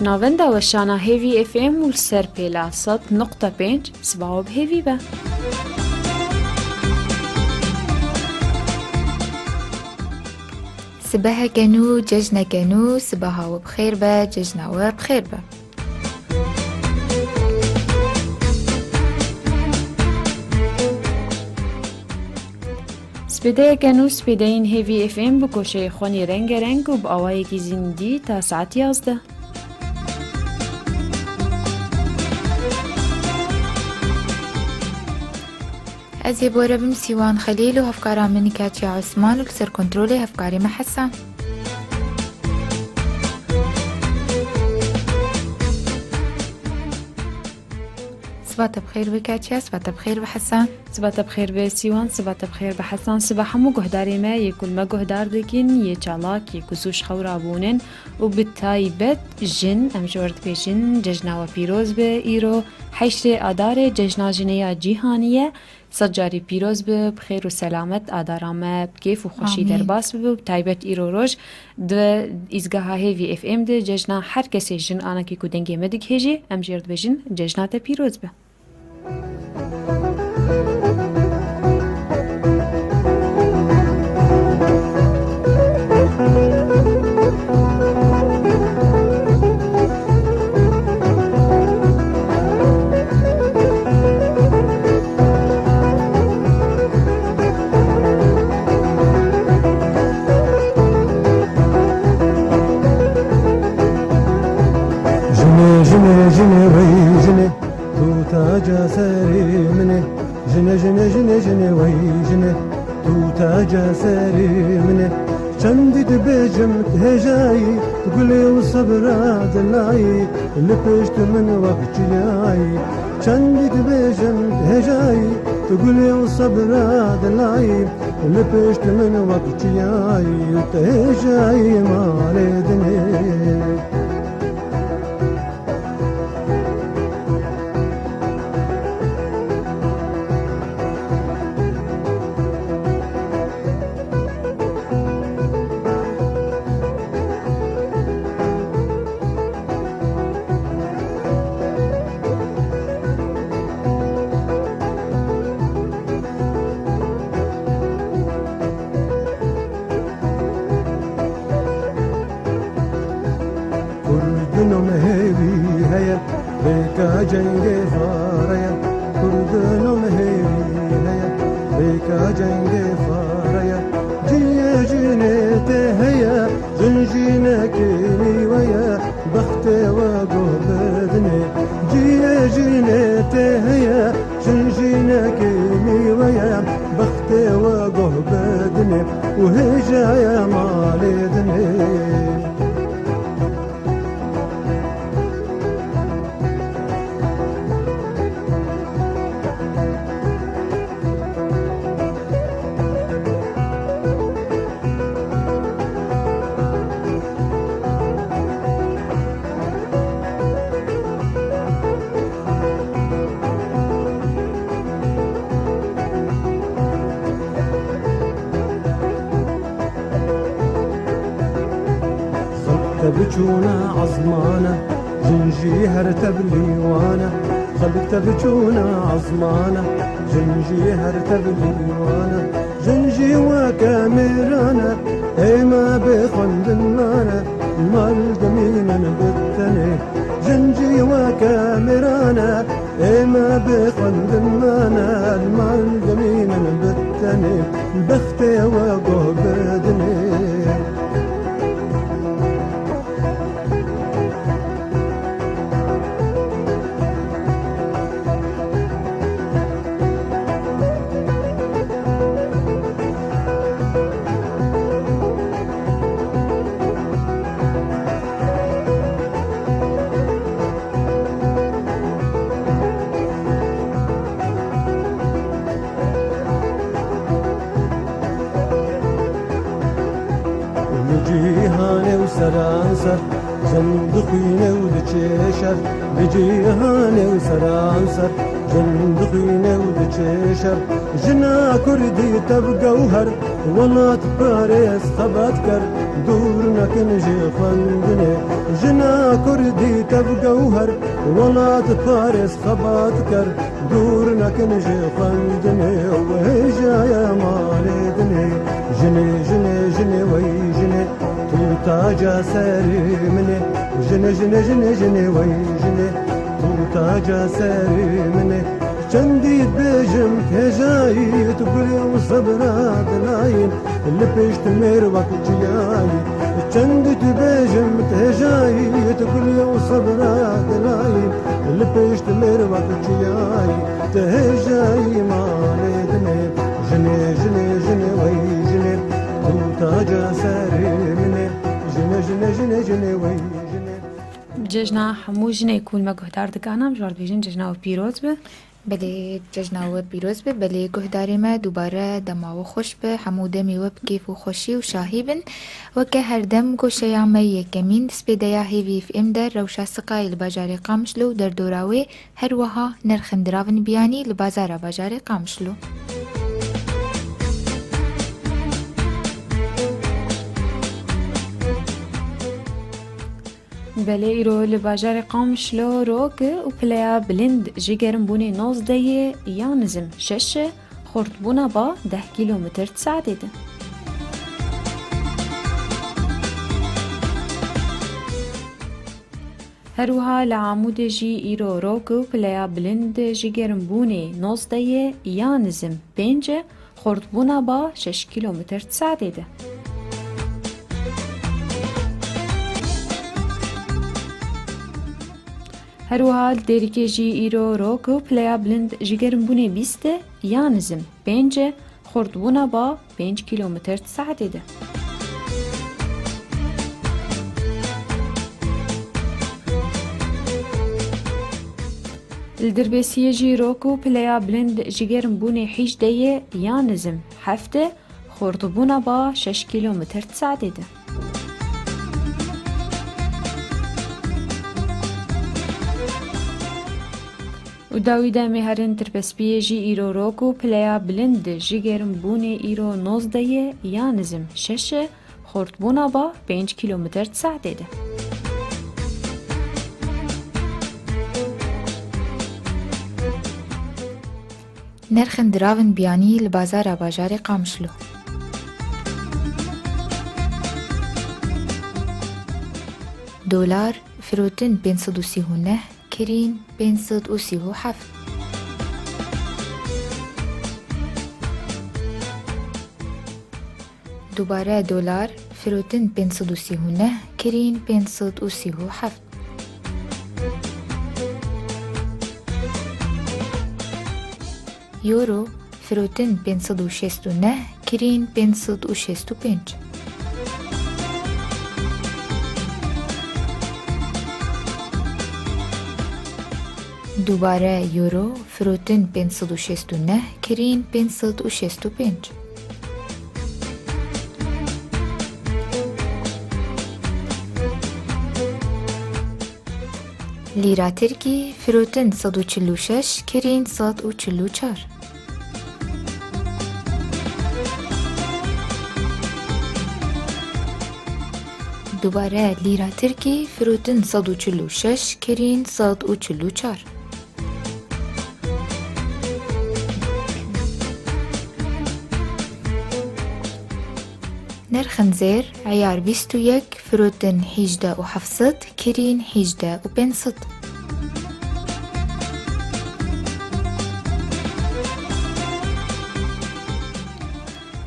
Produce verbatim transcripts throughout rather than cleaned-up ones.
Navenda weşana Hêvî F M û li ser pêla sed nokta pênc, sibawa bi hêvî be. Sibeheke nû, cejneke nû, sibaha we bi xêr be, cejna we bi xêr be. Spêdeyeke nû, spêdeyên Hêvî F M bi koşeyê xwenî rengereng û bi awayekî zindî ta saet yazdeh. Ez ê bi we re bim Sîwan Xelîl û hevkara min Katya Osman û li ser kontrolê hevkarê me Hesan. Siba te bi xêr be Katya, siba te bi xêr be Hesan. Siba te bi xêr be Sîwan, siba te bi xêr be Hesan, siba hemû guhdarê me yê ku li me guhdar dikin, yê çalak, yê ku zû ji xew rabûnin û bi taybet jin, em ji we re dibêjin, cejna we pîroz be. Îro heştê Adarê cejna jinê ya cîhanî ye. Sed carî pîroz be, bi xêr û selamet Adara me bi kêf û xweşî Amîn. Derbas bibe û bi taybet îro roj di îzgeha Hêvî F M de cejna her kesê jin anakî ku dengê me digihêjê, em jê re dibêjin cejna te pîroz be. Jinê, jinê, jinê, wey jinê, tu taca serê min e. Jinê, jinê, jinê, jinê, wey jinê, tu taca serê min e. Çendî dibêjim tu hêjayî, tu gulê û sebra dilayî, li pêşt min wek çiyayî. Çendî dibêjim tu hêjayî, tu gulê û sebra dilayî, li pêşt min wek çiyayî, tu hêjayî malê dinê. Kurdino me hêvî heye, bêka cengê fare ye. Kurdino me hêvî heye, bêka cengê fare ye. Ciyê jinê tê heye, jin jinekê mîwe ye. Bextê we guh bidinê, ciyê jinê tê heye, jin jinekê mîwe ye. Bextê we guh bidinê û hêjaya malê dinê. Xelk te biçûne ezmane, jin jî her tevlî wane. Xelk te biçûne ezmane, jin jî her tevlî wane. Jin jî weke mêrane, ê me bê xwendin mane, mal dimînin bi tenê. Jin jî weke mêrane, ê me bê xwendin mane, mal dimînin bi tenê. Bextê we guh bidinê. Li cîhanê û seranser, Jin dixwîne û diçê şer, bi cîhanê û seranser. Jin dixwîne û diçê şer, jina kurdî tev gewher. Welat parêz xebatker, dûr nekin ji xwendinê. Jina kurdî tev gewher, welat parêz xebatker, dûr nekin ji xwendinê û hêjaya malê dinê. Jinê, jinê, jinê wey jinê, tu taca serê min ê. Jinê, jinê, jinê, jinê wey jinê, tu taca serê min ê. Çendî dibêjim hêjayî, tu gulê û sebra dilayî. Li pêş tu mêr wek çiyayî. Çendî dibêjim tu hêjayî, tu gulê û sebra dilayî. Li pêş tu mêr wek çiyayî. Tu hêjayî malê dinê. Jinê, jinê, jinê wey jinê, tu taca serê min ê. Jinê, jinê, jinê, jinê wey jinê. Cejna hemû jinê ku li me guhdar dikin, em ji wan dibêjin cejna we pîroz be. Belê, cejna we pîroz be. Belê, guhdarê me, dubare dema we xweş be, hemû demê we bi kêf û xweşî û şahî bin. Weke her dem goşeya me yekemîn, di spêdeya Hêvî F M de rewşa siqayê li bajarê Qamişlo û derdora wê, her wiha nirxên diravên biyanî li bazara bajarê Qamişlo. Belê, îro li bajarê Qamişlo rok e û pileya bilind ji germbûnê nozdeh ye ya nizim şeş e, xurtbûna ba deh kîlometr di saetê de. Her wiha li Amûdê jî îro rok e û pileya bilind ji germbûnê nozdeh ye ya nizim pênc e, xurtbûna ba şeş kîlometr di saetê de. Her wiha li Dêrikê jî îro rok û pileya bilind ji germbûnê bîst e ya nizim pênc e, xurtbûna ba pênc kîlometr di saetê de. Li Dirbêsiyê jî rok û pileya bilind ji germbûnê hîjdeh ye ya nizim heft e, xurtbûna ba şeş kîlometr di saetê de. Û dawî demê herin Tirbespiyê jî îro rok û pileya bilind ji germbûnê îro nozdeh ye ya nizim şeş e, xurtbûna ba pênc kîlometr di saetê de. Nirxên diravên biyanî li bazara bajarê Qamişlo. Dolar, firotin pênc sed û sî û neh, kirîn pênc sed û sî û heft. Dubare dolar, firotin pênc sed û sî û neh, kirîn pênc sed û sî û heft. Euro, firotin pênc sed û şêst û neh, kirîn pênc sed û şêst û pênc. Dubare euro, firotin pênc sed û şêst û neh, kirîn pênc sed û şêst û pênc. Lîra tirkî, firotin sed û çil û şeş, kirîn sed û çil û çar. Dubare lîra tirkî, firotin sed û çil û şeş, kirîn sed û çil û çar. Nirxên zêr, eyar bîst û yek, firotin hîjdeh û heft sed, kirîn hîjdeh û pênc sed.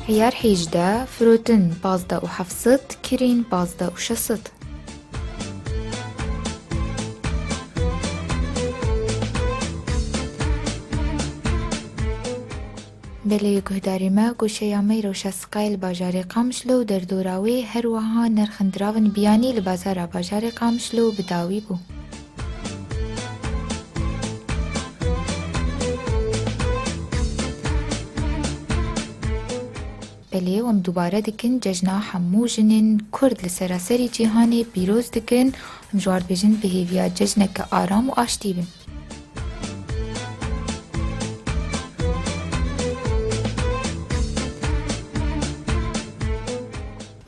Eyar hîjdeh, firotin pazdeh û heft sed, kirîn pazdeh û şeş sed. Belê guhdarê me, goşeya me yê rewşa siqayê li bajarê Qamişlo û derdora wê, her wiha nirxên diravên biyanî li bazara bajarê Qamişlo bi dawî bû. Belê, em dubare dikin, cejna hemû jinên Kurd li seraserî cîhanê pîroz dikin Em ji wan dibêjin bi hêviya cejneke aram û aştî bin.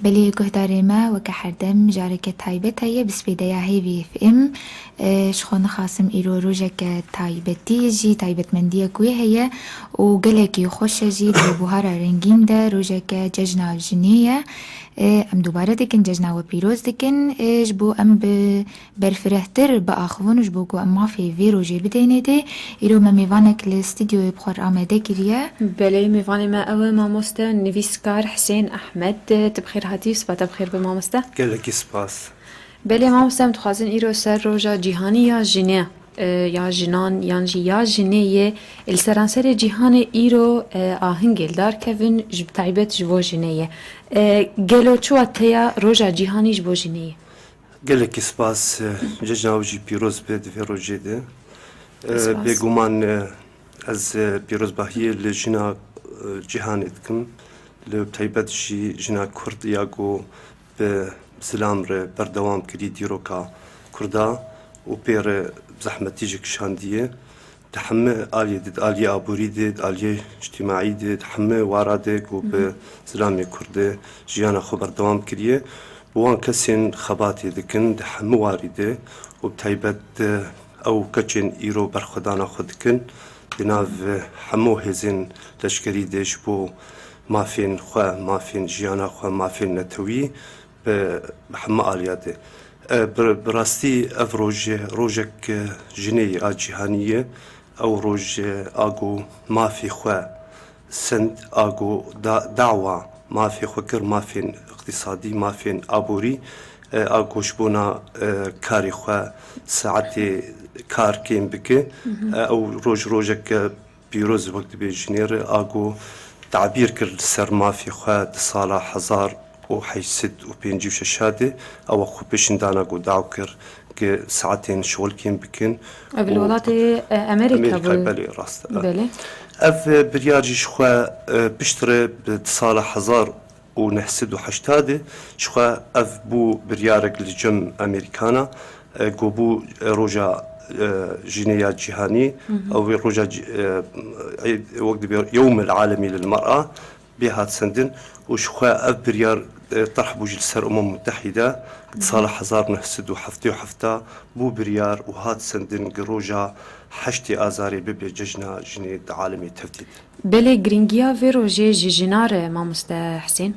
Belê guhdarê me, weke herdem careke taybet heye, bi spêdeya Hêvî F M. E, ji xwe nixasim îro rojeke taybetî ye jî, taybetmendiyek wê heye û gelekî xweş e jî, di buhara rengîn de rojeke cejna jinê ye. E, em dubare dikin, cejna we pîroz dikin. E, ji bo em bi berfirehtir biaxivin û ji bo ku em mafê vê rojê bidênê dê, îro me mêvanek li stûdyoyê bi xwe re amade kiriye. Belê, mêvanê me ew e mamoste nivîskar Husên Ehmed. Tu bi xêr hatî, sipa te bi xêr be mamoste. Gelekî spas. Belê mamoste, em dixwazin îro ser roja cîhanî ya jinê, e, ya jinan yan jî ya jinê yê li seranserê cîhanê îro, e, ahingê li dar kevin, ji taybet ji bo jinê ye. E, gelo çi wateya roja cîhanî ji bo jinê ye? Gelekî spas, e, cejna we jî pîroz be di vê rojê de. E, Spas. Bêguman, e, ez, e, pîrozbahiyê li jina, e, cîhanê dikim. Li taybet jî jina Kurd ya ku bi zilam re berdewam kirî dîroka Kurda û pê re zehmetî jî kişandiye. Di hemî aliyê de, di aliyê aborî de, di aliyê îctîmaî de, di hemî wara de ku bi Hı hı. zilamê Kurd de jiyana xwe berdewam kiriye. Bi wan kesên xebatê dikin, di hemî warî de û bi taybet, e, ew keçên îro berxwedana xwe dikin, di nav hemû hêzên leşkerî de ji bo mafên xwe, mafên jiyana xwe, mafên netewî, bi, bi hemî aliya de. E, bi, bi rastî ev roj, rojek, e, jinê ye a cîhanî ye. Ew roj, e, a ku mafê xwe send, a ku da, dawa mafê xwe kir, mafên iqtîsadî, mafên aborî, e, a ku ji bona, e, karê xwe saetê kar kêm bike. Hı hı. E, ew roj rojek, e, pîroz wek dibê jinê re a ku tabîr kir li ser mafê xwe di sala hezar û heşt sed û pêncî û şeş de ew xwe pêşindana ku daw kir ki saetên şixulkên bikin. Ev li û welatê, e, Amerîka Amerîka, bû. Belê, rast e. Belê. Ev, e, biryar jî ji xwe, e, piştre bi sala hezar û neh sed û heştadê ji xwe ev bû biryarek li cem Amerîkana, e, ku bû, e, roja, e, jinê ya cîhanî, Hı hı. ew ê roja cî-, e, ê, wek dibê Yewmil Alemî lil Mer'a bê hat sendin û ji xwe ev biryar, e, terh bû jî li ser Umem Mutehîde. Hı hı. Sala hezar neh sed û heftê û heft bû biryar û hat sendin ki roja heştê Azarê bibe cejna jinê di alemê tevdî de. Belê, girîngiya vê rojê ji jina re, mamoste Husên,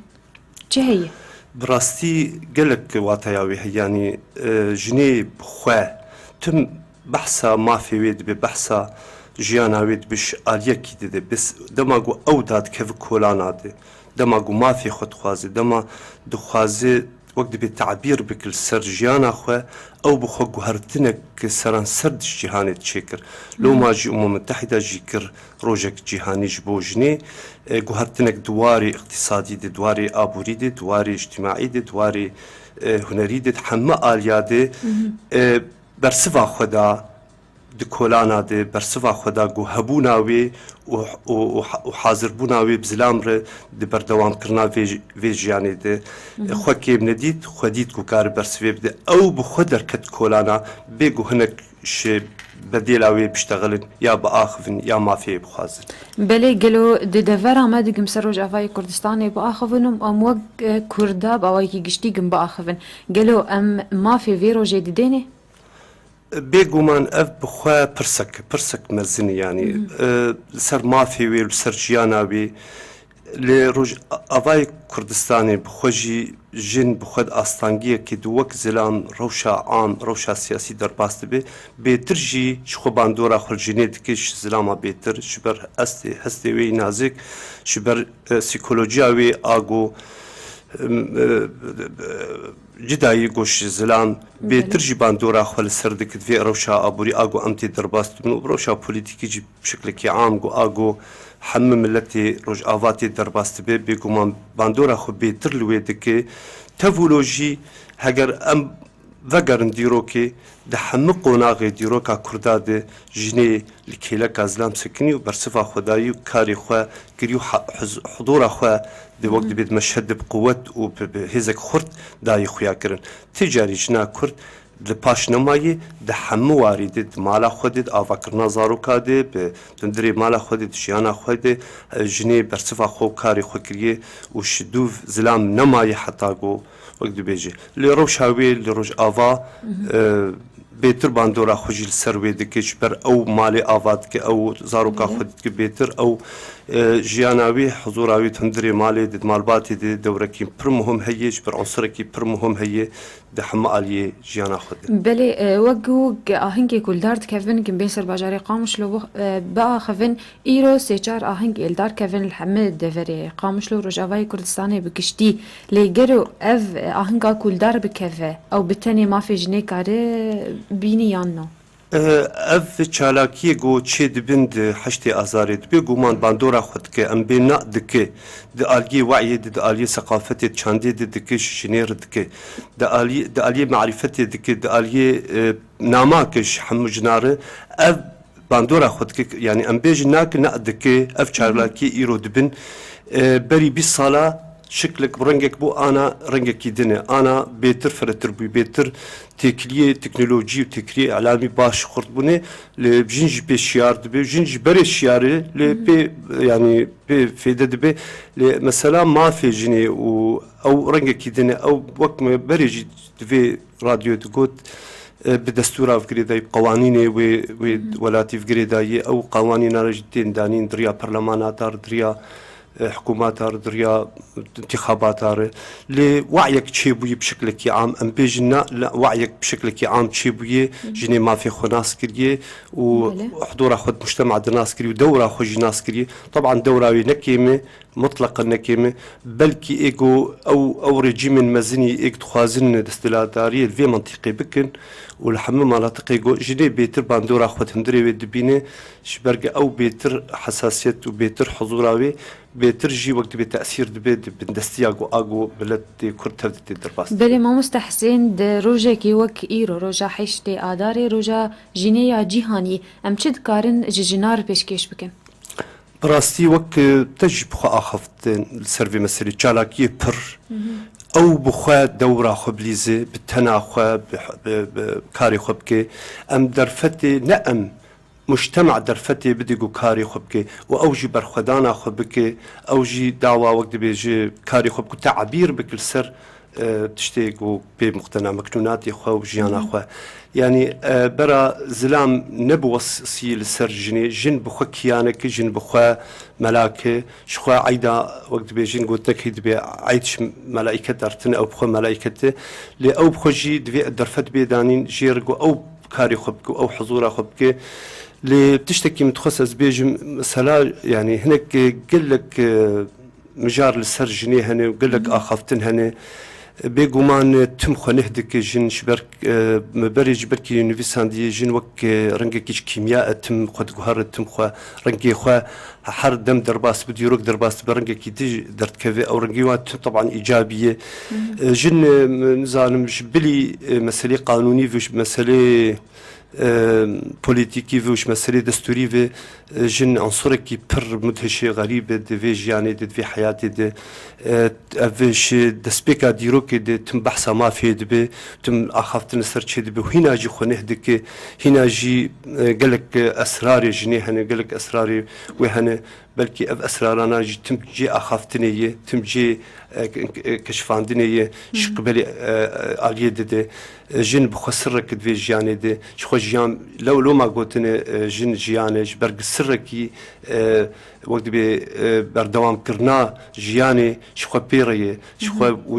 çi heye? Bi rastî gelek wateya wê heye. Yanî, e, jinê bi xwe tim behsa mafê wê dibe, behsa jiyana wê dibe, ji aliyekî dide. Bes dema ku ew dadikeve kolana de, dema ku mafê xwe dixwaze, dema dixwaze wek dibê tabîr bike li ser jiyana xwe, ew bi xwe guhertinek seranser di cîhanê de çêkir. Hı hı. Loma jî Umem Mutehîda jî kir rojek cîhanî ji bo jinê, e, guhertinek di warê iqtîsadî de, di warê aborî de, di warê îctîmaî de, di warê, e, hunerî de, di hemî aliya de, Hı hı. e, bersiva xwe da di kolana de, bersiva xwe da ku hebûna wê û, û, û, û hazirbûna wê bi zilam re di berdewamkirina vê, vê jiyanê de Hı hı. xwe kêm nedît, xwe dît ku kare bersivê bide. Ew bi xwe derket kolana, bê ku hinek ji bedêla wê biştexilin, ya biaxivin, ya mafê bixwazin. Belê, gelo di devera me digim ser Rojavayê Kurdistanê biaxivin û em wek, e, Kurda bi awayekî giştî gim biaxivin. Gelo em mafê vê rojê didênê? Bêguman ev bi xwe pirsek, pirsek mezin e, yanî, Hı hı. e, li ser mafê wê, li ser jiyana wê, li Rojavayê Kurdistanê bi xwe jî jin bi xwe di astangiyekê de wek zilam rewşa am, rewşa siyasî derbas dibe, bêtir jî ji xwe bandora xwe li jinê dike, ji zilama bêtir, ji ber hestê, hestê wê yî nazik, ji ber, e, psîkolojiya wê a ku, em, e, cidayî goş zilam, Belê. Bêtir jî bandora xwe li ser dike di vê rewşa aborî a ku em tê derbas dibin û bi rewşa polîtîkî jî bi şeklekî am ku a ku hemî miletê Rojava tê derbas dibe, bêguman bandora xwe bêtir li wê dike. Tevûlo jî heger em vegerin dîrokê, di hemî qonaxê dîroka Kurda de jinê li kêleka zilam sekinî û bersiva xwe dayî û karê xwe kirî û ha-, huz-, hudura xwe di wek Hı hı. dibê di meşhed de bi quwet û bi, bi hêzek xurt dayî xuya kirin. Ti carî jina Kurd Li paş nemayê, di hemû warî de, di mala xwe de, di avakirina zaroka de, bi hundirê mala xwe de, di jiyana xwe de, e, jinê bersiva xwe û karê xwe kiriye û ji dûv zilam nemayê heta ku, wek dibêje. Lê rewşa wê li Rojava, e, bêtir bandora xwe jî li ser wê dike, ji ber ew malê ava dike, ew zaroka xwe dike bêtir, ew, e, jiyana wê, huzura wê di hundirê malê de, di malbatê de dewrekî pir muhim heye, ji ber unsurekî pir muhim heye di hemû aliyê jiyana xwe de. Belê, e, wek ku ge-, ahengê ku li dar dikevin, ku bên ser bajarê Qamişlo bo-, e, biaxivin, îro sê çar ahengê li dar kevin li hemî deverê Qamişlo û Rojavayê Kurdistanê bi giştî. Lê gero ev, e, ahenga ku li dar bikeve, ew bi tenê mafê jinê kare bînî yan no? E, ev çalakiyê ku çê dibin di heştê Azarê dibe, ku man bandora xwe dike, em bê na dike, di aliyê we'yê de, di aliyê seqafetê, çandê de dike, ji jinê re dike, di aliyê, di aliyê marîfetê dike, di aliyê, e, nama ke ji hemû jina re, ev bandora xwe dike, yanî em bêjin na ke na dike, ev çalakiyê îro dibin. E, berî bîst sala şiklek bi rengek bû, ana rengekî din e, ana bêtir firehtir bû, bêtir têkiliyê teknolojî û têkiliyê îlamî baş xurt bûne, lê jin jî pê şiyar dibe, jin jî berê şiyar e, lê pê, yanî pê fêde dibe. Lê mesela mafê jinê û ew rengekî din e, ew wek me berê jî di vê radyoyê digot, e, bi destûra ve girêdayî, bi qewanînê wê, wê welatî ve girêdayî, ew qewanîna re jî tên danîn di riya perlemana tar, di riya e, hikûmeta re, di riya intixabata re. Lê we'yek çêbûyî bi şiklekî am, em bêjin na, la we'yek bi şiklekî am çêbûyê, jinê mafê xwe nas kiriye û Belê. hudura xwe di mujtema de nas kiriye û dewra xwe jî nas kiriye. Teban dewra wê ne kêm e, mutleqen ne kêm e. Belkî ê ku ew, ew rejîmên mezin î ê ku dixwazin desthilatdariyê li vê mentiqê bikin û li hemû manatiqê ku jinê bêtir bandora xwe di hundirê wê dibîne, ji ber ku ew bêtir hesasiyet û bêtir huzura wê, bêtir jî wek dibê tesîr dibe di bindestiya ku a ku miletê Kurd tev dide derbas dibe. Belê mamoste Hesên, di rojekî wek îro, roja heştê Adarê, roja jinê ya cîhanî, em çi dikarin ji jinan re pêşkêş bikin? Bi rastî wek, e, te jî bi xwe axaftin li ser vê meselê, çalakiyê pir. Ew bi xwe dewra xwe bilîze, bi tena xwe, bi, bi, bi karê xwe bike. Em derfetê, ne em, mujtema derfetê bide ku karê xwe bike û ew jî berxwedana xwe bike, ew jî dawa wek dibêje karê xwe bike, tebîr bike li ser, e, tiştê ku pê muqtena meknûnatê xwe û jiyana xwe. Yanî, e, bera zilam ne bi wesiyê li ser jinê, jin bi xwe kiyanek e, jin bi xwe melak e, ji xwe eyda wek dibêjin gotinek hî dibe eyd ji melaîket re tine, ew bi xwe melaîket e. Lê ew bi xwe jî divê derfet bê danîn jê re ku ew karê xwe bike, ew huzura xwe bike. Lê tiştekî min dixwest ez bêjim, mesela, yanî hinek, e, gelek, e, mijar li ser jinê hene û gelek axaftin hene. Bêguman, e, tim xwe neh dike jin, ji ber, e, me berê jî belkî nivîsandiyê jin wek, e, rengekî ji kîmya e, tim xwe diguhere, tim xwe, rengê xwe her dem derbas bi, dîrok derbas bi, rengekî din derdikeve. Ew rengê wan tim teban îcabî ye. E, jin, e, nizanim ji bilî, e, meselê qanûnî ve, ji meselê, e, polîtîkî ve û ji meselê destûrî ve, e, jin unsurekî pir mudhişê xerîb e di vê jiyanê de, di vê heyatê de. E, ev ji destpêka dîrokê de tim behsa mafê dibe, tim axaftin li ser çê dibe û hîna jî xwe neh dike, hîna jî, e, gelek esrarê jinê hene, gelek esrarê wê hene. Belkî ev esrarana jî tim cê axaftinê ye, tim cê, e, ke-, ke-, keşifandinê ye, ji qibelê, e, e, aliyê dide. E, jin bi xwe sirrek di vê jiyanê de, ji xwe jiyan, lew loma gotine, e, jin jiyan e, ji ber sirrekî, e, wek dibê, e, berdewamkirina jiyanê ji xwe pê re ye, ji xwe û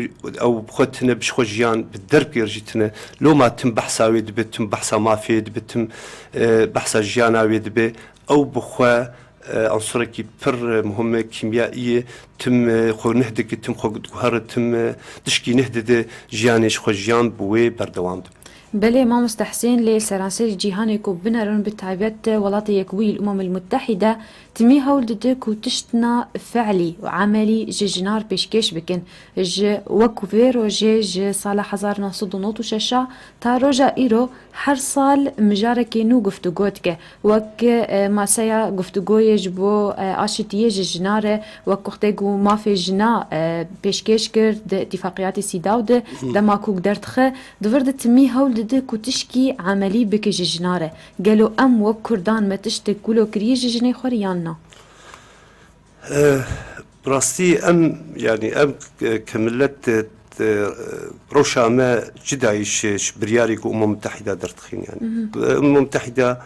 ew bi xwe tine, bi ji xwe jiyan bi dervkê re jî tine. Loma tim behsa wê dibe, tim behsa mafê dibe, tim, e, behsa jiyana wê dibe. Ew bi xwe, e, unsurekî pir, e, muhim e, kîmyayî ye. Tim, e, xwe neh dike, tim xwe diguhere, tim, e, tişkî neh dide, jiyanê ji xwe jiyan bi wê berdewam dibe. Belê mamoste Hesên, lê seranserî cîhanê ku binerin, bi taybet Welatê Yekbûyî li Umemil Mutehîde, timî hewl dide ku tiştna fe'lî û emelî ji jinan re pêşkêş bikin. Ji wek vê rojê, ji sala hezar neh sed û nod û şeş a ta roja îro, her sal mijarekî nû guftûgo dike. Wek, e, maseya guftûgoyê ji bo, e, aşitiyê ji jina re, wek ku xwedê ku mafê jina, e, pêşkêş kir di Îtîfaqiyatê Sîdaw de, dema ku derdixe, di vir de timî hewl dide ku tişkî emelî bike ji jina re. Gelo em wek Kurdan me tiştek wilo kiriye ji jinê xwe re yan na? Eh, bi rastî em, yanî em, eh, ke milet, eh, eh, rewşa me cida yî ji, ji biryarê ku Umem Mutehîda derdixîn, yanî. Mhm. Umem Mutehîda,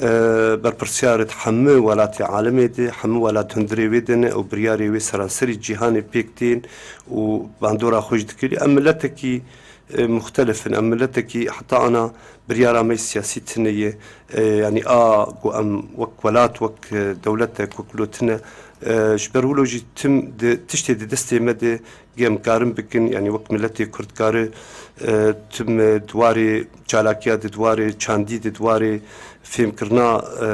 eh, berpirsiyar e di hemû welatê alemê de, hemû welat hundirê wê de ne û biryarê wê seranserî cîhanê pêk tên û bandora xwe jî dikirî. Em miletekî e, muxtelif in. Em miletekî heta ana biryara me siyasî tune ye. E, yanî a ku em wek welat, wek, e, dewletek, wek wilo tune. E, ji ber wilo jî tim di, tiştê di destê me de em karin bikin. Yanî wek miletê Kurd kare, e, tim, e, di warê çalakiya de, di warê çandî de, di warê fêmkirina, e,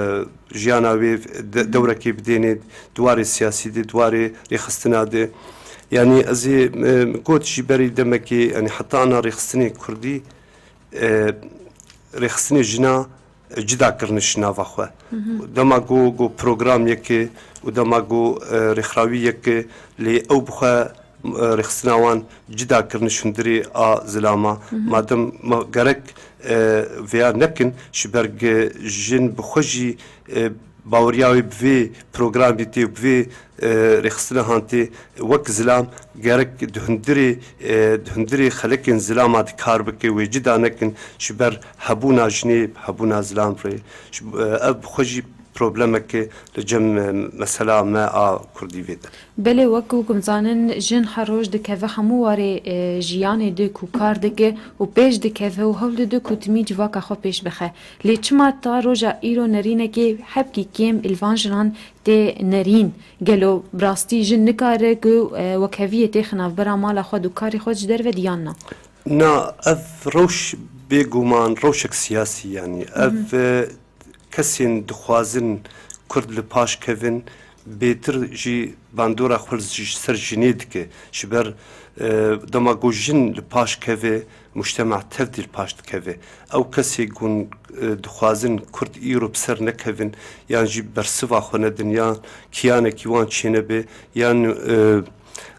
jiyana wê de, dewrekê bidênê, di warê siyasî de, di warê rêxistina de. Yanî ez ê, e, got jî berî demekê, yanî heta ana rêxistinê kurdî, e, rêxistinê jina, e, cida kirine ji nava xwe. Dema ku, ku program yek e û dema ku, e, rêxrawî yek e, lê ew bi xwe, e, rêxistina wan cida kirine ji hundirê a zilama. Madem ma gerek, e, vêya nekin, ji ber ku jin bi xwe jî, e, baweriya wê bi vê programî tê û bi vê, e, rêxistina han tê, wek zilam gerek di hundirê, e, di hundirê xelekên zilama de kar bike, wê cida nekin ji ber hebûna jinê, hebûna zilam re. Ji, e, ev bi xwe jî problemeke li cem, e, mesela me a kurdî vê de. Belê, wek ku hûn zanin, jin her roj dikeve hemû warê, e, jiyanê de ku kar dike û pêş dikeve û hewl dide ku timî civaka xwe pêş bixe. Lê çima ta roja îro nerînekê hebkî kêm li van jinan tê nerîn? Gelo bi rastî jin nikare ku, e, wekheviyê têxe navbera mala xwe û karê xwe ji derve diyan na? Na, ev rewş bêguman rewşek siyasî, yanî. Ev, e, kesên dixwazin Kurd li paş kevin, bêtir jî bandora xwe ji ser jinê dike. Ji ber, e, dema ku jin li paş keve, mujtema tev dî li paş dikeve. Ew kesê ku, e, dixwazin Kurd îro bi ser nekevin, yan jî bersiva xwe nedin, yan kiyanekî wan çênebe, yan, e,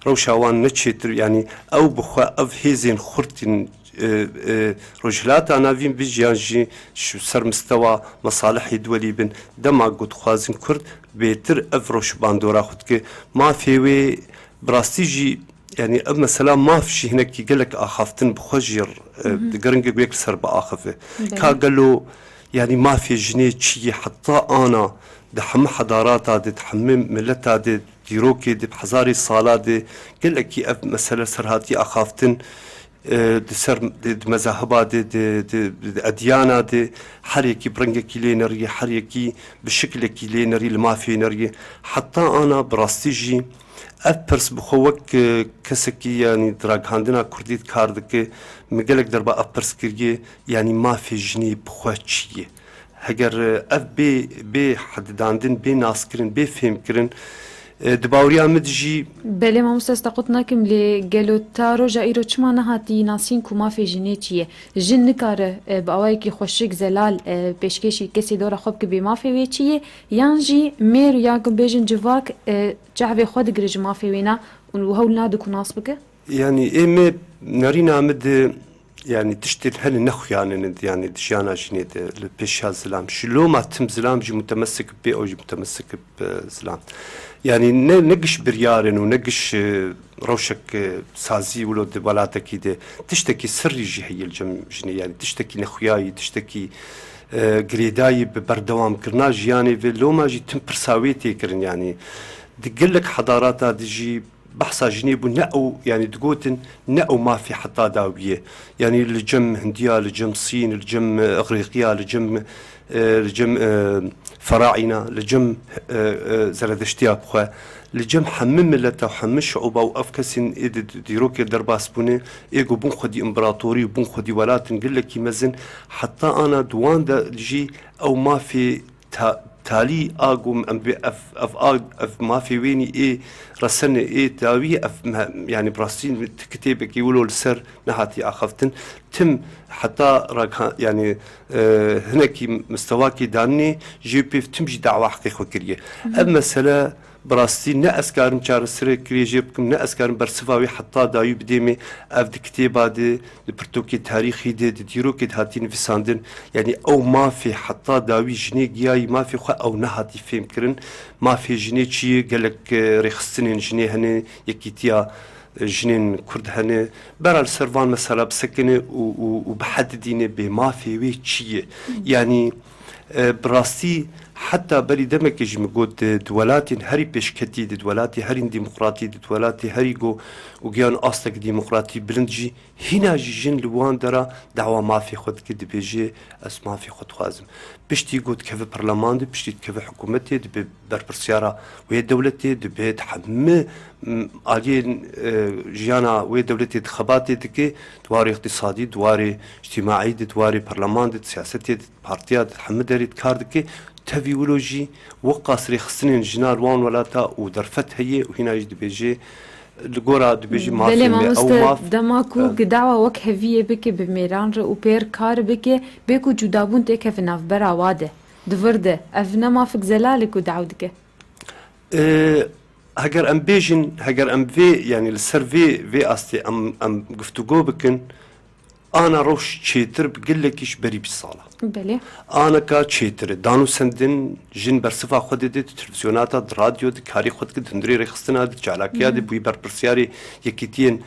rewşa wan ne çêtir, yanî ew bi xwe ev hêzên xurt in, e, e, Rojhilata Navîn bin, yan jî ji ser mistewa mesalihê duwelî bin, dema ku dixwazin Kurd bêtir ev rewş bandora xwe dike. Mafê wê bi rastî jî, yanî ev mesela maf jî hinekî gelek axaftin bi xwe jî, e, di giringek wek li ser biaxive. Belê. Ka gelo, yanî mafê jinê çi ye? Heta ana di hemû hedarata de, di hemû mileta de, dîrokê de, bi hezarê sala de gelekî ev mesele ser hatiye axaftin, e, di ser, di, di mezahiba de, di, di, di edyana de, her yekî bi rengekî lê neriye, her yekî bi şikilekî lê neriye, li mafê neriye. Heta ana bi rastî jî ev pirs bi xwe wek, e, kesekî, yanî di ragihandina kurdî de kar dike, min gelek derba ev pirs kiriye, yanî mafê jinê bi xwe çi ye? Heger, e, ev bê, bê hedidandin, bê naskirin, bê fêmkirin, e, di baweriya min de jî. Belê mamoste, ez te qut nakim, lê gelo ta roja îro çima nehatî nasîn ku mafê jinê çi ye? Jin nikare, e, bi awayekî xweşik, zelal, e, pêşkêşî kesê dora xwe bike bê mafê wê çi ye? Yan jî mêr û ya ku bêjin civak, e, çavê xwe digire ji mafê wê na û hewl nade ku nas bike? Yanî ê me nerîna min de, yanî tiştên hene nexuyanîn, yanî di jiyana jinê de li pêşiya zilam. Ji loma tim zilam jî mutemesik bi pê, ew jî mutemesik bi zilam. Yanî ne, ne giş biryar in û ne giş, e, rewşek, e, sazî wilo di welatekî de tiştekî sirrî jî heye li cem jinê, yanî tiştekî nexuyayî, tiştekî, e, girêdayî bi berdewamkirina jiyanê ve loma jî tim pirsa wê tê kirin, yanî di gelek hedarata de jî behsa jinê bû, ne ew, yanî digotin, ne ew mafê heta dawî ye. Yanî li cem Hindiya, li cem Sîn, li cem, e, Îxrîqiya, li cem, e, li cem, e, Feraîna, li cem, e, e, Zeredeştiya bi xwe, li cem hemû mileta û hemû şiûba û ev kesên ê di, di dîrokê derbas bûne, ê ku bûn xwedî împeratorî û bûn xwedî welatin gelekî mezin, heta ana di wan de jî ew mafê ta-, talî a ku em dibê ev, ev a, ev mafê wênî ê resene, ê dawî, ev me-, yanî bi rastî ti kitêbekî wilo li ser nehatî axaftin. Tim heta ragha-, yanî, e, hinekî mistewakî danînê jê pêv tim jî dawa heqê xwe kiriye. Ev mesele Bi rastî ne ez karim çareserê kirê jê bikim, ne ez karim bersiva wê heta dawî bidêmê. Ev di kitêba de, di pirtûkê tarîxî de, di dîrokê de hatî nivîsandin. Yanî ew mafê heta dawî jinê giyayî mafê xwe ew nehatî fêhm kirin. Mafê jinê çi ye? Gelek, e, rêxistinên jinê hene, yekîtiya, e, jinên Kurd hene. Bera li ser van mesela bisekine û, û, û bihedidîne bê mafê wê çi ye? Yanî, e, bi rastî heta berî demekê jî min got, e, di welatên herî pêşketî, di welatê herîn demokratî, di welatê herî go û giyan astek demokratî bilind jî hîna jî jin li wan dera dawa mafê xwe dike, dibêje, "Ez mafê xwe dixwazim." Piştî got dikeve perleman de, piştî dikeve hikûmetê, dibe berpirsyara wê dewletê, dibe di hemî, m, aliyên, e, jiyana wê dewletê di xebatê dike, di warê îqtîsadî, di warê îctîmaî de, di warê perleman de, di siyasetê de, di partiya de, di hemî derê di kar dike. Tevî wilo jî weqas rêxistinên jina li wan welata û derfet heye û hîna jî dibêje, li gora dibêje mafê Belê me, ew mamoste, maf, dema ku e, gi dawa wek heviyê bike bi mêran re û pêr kar bike, bê ku cudabûn têkeve navbera wa de, di vir de, ev ne mafik zelal e ku daw dike. E, heger em bêjin, heger em vê, yanî li ser vê, vê astê em, em guftûgo bikin, ana rewş çêtir bi gelekî ji berî bîst sala. Belê. Aneka çêtir e. Danûsendin jin bersiva xwe dide di televîzyonata, di radyo, di karê xwe dike, di hundirê rêxistina, di çalakiya de, bûyî berpirsiyarê yekîtiyên,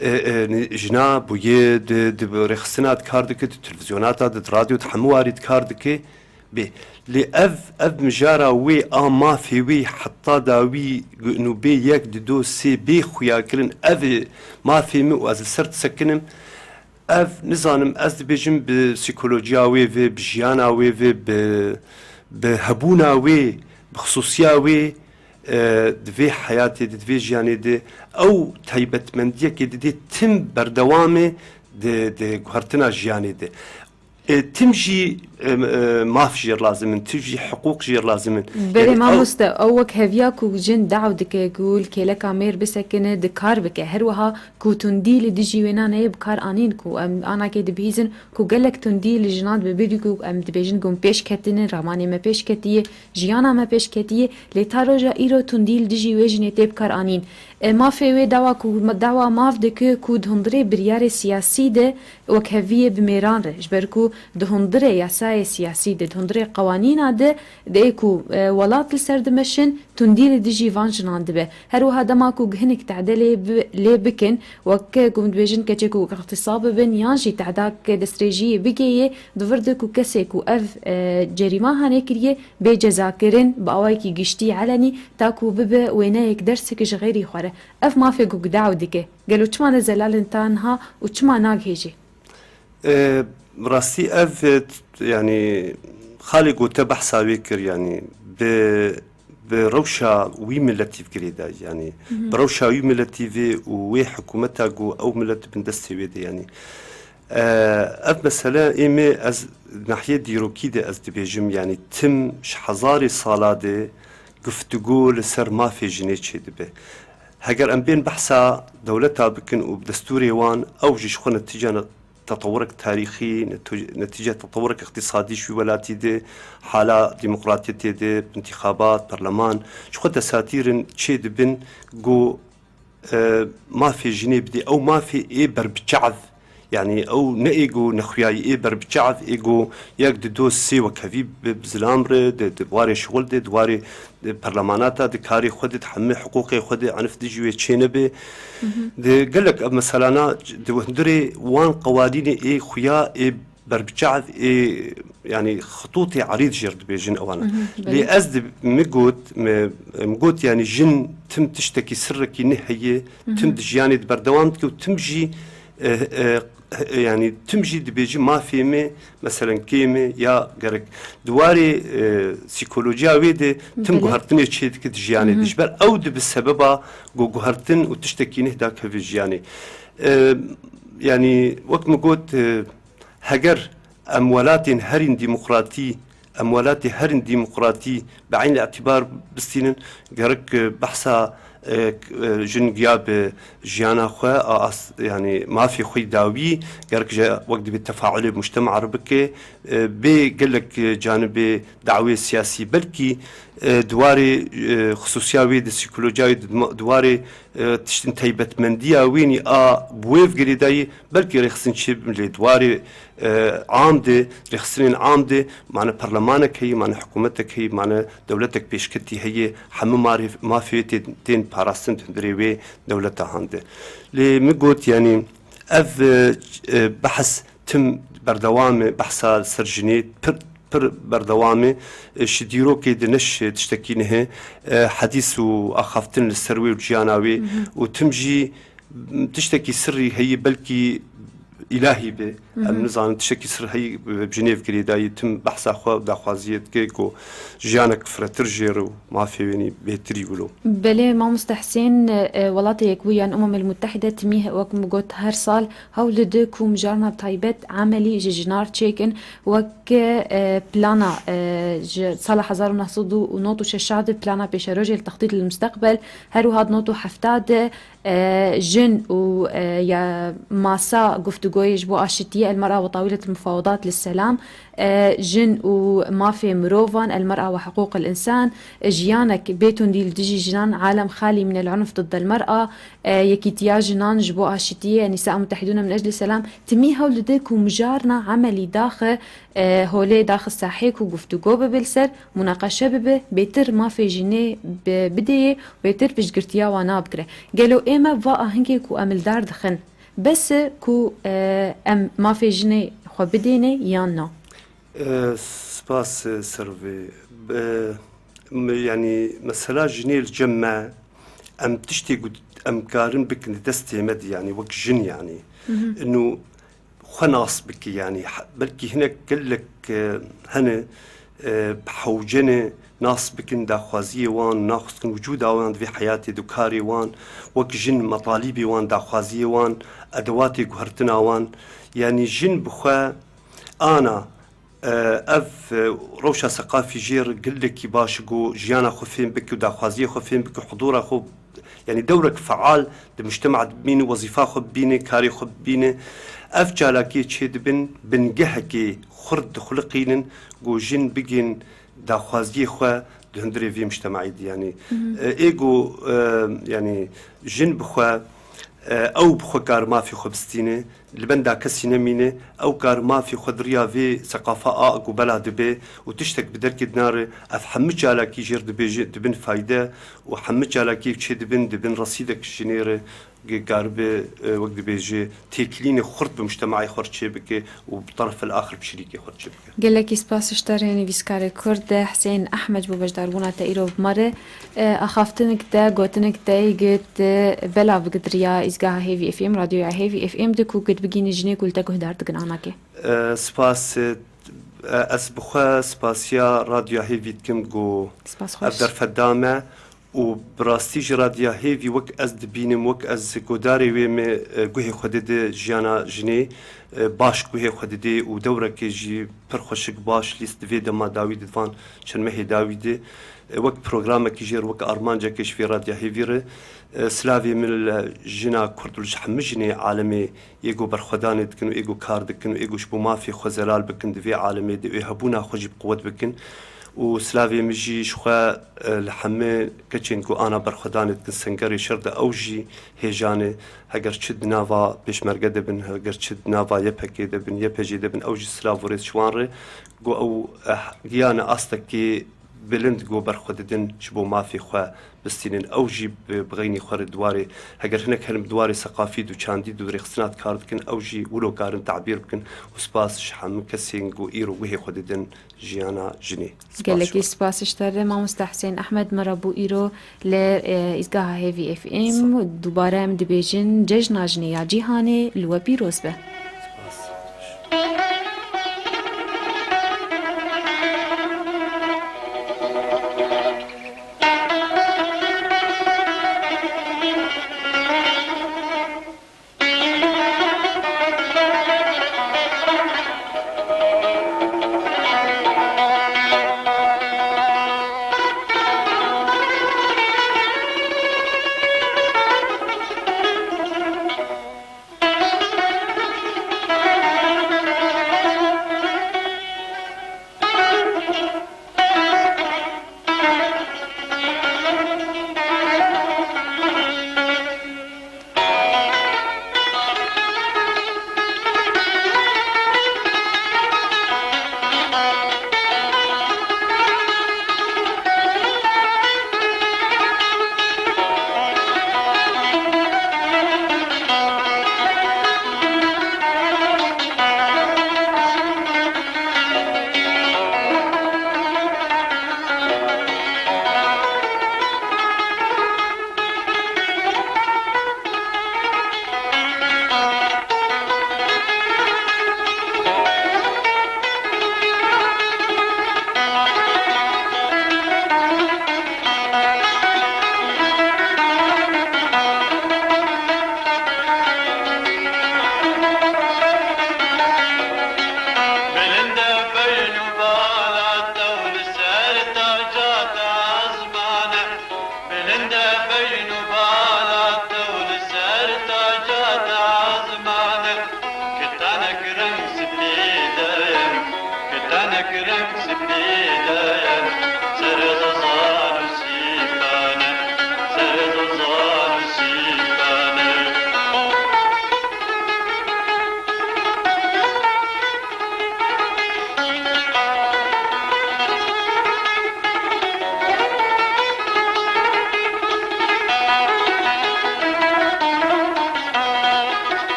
e, e, jina, bûyê di, di rêxistina di kar dike, di televîzyonata de, di radyo, di hemû warî di kar dike. Bê, lê ev, ev mijara wê a mafê wê heta dawî nûbê yek, di do, sê bê xuyakirin, ev e mafê min û ez li ser disekinim. Ev, nizanim, ez dibêjim bi psîkolojiya wê ve, bi jiyana wê ve, bi, bi hebûna wê, bi xisûsiya wê, e, di vê heyatê de, di vê jiyanê de ew taybetmendiyekê didê tim berdewam e di, di guhertina jiyanê de. E, tim jî, e, e, maf jê re lazim in, tim jî hiqûq jê re lazim in. Belê, yanî ew mamoste, ew wek heviya ku jin daw dike ku li kêleka mêr bisekine, di kar bike. Her wiha ku tundî li dijî wêna neyê bi kar anîn, ku em anakê dibihîzin ku gelek tundî li jinan dibe, bêdî ku em dibêjin ku em pêş ketine, ramanê me pêş ketiye, jiyana me pêş ketiye, lê ta roja îro tundî li dijî wê jinê tê bi kar anîn. E, mafê wê dawa ku, dawa maf dike ku di hundirê biryarê siyasî de wek heviyê bi mêran re, ji ber ku di hundirê yasayê siyasî de, di hundirê qewanîna de, dê ku, e, welat li ser dimeşin, tundî li dijî van jinan dibe. Her wiha dema ku gihinik tehdê lê bi-, lê bikin, wek ku min dibêjin keçê ku wek îxtîsab bibin, yan jî tehdake destdirêjiyê bigihê, di vir de ku kesê ku ev, e, cerîma hanê kiriye, bê cezakirin bi awayekî giştî elenî, ta ku bibe wêneyek dersek ji xêrî xwe re. Ev mafê ku daw dike. Gelo çima ne zelal in ta niha û çima nagihêjê? E, rastî ev, e, t-, yanî xalê gote behsa wê kir, yanî bi, bi rewşa wî miletî girêdayî, yanî bi rewşa wî miletî vê û wê hikûmeta ku ew milet bin destê wê de, yanî, e, ev mesele ê me ez nahiyê dîrokî de ez dibêjim, yanî tim ji hezarê sala de guftûgo li ser mafê jinê çêdibe. Heger em bên behsa dewleta bikin û bi destûrê wan, ew jî ji xwe netîca ne-, tetewirek tarîxî, netu-, netîca tetewirek îqtîsadî ji wî welatî de, hala demokratiyetê de, întîxabat, perleman, ji xwe desatîrin çê dibin, ku, e, mafê jinê bidê. Ew mafê ê berbiçav, yanî ew ne ê ku nexuyayî, ê berbiçav, ê ku yek di do sê wekevî bi, bi zilam re, di, di warê şixul de, di warê, di perlemanata, di karê xwe de, di hemî hiqûqê xwe de, enif dijî wê çê nebe. Di gelek ev meselana di hundirê wan qewanînê ê xuya, ê berbiçav, ê, yanî xitûtê erîd jê re dibêjin ewana. Lê ez di, min got, min, min got, yanî jin tim tiştekî sirrekî ne heye, tim di jiyanê de berdewam dike û tim jî, e, e, e, yanî tim jî dibêjî mafê me, meselen kêm e ya gerek di warê, e, psîkolojiya wê de tim guhertinê çê dike di jiyanê de. Ji ber ew dibe sebeba ku guhertin û tiştekî neh dakeve jiyanê. E, yanî wek min got, e, heger em welatên herîn demokratî, em welatê herîn demokratî bi eynî îtîbar bistînin, gerek, e, behsa, e, k-, e, jin giya bi jiyana xwe, a, as-, yanî mafê xwe yî dawî, gerek ji wek dibê tefaulê mujtema re bike, e, bê gelek, e, canibê dawê siyasî, belkî, E, di warê, e, xisûsiya wê, di psîkolojiya wê, di ma-, di warê, e, tiştên taybetmendiya wênî a bi wê ve girêdayî, belkî rêxistin çêbin, lê di warê, e, am de, rêxistinên am de, mane perlemanek heye, mane hikûmetek heye, mane dewletek pêşketî heye, hemû marê-, mafê wê tên, tên parastin di hundirê wê dewleta han de. Lê min got, yanî ev, e, e, behs tim berdewam e, behsa ser jinê pir, pir berdewam e. E, ji dîrokê de ne ji tiştekî nihe, e, hedîs û axaftin li ser wê û jiyana wê û tim jî, m, tiştekî sirrî heye, belkî îlahî be. Em nizanin tiştekî sir heye, bi jinê ve girêdayî tim behsa xwe û daxwaziyê dike ku jiyanek firehtir jê re û mafê wênî bêhtirî wilo. Belê, mamoste Husên, e, Welatê Yekbûyî yan Umemel Mutehide timî, wek min got, her sal hewl dide ku mijarna taybet emelî ji jinan re çêkin, wek, e, plana, e, ji sala hezar û neh sed û nod û şeş de plana pêşerojê li Textît li Mustaqbel, her wiha di nod û hefta de, e, jin û, e, ya masa guftûgoyê ji bo aşitiyê, El Mer'a ve Tawilet el Mufawedat li Selam, e, jin û mafê mirovan, El Mer'a ve Huquq el Însan, e, jiyanek bê tundî li dijî jinan, Alem Xalî min el Unf diddel Mer'a, e, Yekîtiya Jinan ji bo Aşitiyê, Nîsa Mutehidûne min Eclî Selam, timî hewl dide ku mijarna emelî daxe, e, holê daxe sahê ku guftûgo bibe li ser, munaqeşe bibe, bêtir mafê jinê bi-, bidê yê, bêtir piştgirtiya wana bikire. Gelo ême va ahengê ku em li dar dixin, bes e ku, e, em mafê jinê xwe bidêne yan na? E, spas, e, ser vê. E, m-, yanî mesela jinê li cem me, em tiştê ku em karin bikin di destê me de, yanî wek jin, yanî. Ino xwe nas bike, yanî he-, belkî hinek gelek, e, hene, e, bi hewce ne nas bikin daxwaziyê wan, naxistin wicûda wan di vê heyatê de, karê wan, wek jin metalîbê wan, daxwaziyê wan, edewatê guhertina wan. Yanî jin bi xwe ana, e, ev, e, rewşa seqafî jê re gelekî baş e ku jiyana xwe fêm bike û daxwaziyê xwe fêm bike, hudûra xwe, yanî dewrek feal di mujtema de bimîne, wezîfa xwe bibîne, karê xwe bibîne. Ev çalakiyê çê dibin, bingehekê xurt dixuliqînin ku jin bigên daxwaziyê xwe di hundirê vê mujtemaî de, yanî, e, ê ku, e, yanî jin bi xwe, e, ew bi xwe kar mafê xwe bistîne, li benda kesî nemîne, ew kar mafê xwe di riya vê seqafa a ku bela dibe û tiştek bi derkê dinare, ev hemû çalakî jê re dibêje, dibin fayde û hemû çalakî çê dibin, dibin resîdek jinê re, karibe, e, wek dibêje, têkilînê xurt bi mujtemaê xwe re çê bike û bi terefil axir bi şirîkê xwe re çê bike. Gelekî spas ji te re nivîskarê Kurd Husên Ehmed ji bo beşdarbûna te îro bi me re. E, axaftinek te, gotinek te yê ku tu belav bike di riya îzgeha Hêvî F M, radyoya Hêvî F M de ku tu bigihînî jinê ku li te guhdar dikin anakê. E, spas, e, ez bi xwe spasiya radyoya Hêvî dikim ku Spas ev xweş. derfet da me. Û bi rastî jî Radiya Hêvî wek ez dibînim, wek ez guhdarê wê me, e, guhê xwe dide jiyana jinê, e, baş guhê xwe didê û dewrekê jî pir xweşik baş lîst di vê dema dawî de, di van çend mehê dawî de, e, wek programekî jê re, wek armancekê ji vê Radiya Hêvî re, e, silavê min li jina Kurd û li ji hemû jinê alemê yê ku berxwedanê dikin û yê ku kar dikin û yê ku ji bo mafê xwe zelal bikin di vê alemê de û hebûna xwe jî bi quwet bikin. Û silavê min jî ji xwe, e, li hemî keçên ku ana berxwedanê dikin sengerê şer de, ew jî hêja ne. Heger çi di nava pêşmerge de bin, heger çi di nava Y P G de bin, Y P G de bin, ew jî silav û rêz ji wan re. Ku ew, eh, giyane astekî bilind ku berxwe didin ji bo mafê xwe bistînin. Ew jî bi, bi xeynî xwe re di warê, heger hinek herin bi di warê seqafî û çandî û rêxistina kar dikin, ew jî wilo karin tebîr bikin û spas ji hemû kesên ku îro guhê xwe didin jiyana jinê. Spas Gelekî ji we. spas ji te re, mamoste Husên Ehmed, me re bû îro li, e, îzgeha Hêvî F M. Sağ ol. Dubare em dibêjin, Cejna Jinê ya Cîhanê li we pîroz be. Spas.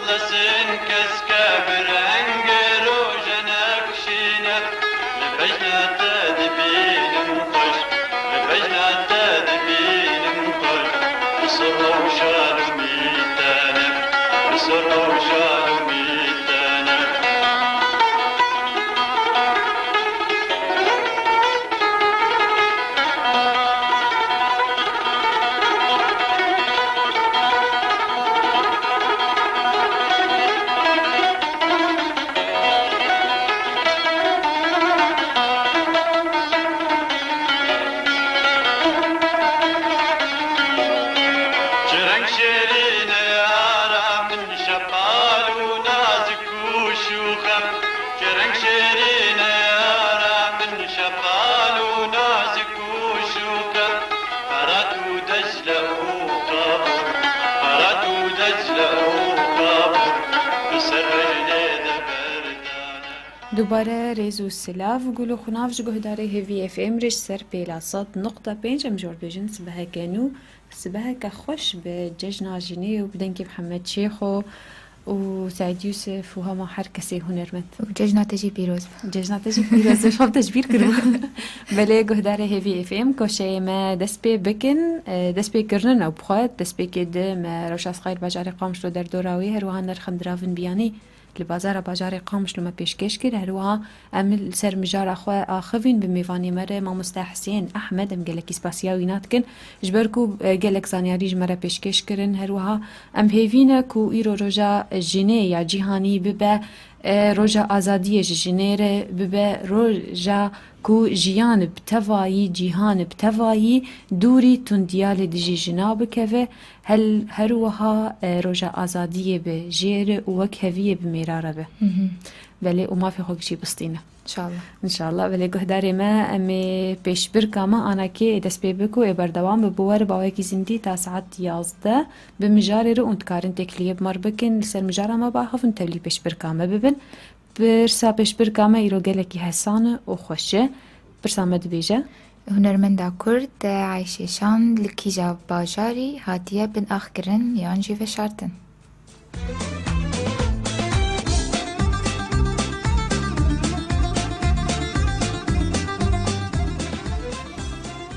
Destên keske bi rengê rojê nexşîne, li bejna te dibînim xweş, li bejna te dibînim xweş. Bi sir rewşa li mî te ne, bi sir rewşa li mî te ne. Çi reng şêrîn e yara min, şeqal û nazik û şûx e. Çi reng şêrîn e yara min, şeqal û nazik û şûx e. Ferat û Decle û Qabûr, Ferat û Decle û Qabûr, bi ser bejnê de berdane. Dubare rêz û silav û gul û xunav ji guhdarê Hêvî F M re ji ser pêla sed nokta pênc. Em jor bêjin sibeheke nû, sibeheke xweş bi cejna jinê û bi dengê Mihemed Şêxo û Seîd Yûsif û hema her kesê hunermend. Û cejna te jî pîroz be. Cejna te jî pîroz be, şav te ji bîr kiribû. Belê guhdarê Hêvî F M, koşeyê me dest pê bikin, e, dest pê kirinin ew bi xwe, destpêkê di me Rewşa Sixayr bajarê Qamişlo derdora wê, her wiha nirxên diravin biyanî li bazara bajarê Qamişlo me pêşkêş kir. Her wiha em li ser mijara xwe axivîn bi mêvanê me re mamoste Husên Ehmed, em gelekî spasiya wîna dikin. Ji ber ku, e, gelek zanyarî ji me re pêşkêş kirin. Her wiha em hêvî ne ku îro roja jinê ya cîhanî bibe, e, roja azadiyê ji jinê re bibe, roja ku jiyan bi tevayî, cîhan bi tevayî dûrî tundiya li dijî jina bikeve. Hel her wiha, e, roja azadiyê bi jê re û wekheviyê bi mêra re be. Hı hı. Belê û mafê xwe gişî bistîne. İnşallah. İnşallah. Belê guhdarê me, em ê pêşbirka me anakê ê dest pê bi ku ê berdewam bi, bi were bawekî zindî ta saet yazdeh bi mijarê re û dikarin têkiliyê bi me re bikin, li ser mijara me biaxivin, tevlî pêşbirka me bibin. Pirsa pêşbirka me îro gelekî hesan e û xweş e. Pirsa me dibêje. Hunermenda Kurd Ayşe Şan li kîja bajarî hatiye binaxkirin yan jî veşartin?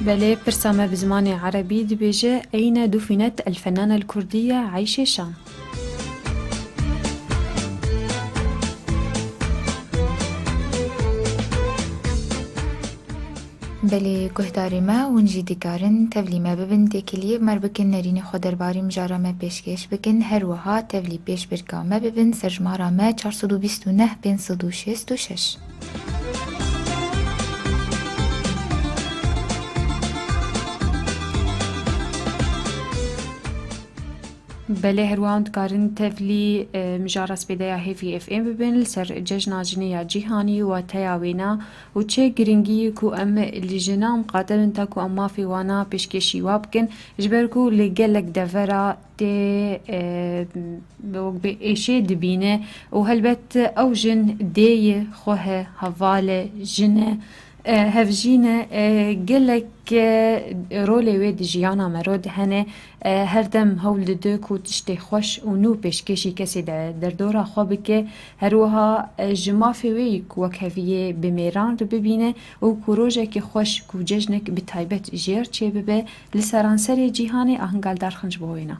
Belê, pirsa me bi zimanê erebî dibêje, Eyne dufinet el fennane el kurdiye Ayşe Şan? Belê guhdarê me, hûn jî dikarin tevlî me bibin, têkiliyê bi me re bikin, nerînê xwe derbarî mijara me pêşkêş bikin. Her wiha tevlî pêşbirka me bibin, serjimara me çar sed û bîst û neh pênc sed û şêst û şeş. Belê, her wiha hûn dikarin tevlî, e, mijara spêdeya Hêvî F M bibin li ser Cejna Jinê ya Cîhanî û wateya wêna û çi giringî ku em li jinan miqate bin ta ku em mafê wana pêşkêşî wa bikin, ji ber ku li gelek devera tê, e, wek bi êşê dibîne û helbet ew jin dê ye, xwehe, heval e, jin e. E, hevjîn e, e, gelek, e, rolê wê di jiyana me re de hene. E, her dem hewl dide ku tiştê xweş û nû pêşkêşî kesê de derdora xwe bike. Her wiha, e, ji mafê wê yî ku wekheviyê bi mêran re bibîne û ku rojekî xweş ku cejnek bi taybet jê re çêbibe, li seranserê cîhanê ahingal darxin ji bo wêna.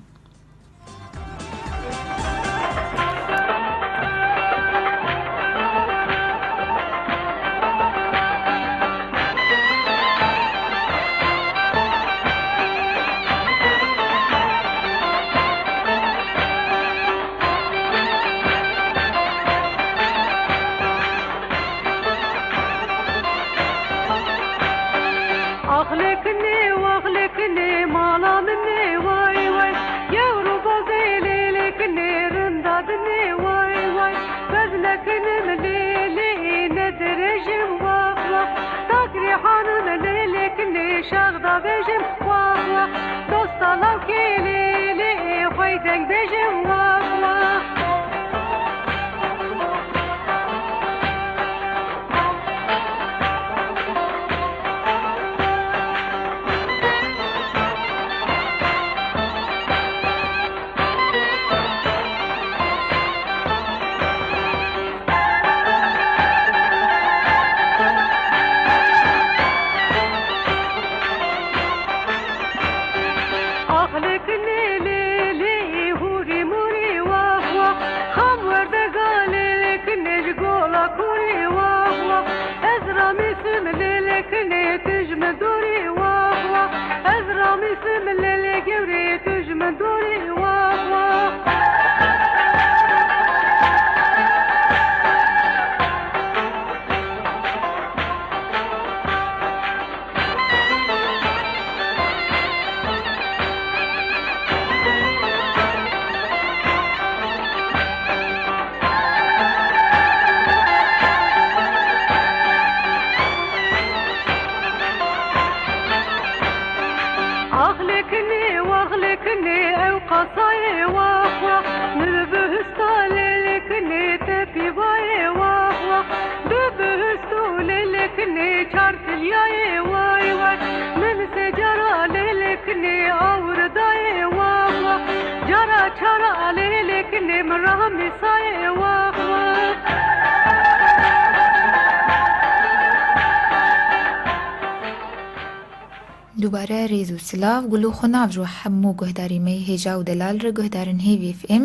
Axlê kinê, waxlê kinê, mala min ê, way, way. Yewro bazê lêlê kinê, rinda dinê, way, way. Bez nekinim lêlê, nedirêjim, wax, wax. Takrê hanim lêlê kinê, şaxda bêjim, wax, wax. Dosta lawkê lêlê, xwey deng bêjim, wax, wax. Ramîsim lêlê kinê tu ji min dûrî, wah wah. Ez ramîsim lêlê gewrê tu ji min dûrî, wah wah. Axlê kinê, waxlê kinê, ew qasayê, wah wah. Min bi bihista lêlê kinê te pîvayê, wah wah. Bi bihist û lêlê kinê çar tilyayê, way way. Min sê cara lêlê kinê awir dayê, wah wah. Cara çara lêlê kinê min rahmîsayê, wah wah. Dubare rêz û silav, gul û xunav ji we hemû guhdarî me yê hêja û delal re, guhdarên Hêvî F M.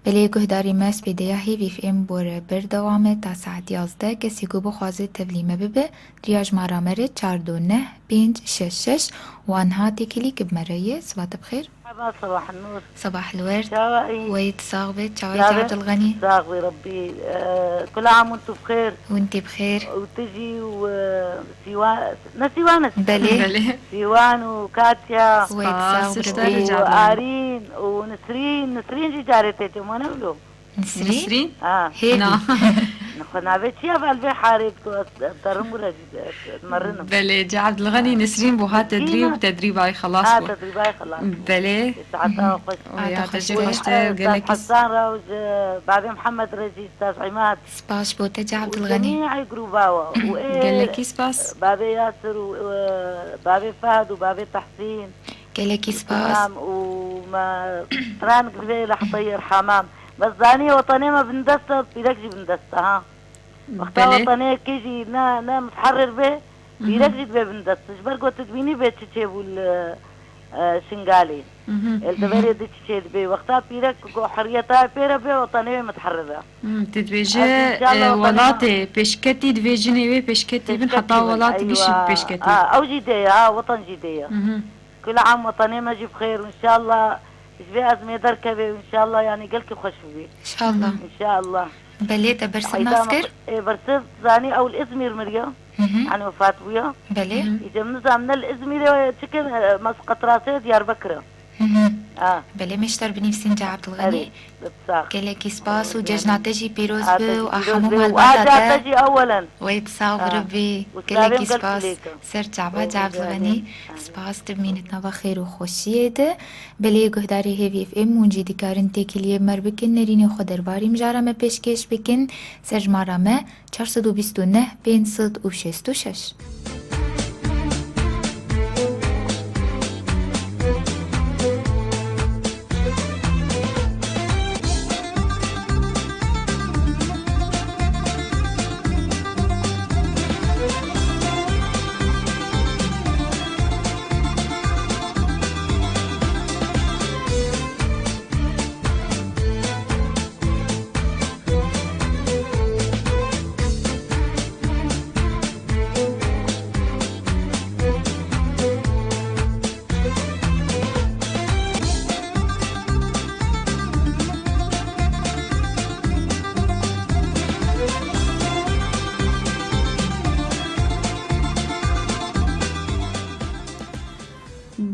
Belê guhdarî me, spêdeya Hêvî F M bore berdewam e ta saet yazdeh. Kesê ku bixwaze tevlî me bibe, riya jimara me re çar du neh pênc şeş şeş, wan ha têkilî ki bi me re ye. Siba te bi xêr. Merhaba, sabah nur. Sabah el werd. Çawa yî? Weyt sax be, çawa yî Abdulganî? Sax be Rabbî. Ee, kul am û tu bi xêr. Hûn tê bi xêr. Û tu jî û, e, Sîwan, ne Sîwan e? Belê. Belê. Sîwan û Katya. Weyt sax be Rabbî. Û Arîn û Nisrîn. Nisrîn jî carê tê tê, ma ne wilo? Nisrîn? Nisrîn? Ha. Hêvî. Na. Xwe navê çi ye, vel vê harê bi ku ez, ez derim wira jî, ez, ez merinim. Belê, ca Abdulganî Nisrîn bû, ha tedrîb, tedrîbayê xelas bû. Ha, tedrîbayê xelas bû. Belê. Saeta xweş. Oya, te jî xweş te, gelekî. Hesan re û ji babê Mihemed re jî, Ustaz Îmad. Spas bo te, ca Abdulganî. Û cemî grûba we. Û ê, gelekî spas. Babê Yasir û, e, babê Fehd û babê Tehsîn. Gelekî spas. Û me stranek divê li heta yerhamam. Bes zanî wetanê me bindest e, pîrek jî bindest e, ha. Wexta wetanê yekê jî ne, ne mutherrir be, pîrek jî dibe bindest. Ji ber ku tu dibînî bê çi çêbû li, e, Şingalê. Li deverê di çi çê dibe. Wexta pîrek ku hurriyeta pê re be, wetanê wê mutherrir e. Hmm, tu dibêje, e, welatê pêşketî divê jinê wê pêşketî bin, heta welat gişî pêşketî. Ew jî dê ye, ha, wetan jî dê ye. Kul am wetanê me jî bi xêr û înşallah ji vê ezmê derkeve û înşallah, yanî gelkî xweş bibî. Înşallah. Înşallah. Belê, te bersiv nas kir? Ê, bersiv zanî ew li Îzmîr miriya. Hı hı. Yanî wefat bûya. Belê. Hı hı. Îcem nizam ne li Îzmîrê çi kir, e, Mesqetrasê Diyarbekir e. Hı hı. Ha. Belê, me ji te re binivîsîn, ca Abdulganî. Erê, sax. Gelekî spas û cejna te jî pîroz be û a hemû malbata te. Aca te jî ewelen. Wê sax bi Rabbî. Gelekî spas. Ser çava, ca Abdulganî. Spas, tu bimînit nava xêr û xweşiyê de. Belê guhdarê Hêvî F M, hûn jî dikarin têkiliyê bi me re bikin, nerînê xwe derbarî mijara me pêşkêş bikin. Ser jimara me çar sed û bîst û neh pênc sed û şêst û şeş.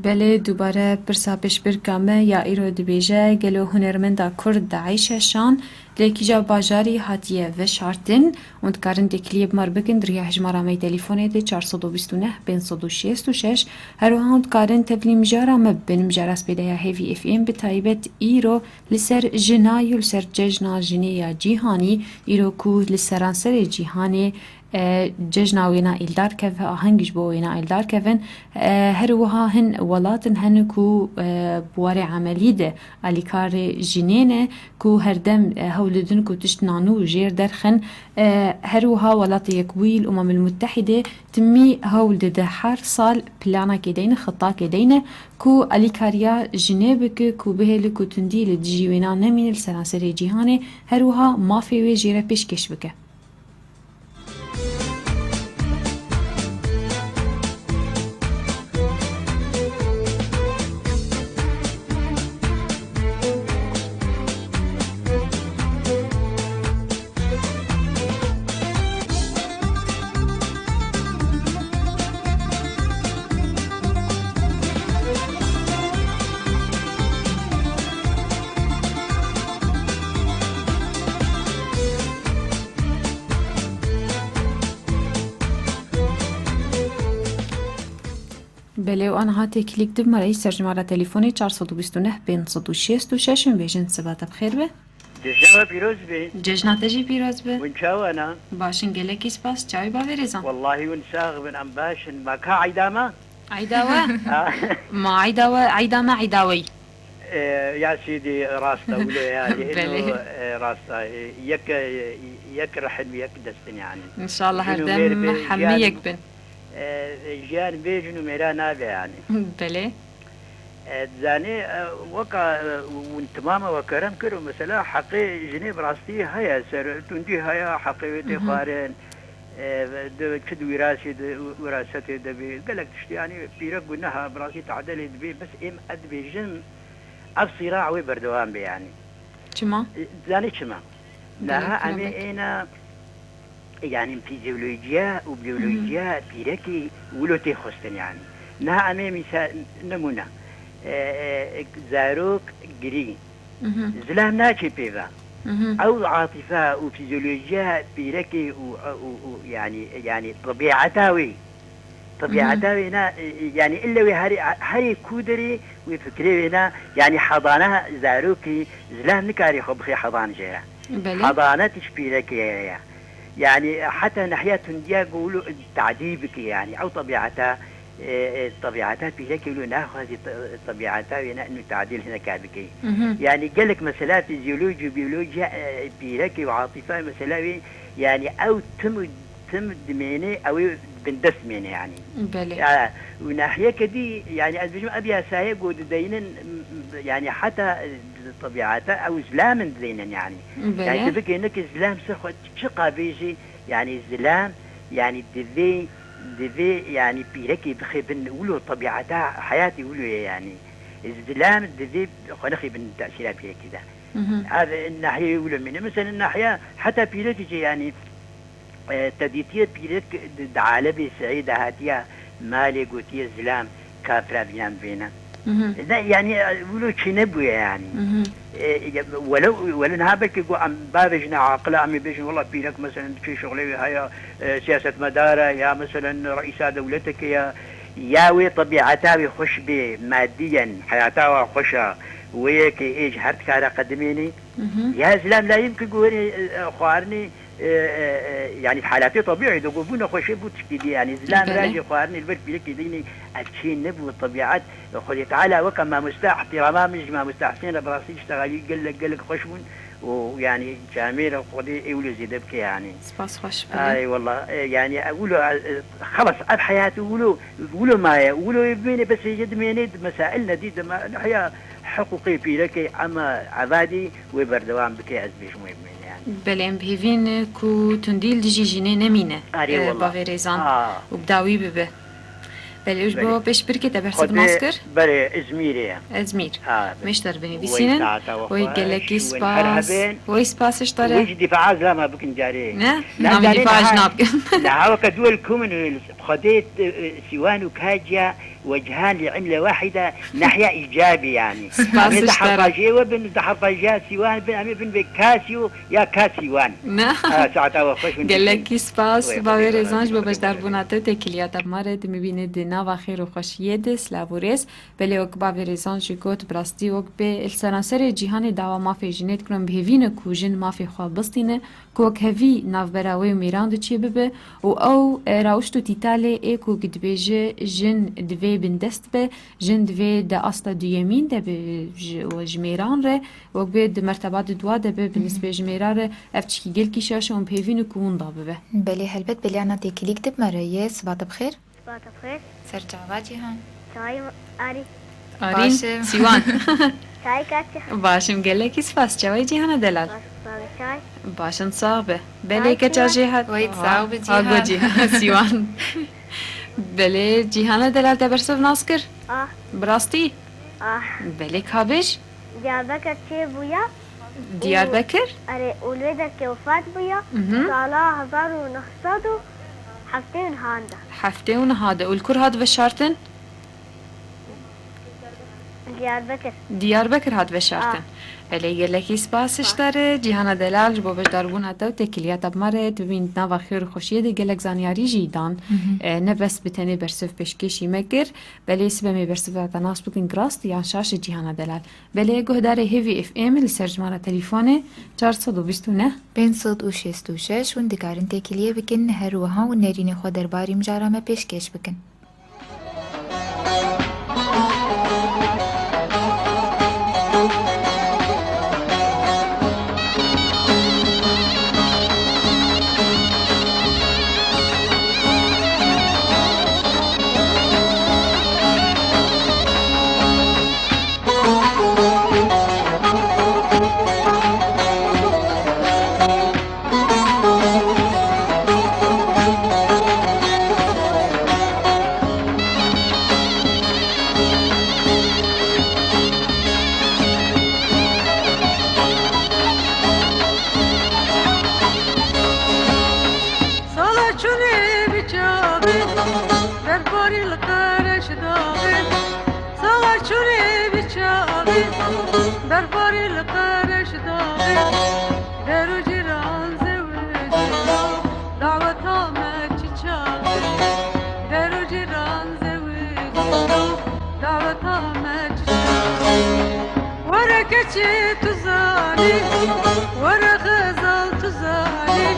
Belê, dubare pirsa pêşbirka me ya îro dibêje, gelo hunermenda Kurd Daîş e şan? Lê kîja bajarî hatiye veşartin? Hûn dikarin têkiliyê bi me re bikin di riya hejmara me yê telîfonê de çar sed û bîst û neh pênc sed û şêst û şeş. Her wiha hûn dikarin tevlî mijara me bibin, mijara spêdeya Hêvî F M, bi taybet îro li ser jina û li ser cejna jinê ya cîhanî, îro ku li seranserê cîhanê, e, cejna wêna êldar keve, aheng ji bo wêna êldar kevin. E, her wiha hin welatin hene ku, e, bi warê emelî de alîkarê jinê ne, ku herdem, e, hewl didin ku tişt nanû jêr derxin. E, her wiha Welatê Yekbûyî li Umemil Muttehîdê timî hewl dide her sal planekê deyne, xitakê deyne ku alîkariya jinê bike, ku bihêle ku tundî li dijî wêna nemîne li seranserê cîhanê, her wiha mafê wê jê re pêşkêş bike. Belê, û aniha têkilîk di me re yî ser jimara telefonê çar sed û bîst û neh pênc sed û şêst û şeş in bêjin siba te bi xêr be. Cejna we pîroz be. Cejna te jî pîroz be. Hûn çawa ne? Baş in, gelekî spas. Çawî bavê rêzan? Wellahî hûn sax bin, em baş in. Ma ka eyda me? Eyda we? Ha. Ma eyda we, eyda me, eyda we yî. E, ya sîdî, rast e, wilo ya, li Belê. Ino, e, rast e, e, yek, e, yek rih in û yek dest in yani. Înşallah her dem hemî yek bin. E, jiyan bê jin û mêra nabe yani. Belê. E, zanî, e, weka, e, hûn timama we kerem kir û mesela heqê jinê bi rastî heye, ser tundî heye, heqê wê tê Mhm. xwarin. E, di çi di wîrasê de, wirasetê de bê, gelek tiştî, yani pîrek guneha, bi rastî tedelê dibê, bes êm ez dibêjim, ev sîra wê berdewam be yani. Çima? E, zanî çima? Gelek Niha em ê kilometre. êna, yani fizyolojiya û biyolojiya Mhm. pîrekî wilo tê xwestin yani. Niha em ê mîsa-, nimûne, e, e, zarok girî, Mhm. Zilam naçê pê ve. Mhm. Ew atife û fizyolojiya pîrekê û, û, û, yani, yani tebiata wê. Tebiata Mhm. wê ne, yani ille wê herê, herê kûderê wê fikrê wê ne, yani hedana zarokî zilam nikarî xwe bixê hedan jê re. Belê. Hedana tişt pîrekê ye. Yani heta nehiya tundiya ku wilo tadî bike yani. Ew tebiata E, e, tebiata pîrekê wilo naxwazî te-, tebiata wê ne, inu tadîl hineka bikey. Mhm. Yani gelek mesela fizyolojî, biyolojî, e, pîrekê û atifa mesela wê, yani ew tim û tim dimêne, ew ê bindest mêne yani. Belê. Ya, û nahiyeke dî, yani ez bijim ev yasayê ku dideynin, m-, m-, yani heta, e, tebiata ew zilamin dideynin yani. Belê. Yani tu bikê neke zilam ser xwe çi qabêjî, yani zilam, yani divê, divê, yani pîrekê bixê bin wilo tebiata heyatê wilo ye yani. Zilam divê xwe nexê bin tesîra pîrekê de. Mhm. Ev nahiyê wilo mîne. Mesela nahiya heta pîrekê jî yani, e, te dîtiye pîrek di, di alemê seyî de hatiye malê gotiye zilam, kafira bînan vêne. Mhm. Ne, yani, e, wilo çênebûye yani. Mhm. E, ya, welew, welew niha belkî ku em bavêjine aqila, em ê bêjin, wela pîrek, meselen, çi şixulê wê heye, e, siyasetmedar e, ya, meselen, reîsa dewleteke ye, ya wê tebiata wê xweş bê, madiyen, heyata wa xweş e, wê yekê ê ji her dikare qedimênê. Mhm. Ya zilam layim ki guherê, e, e, xwarinê, e, e, e, yani halatê tebîî de ku bû nexweşê bû tişkî dî, yani zilam Belê. rajê xwarinê li ber pîrekê dînê ev çê nebû tebiat. Xwedê Teala weke mamoste, ihtirama min ji mamoste Husên re bi rastî tişta xelî gelek, gelek xweş bûn û yani camêr Xwedê ê wilo zêde bike yani. Spas xweş bile. Ay wallah, e, yani, e, wilo, e, xelas ev heyat wilo, wilo maye, wilo ê bimêne, bes ê dimêne, di mesail nedî, di me-, heya hiqûqê pîrekê, ema evadî wê berdewam bike, ez bêjim wê bimêne yani. Belê, em bi hêvî ne ku tundî li dijî jinê nemîne, Arê e, wallah. bavê rêzan Ah. û bi dawî bibe. Belê, û ji bo Belê. pêşbirkê te bersiv Xwedê nas kir? Berê Izmîrê ye. Izmîr. Ha, belê. Mêşter binivîsînin. Wê saeta we Wê xweş, gelekî wên her spas. hebên. Wê spas ji te re. Wê jî dîfaa zilama bikin carê. Ne? Na, Namê carê dîfaa niha, ji nabikim. niha weke duel kumin, Xwedê, e, e, Sîwan û Kaciya we cihan li imle wahîde nahya îcabî yani. Spas Em ê ji te re. Di helqajiyê we bin, di helqajiya Sîwan bin, em ê bin vê Kasî û ya Kasîwan. Ne. Ha, saeta we xweş bin. Gelekî spas, Wê bavê Xwedê rêzan ji bo razî be. beşdarbûna te têkiliya te bi me re dimibîne di nava xêr û xweşiyê de, silav û rêz. Belê wek bavê rêzan jî got, bi rastî wek bê li seranserê cîhanê dawa mafê jinê dikirin, bi hêvî ne ku jin mafê xwe bistîne, ku wek hevî navbera wê û mêran de çêbibe û ew, e, rawişt û tîtalê ê ku dibêje jin divê bindest be, jin divê di asta duyemîn de be ji, ji mêran re, wek bê di merteba di dua de be, bi nisbê ji mêra re, ev tişkî gelkî şaş e û bi hêvî ne ku winda bibe. Belê helbet, belê ana têkilîk dib me re ye, siba te bi xêr. Siba te bi xêr. Ser çava Cîhan. Çayê Arî. Arîn, Baş im. Sîwan. Çayê Kaçî. Baş im, gelekî spas. Çawayî Cîhana delal? Baş, baş, çay. Baş in, sax be. Belê Çay keça Cîhan. jê hat. Wait, Ha, sax be ha, Cîhan. go Cîhan. Sîwan. Belê Cîhana delal te bersiv nas kir? Ah. Bi rastî? Ah. Belê ka bêj? Diyarbekir çêbûye. Diyarbekir? Û, erê, û li wê derkê wefat bûye. Mhm. Sala hezar û neh sed û heftê û neh de. Heftê û neh de. Û li kur hat veşartin? Diyarbekir. Diyarbekir hat veşartin. Ah. Belê, gelekî spas ji te re, Cîhana Delal, ji bo beşdarbûna te û têkiliya te bi me re. Tu bibîn di nava xêr û xweşiyê de, gelek zanyarî jî dan. Mhm. E, ne bes bi tenê bersiv pêşkêşî me kir, belê sibê em ê bersiva te nas bikin, girast yan şaş, Cîhana Delal. Belê, guhdarê Hêvî F M li ser jimara telîfonê çar sed û bîst û neh, pênc sed û şêst û şeş, hûn dikarin têkiliyê bikin, her wiha hûn nerînê xwe derbarî mijara me pêşkêş bikin. Sala çûnê bi çavê, berbarî li qereş daxê. Sala çûnê bi çavê, berbarî li qereş daxê. Der û cîran zewicîno, daweta me çi çaxê. Der û cîran zewicîno, daweta me çi çaxê. Were keçê tu zanî, were xezal tu zanî.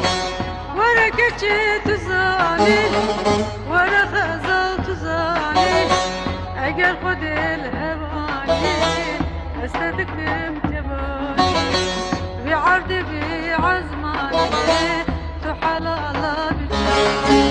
Were keçê tu zanî, were xezal tu zanî. Eger Xwedê li hev anî, ez te dikim kebanî. Vî erdê vî ezmanê, tu helala bi canî.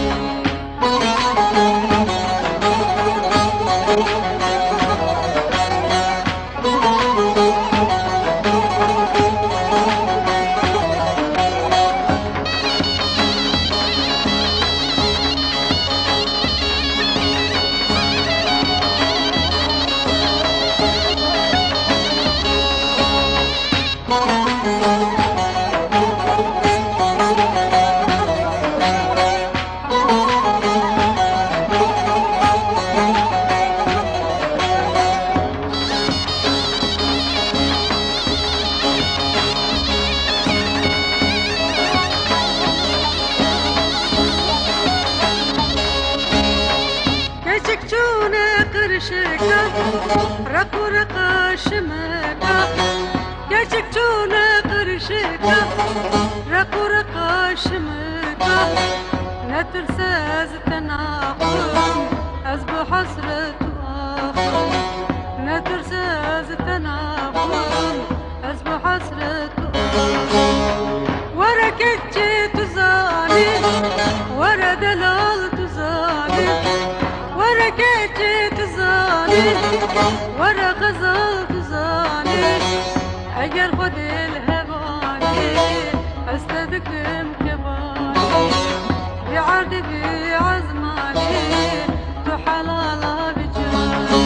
Keçik çûne qirşika, req û reqa şimika. Keçik çûne qirşika, req û reqa şimika. Netirse ez te naxwim, ez bi hesret û axwim. Netirse ez te naxwim, ez bi hesret û axwim. Were keçê tu zanî, were delal tu zanî. Were keçê tu zanî, were xezal tu zanî. Eger Xwedê li hev anî, ez te dikim kebanî. Vî erdê vî ezmanê, tu helala bi canî.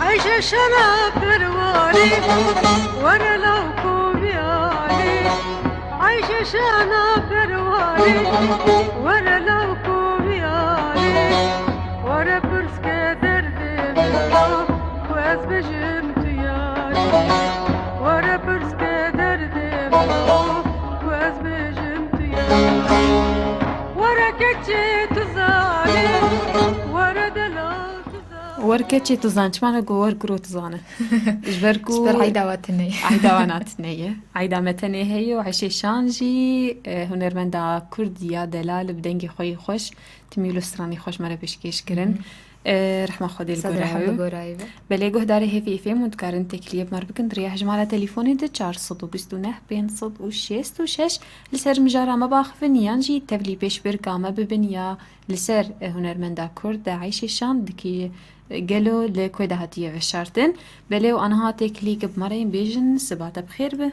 Ayşe şana perwarê, were law komiyalê. Ayşe şana perwarê, were law komiyalê. Were pirs ke derdê min, ku ez bêjim tu yarî. Were pirs ke derdê min, ku ez bêjim tu yarî. Were keçê tu zanî, were delal tu zanî. Wer keçê tu zan, çima ne ku wer kuro tu zane? Ji ber ku Ji ber eyda we tune ye. Eyda wan a tune ye. Eyda me tenê heye û Eşê Şan jî, e, hunermenda Kurd ya delal bi dengê xwe yê xweş, timî û stranê xweş me re pêşkêş kirin. Mhm. E, rehma Xwedê li Sedra gora hemdu we. Gora we. Belê guhdarê hêvî F M hûn dikarin têkiliyê bi me re bikin di rêya hejmara telefonê de çar sed û bîst û neh pênc sed û şêst û şeş. Li ser mijara me biaxivin yan jî tevlî pêşbirka me bibin ya li ser, e, hunermenda Kurd de Eyşê Şan dikî, e, gelo li ku de hatiye veşartin. Belê û aniha têkilî ki bi me re yên bêjin siba te bi xêr be.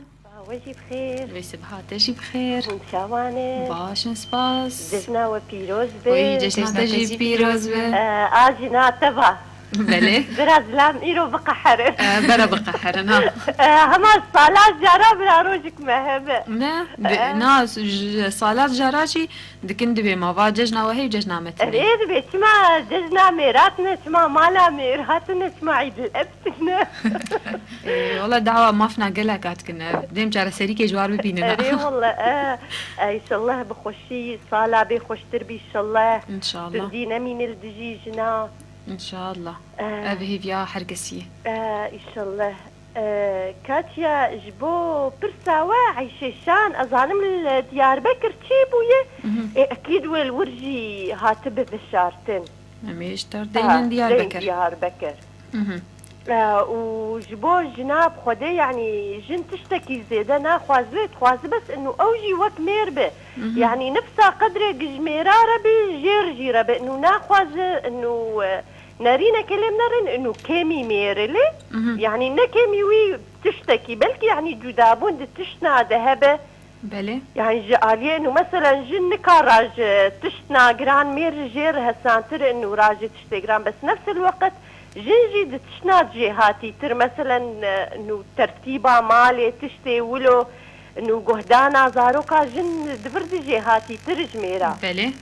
We jî bi xêr. Wê siba te jî bi xêr. Hûn çawan in? Baş in, spas. Cejna we pîroz be. Wê cejna te jî pîroz be. Eh, a jina te va. Belê. Bira zilam îro biqeherin. Eh, bera biqeherin, ha. Eh, hema sala cara bira rojik me hebe. Ne, bi- Eh. na, j- sala cara jî dikin dibê ma va cejna we hey û cejna me tenê. Erê dibê, çima cejna mêr hatine, çima mala mêr hatine, çima Îdil Ebs ne? Ê, wala dawa mafna gelek hat kin ev. Dêm çareserîkê ji war bibînin. Erê wala, e, e, înşallah bi xweşî, sala bê xweştir bî înşallah. Înşallah. Tundî nemîne li dijî jina. Înşallah. E. Ev hêviya her kesî ye. E, înşallah. E, Katya, ji bo pirsa we Eyşê Şan, ez zanim li Diyarbekir çêbûye. Mhm. Ê, ekîd wê li wir jî hatibe veşartin. Em ê ji te re Ha, deynin Diyarbekir. Diyarbekir. Mhm. E, û ji bo jina bi Xwedê, yanî jin tiştekî zêde naxwaze, dixwaze bes inu ew jî wek mêr be. Mhm. Yanî nifsa qedrê gi ji mêra re be, jêr jî re be. Inu naxwaze, inu, e, nerîneke lê binerin, inu kêmî mêr e lê. Mhm. Yanî ne kêmî wî tiştekî, belkî yanî cudabûn di tiştna de hebe. Belê. Yani ji aliyê nû, meselen, jin nikara ji tiştna giran mêr jê re hesantir in û ra ji tiştê giran, bes nefs el weqt jin jî di tiştna cêhatîtir, meselen, e, nû tertîba malê, tiştê wilo, nû guhdana zaroka jin di vir di jêhatîtir ji mêra. Belê.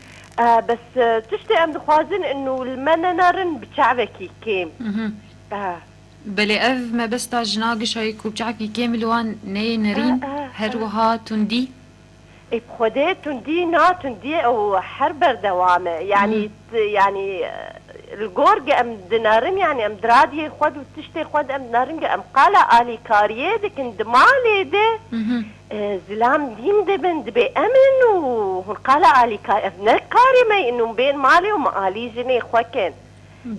E, bes, e, tiştê em dixwazin nû li me nenerin bi çavekî kêm. Mhm. E. Belê ev mebesta jina gişayê ku çavkî kêm li wan neyê nerîn, Ah, ah, her ah. wiha tundî? Ê, bi Xwedê tundî, na tundî ew her berdewam e. Yanî, Hmm. t-, yanî, e, li gor ge em dinerin, yanî em diradiyê xwe û tiştê xwe de em dinerin ge em qala alîkariyê dikin di malê de, Mhm. e, zilam dîn dibin, dibê em in û hûn qala alîkar-, ev ne karê me in û bên malê û me alî jinê xwe kin.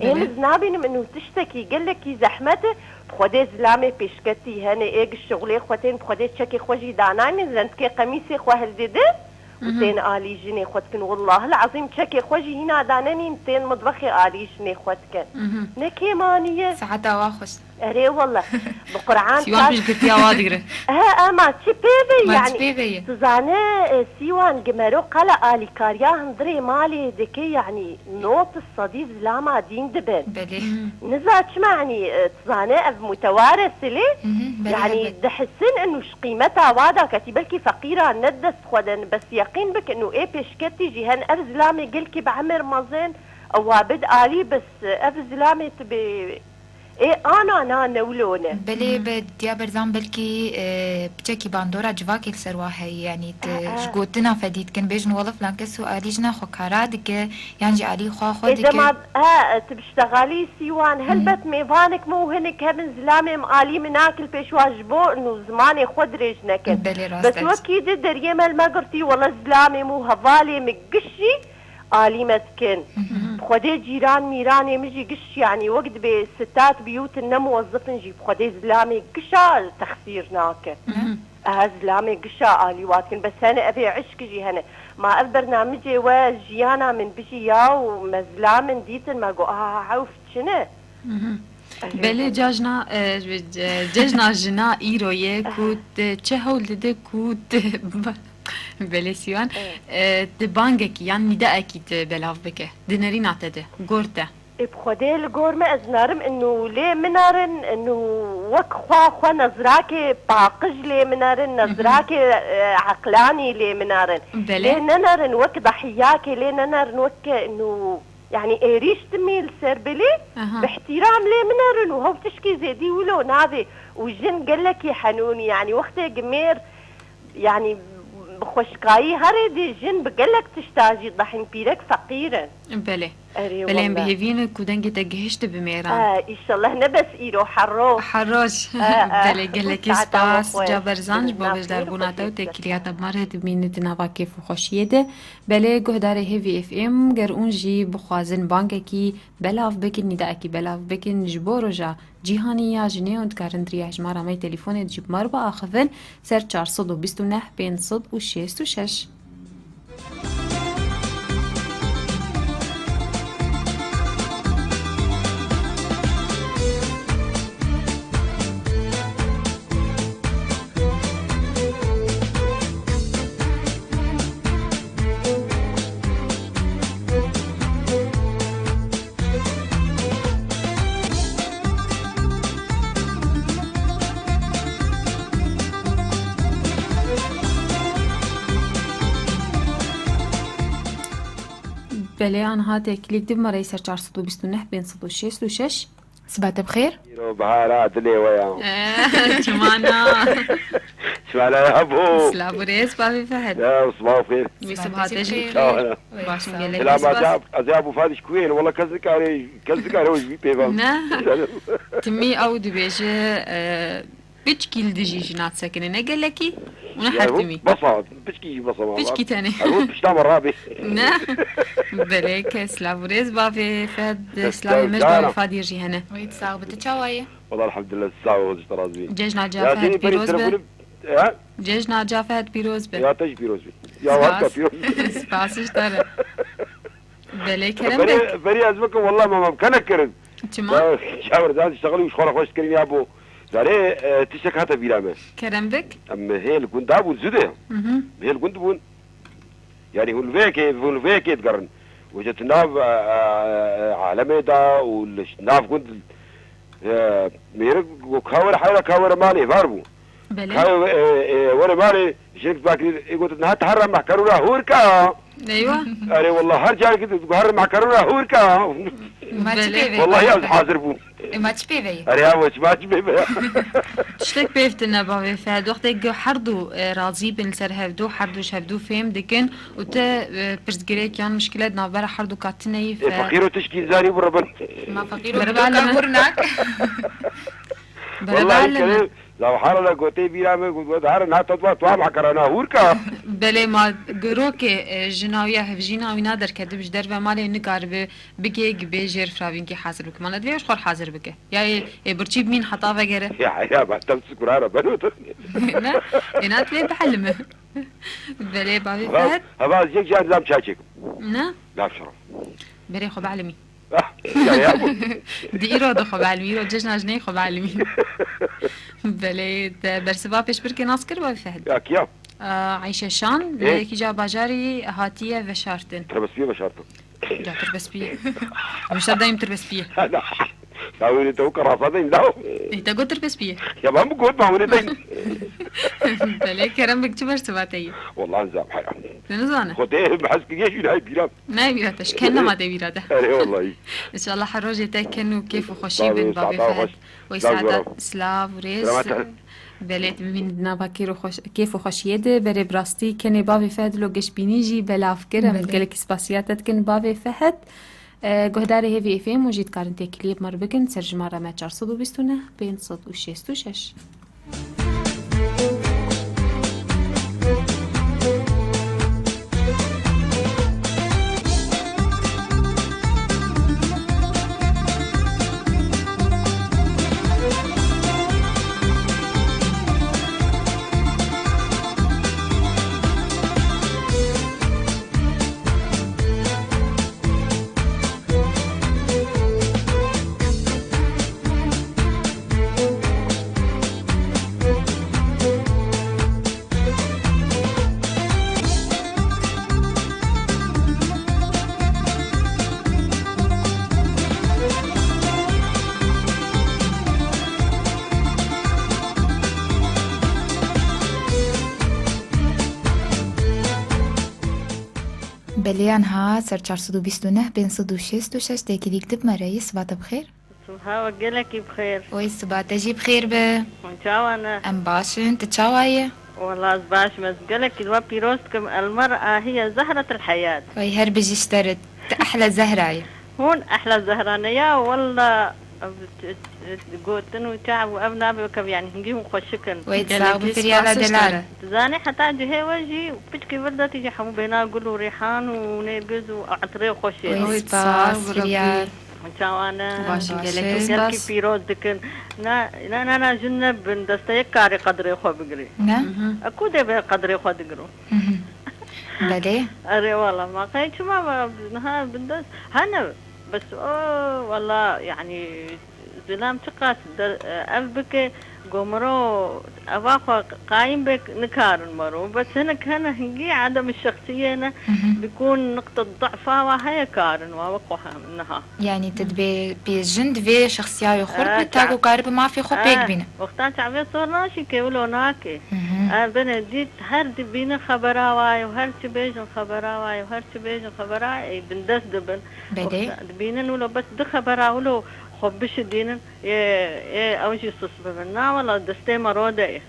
Ê, Belê. min nabînim inu tiştekî gelekî zehmet e. Bi Xwedê zilamê pêşketî hene, ê gi şixulê xwe tên, bi Xwedê çekê xwe jî danaynin, zendikê qemîsê xwe hildidin û Mhm. tên alî jinê xwe dikin. Wallahil ezîm çekê xwe jî hîna danenîn, tên midvexê alî jinê xwe dikin. Mhm. Ne kêmanî ye. Saeta wa xweş. Erê wele. Bi Quran Sîwan kas- piştgirtiya wa digre. He, ema çi pê ve Ma çi yani? pê ve ye? Tu zane, e, Sîwan gi mero qala alîkariya hundirê malê dike, yani not sedî zilama dîn dibin. Belê. Mhm. Niza çima, yani, e, tu zane ev mutewares ilê, Mhm, belê, yani, helbet. dihisin inu ji qîmeta wa da ketî, belkî feqîra ne dest xwe den, bes yeqîn bik inu ê pêşketî jî hen ev zilamê gelkî bi emir mezin, ew wa bid alî, bes, e, ev zilamê tu bê Ê, ana na newlo ne. Belê, Hmm. bi diya berzan belkî, e, piçekî bandora civakê li ser wa heye, yanî tu Eh, eh. ji gotina fedî dikin, bêjin wele filan kes û alî jina xwe kara dike, yan jî alî xwe xwe Ê, dike. dema, he, tu bi ştexalî Sîwan, Hmm. helbet mêvanik min û hinik hebin zilamê min alî min nakil pêş wa ji bo nû zimanê xwe dirêj nekin. Belê, rast Bes e. wekî di deriyê me li me girtî, wele zilamê min û hevalê min giş jî alî me dikin. Mhm. Bi Xwedê cîran mîranê min jî giş, yanî wek dibê sitat biyûtin ne muwezzif in jî, bi Xwedê zilamê gişa texsîr nake. Mhm. Eha zilamê gişa alî wa dikin. Bes hene evê eşk jî hene. Ma ev bernamicê we jiyana min bijî ya û me zilam in dîtin me got, aha, hewf çi ne? Mhm. Erê Belê wele. cajna, e, ce-, cejna jina îro ye ku Aha. tu çi hewl dide ku tu Belê Sîwan, Evet. e, di bangekî yan nîdaekî di belav bike, di nerîna te de, gor te. Ê, bi Xwedê li gor me ez narim inu lê min narin, inu wek xwe, xwe nezrakê paqij lê min narin, Mhm. nezrakê, e, eqlanî lê min narin. Belê. Lê nenerin wek dahiyakê, lê nenerin wek inu, yani êrîş dimî li ser bilî, Aha. bi ihtiram lê min narin û hew tişkî zêdî wilo navê û jin gelekî henûnî, yani wextê gi mêr Yani, bi xweşkayî herê dê jin bi gelek tişta jî dehîn, pîrek feqîr in. Belê. Erê, belê em bi hêvî ne ku dengê te gihişti bi mêran. Aa, îşallah ne bes îro, her roj. Her roj. Belê, gelekî spas. Ca berzan ji bo beşdarbûna te û têkiliya te bi me re dibîne di nava kêf û xweşiyê de. Belê, guhdarê Hêvî F M, ger hûn jî bixwazin bangekî belav bikin, nîdaekî belav bikin ji bo roja cîhanî ya jinê, hûn dikarin di riya hejmara me yê telefon de jî bi me re biaxivin, ser çar sed û bîst û neh pênc sed û şêst û şeş. Belê, aniha têkilîk di me re yê ser çar sed û bîst û neh pênc sed û şêst û şeş. Siba te bi xêr? Îro bihara dilê we ya. Eh, çima na? Çima na ya bo? Silav û rêz, bavê Fehd. Ya, siba xêr. Wî siba te jî bi xêr. Baş in, gelek spas. Selam, ez ya, ez ya bo Fehd ji kuyê ne? Wala kes nikare, kes nikare o ji wî pê ve. Ne. Timî ew dibêje, eh, Piçkî li dijî jina disekine, ne gelekî û ne her timî. Basa, piçkî jî basa. Piçkî tenê. Ew pişta me rabê. Ne. Belê, ke silav û rêz bavê Fehd, silavê me ji bavê Fadiyê jî hene. Wê tu sax bi, tu çawa yî? Wala elhamdulillah, sax ol, ji te razî. Cejna ca Fehd pîroz be. He? Cejna ca Fehd pîroz be. Ya te jî pîroz be. Ya wata pîroz. Spas ji te re. Belê, kerem bek. Berî ez bikim, wela me, me kene kirin. Çima? Ya, ya, ez şexilî û ji xwe re xweş dikirin ya bo. Zarê, e, tiştek hate bîra me. Kerem bik. Em hê li gund dabûn zû de. Mhm. Hê li gund bûn. Yani hûn vê yekê, hûn vê yekê digerin. Wece tu nav, e, e, e, alemê da û li nav gund, e, mêrik û ka were heyra ka were malê var bû. Belê. Ka, e, e, were malê, jinik bakir, e, gotin, "Ha, tu herre mehkerûna hûr ka." Eywa. Erê, wallah, her carekî tu herre mehkerûna hûr ka. Ma çi pê ve? Wallahi ez hazir bûm. E, ma çi pê ve? Erê, ya, ma çi pê ve? Tiştek pêv tine bavê Fehd. Wextê ku her du, e, razî bin li ser hevdu, her du ji hevdu fêm dikin û te, e, pirsgirêk yan mişkile di navbera her du ka tine yî. E, fe- feqîro tişkî zanî bu reben. Ma feqîro bereba lime. Hûr nak. Bereba lime. Zaw hara la gotê bîra me, got, got, hara na tatwa, twa makarana hûrka. Belê, ma girokê, e, jina wî ya hevjîna wî na derketib ji derve malê nikaribe bigê gibê jêr firavînkî hazir bike. Mana divê ji xwe re hazir bike. Ya ê, ê birçî bimîn heta vegere. Ya, ya, ba, tam sikura ra beno tu. Ne? Ê na divê bihelime. Belê, bavê Fehd. Hava, hava ez yek car zam çay çekim. Ne? Lav şeref. Berê xwe bihelime. Ah, ya, ya, bu. Di îro de xwe bielmî, îro cejna jinê xwe bielmî. Belê, te bersiva pêşbirkê nas kir, bavê Fehd? Ya, kiya? Aa, Ayşe Şan, ê? Li yekî ca bajarî hatiye veşartin. Tirbespiyê veşartin. Ca tirbespiyê. Hemîşa dayîm tirbespiyê. Ya, wî te wika rasa deyim, da. Ê, te got tirbespiyê. Ya, ben bu got, ben wî deyim. Belê, kerem bik, çi bersiva te yî? Wallah, nizam, haya. Te nizane? Xwedê, behs kiriye, jî nayê bîra. Nayê bîra te, ji ken nema tê bîra te. Erê, wallahî. Înşallah her rojê te ken û kêf û xweşî bin, bavê Fehd. Wey saeta silav û rêz. Belê, tu bimînî di nava kêr û xweş-, kêf û xweşiyê de, berê bi rastî kenê bavê Fehd lo geşbînî jî belav kir. Em gelekî spasiya te dikin bavê Fehd. E, guhdarê Hêvî F M û jî dikarin têkiliyê bi me re bikin ser jimara me çar sed û bîst û neh pênc sed û şêst û şeş. Belê, aniha ser çar sed û bîst û neh pênc sed û şêst û şeş têkilîk dib me re yî, siba te bi xêr. Siha we gelekî bi xêr. Oy, siba te jî bi xêr be. Hûn çawa ne? Em baş in, tu çawa yî? Wela ez baş im, ez gelekî we pîroz dikim. El mer'a hiye zehretul heyat. Oy, her bijî ji te re, tu ehle Zehra yî. Hûn ehla zehrane ya, wella, gotin û çav û ev nabe weke, yani hingî hûn xweşik in. Wê sax bi firyala delal. Dizanî heta cihê we jî piçkî vir de tî jî hemû bêna gul û rîhan û nêrgiz û etirê xweş ê. Wê spas firyal. Hûn çawan e? Baş in, gelekî spas. Gelkî pîroz dikin. Na, na, na, na, jin nebin desteyek karê qedrê xwe bigirî. Ne? E, ku dê bê qedrê xwe digiro? Belê. Erê wala, ma qey çima va niha bindest? Hene, bes o, wala, yani, zilam çiqas de, ev bike, go miro, eva xwe qayîm bek nikarin miro. Bes hinek hene hingî adem şexsiyê ne, bikûn niqte du'fa wa heye karin wa, wek xwe hem niha. Yani, tu dibê pê jin divê şexsiyayê xurt be, ta ku karibe mafê xwe pêk bîne. Wexta çavê sor naşî ke wilo nake. Ev bine dît, her dibînin xebera waye û her çi bêjin xebera waye û her çi bêjin xebera, ey bindest dibin. Belê. Wexta dibînin wilo bes di xebera wilo xwe bişidînin, ê, ê, ew jî sus bibin. Na wela destê mero de ye.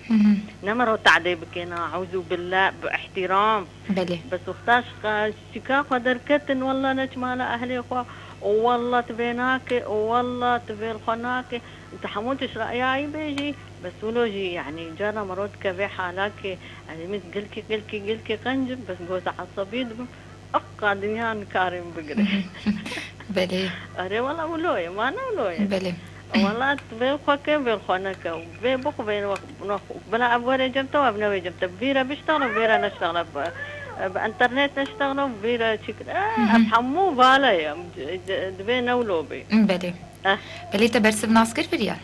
Ne mero tadê bikê, na, eûzû billah, bi ihtiram. Belê. Bes wexta şiqa-, şika xwe derketin, wella neç mala ehlê xwe, û wella tu vê nake, û wella tu vê li xwe nake. Tu hemû tişt reyayî bêjî, bes wilo jî, yani, cara mero dike vê halakê, yani, min gelkî, gelkî, gelkî qenc im, bes goza esebî dibim. Eqqa dinya nikarin bigire. Belê. Erê wela wilo ye, ma ne wilo ye. Belê. Wela vê xwe ke, vê xwe neke. Vê bixwe, vê nexwe. Bila ev were cem te, ev newê cem te. Vî re biştexle, vê re neştexle. Bi, bi internet neştexle, vî re çi kir. Eh, ev hemû vala ye. Em c-, c-, divê ne wilo bê. Belê. Eh. Belê te bersiv nas kir viriya?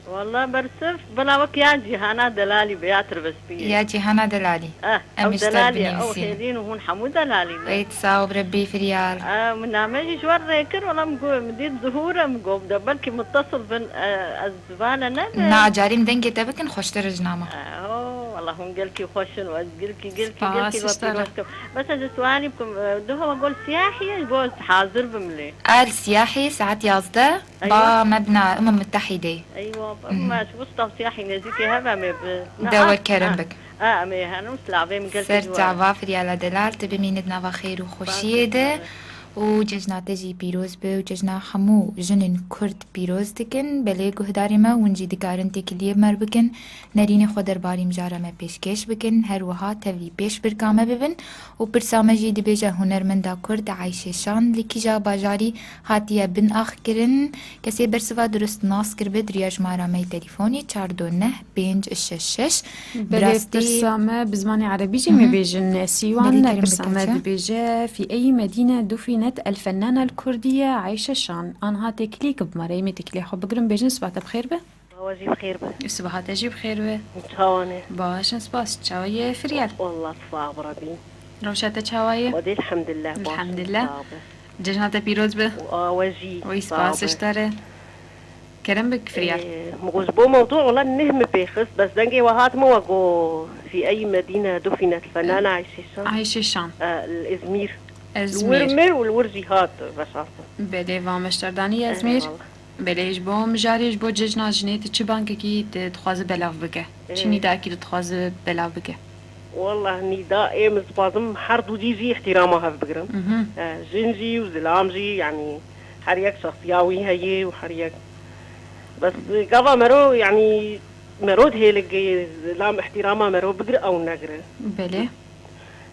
Walla bersiv, bila wek ya Cîhana Delalî be, ya Tirbespiyê. Ya Cîhana Delalî. Eh, em ew ji te Delalî ye, ew binivîsîn. Xêrîn û hûn hemû Delalî ne. Ey, sağ ol, Rebbi firyal. Eh, min name jî ji we re kir, wala min got, min dît Zuhûr e, min got, de belkî mutesil bin, eh, ez vale nebe. Na, carî min dengê te bikin, xweştir e ji nama. Eh, oh, wala hûn gelkî xweş in û ez gelkî, gelkî, gelkî we pîroz kim. Bes ez ê sualî bikim, eh, duha we got siyahî ye, ji bo ez hazir bim lê. A, li siyahî, saet yazdeh. Eywa. Ba me bina Umem Mutehîdê. Eywa, mhm, ma ji wista siyahî nêzîkê hev em ê bi-, ne, de we kerem bik. A, em ê henin silavê min gelkî. Ser çava firyala delal, tu bimîne di nava xêr û xweşiyê de. Û cejna te jî pîroz be û cejna hemû jinên Kurd pîroz dikin. Belê guhdarê me, hûn jî dikarin têkiliyê bi me re bikin. Nerînê xwe derbarî mijara me pêşkêş bikin. Her wiha tevlî pêşbirka me bibin. Û pirsa me jî dibêje, hunermenda Kurd Ayşe Şan li kîja bajarî hatiye binaxkirin? Kesê bersiva dirust nas kiribe, di riya jimara me yê telîfonê çar du neh pênc şeş şeş. Belê, bi rastî pirsa me bi zimanê erebî jî, mhm, me bêjin, Sîwan, belê, ne, kerem pirsa me dibêje, "Fî eyî medîne dufinet el fennana el kurdiye Ayşe Şan?" Anha têkilî ki bi me re, em ê têkilê xwe bigirin, bêjin, siba te bi xêr be. Awa jî bi xêr be. Sibaha te jî bi xêr be. Çawan e? Baş in, spas. Çawa ye firyal? Wallah, sağ ol Rebî. Rewşa te çawa ye? Xwedê elhamdulillah, baş in, elhamdulillah, sağ be. Cejna te pîroz be. Û awe jî. Wî spas, sağ be. Ji te re. Kerem bik firyal. Ee, ji bo mewdû wala neh min pê xist, bes dengê we hat min we got, "Fî eyî medîne dufinet fenana Ayşe Şan?" Ayşe Şan. Ee, li Îzmîr. Îzmîr. Li wir mir û li wir jî hat veşartin. Belê, va me ji te re danî Îzmîr. Eyvallah. Belê, ji bo mijarê, ji bo cejna jinê tu çi bangekî tu dixwaze belav bike? Çi, ee, nîdayekî tu dixwaze belav bike? Wallah, nîda ê min dixwazim her du cî jî îhtîrama hev bigirin. Mhm. Eh, jin jî û zilam jî, yanî her yek şexsiya wî heye û her yek. Bes gava mero, yanî mero dihêle zilam îhtîrama mero bigire ew negire. Belê.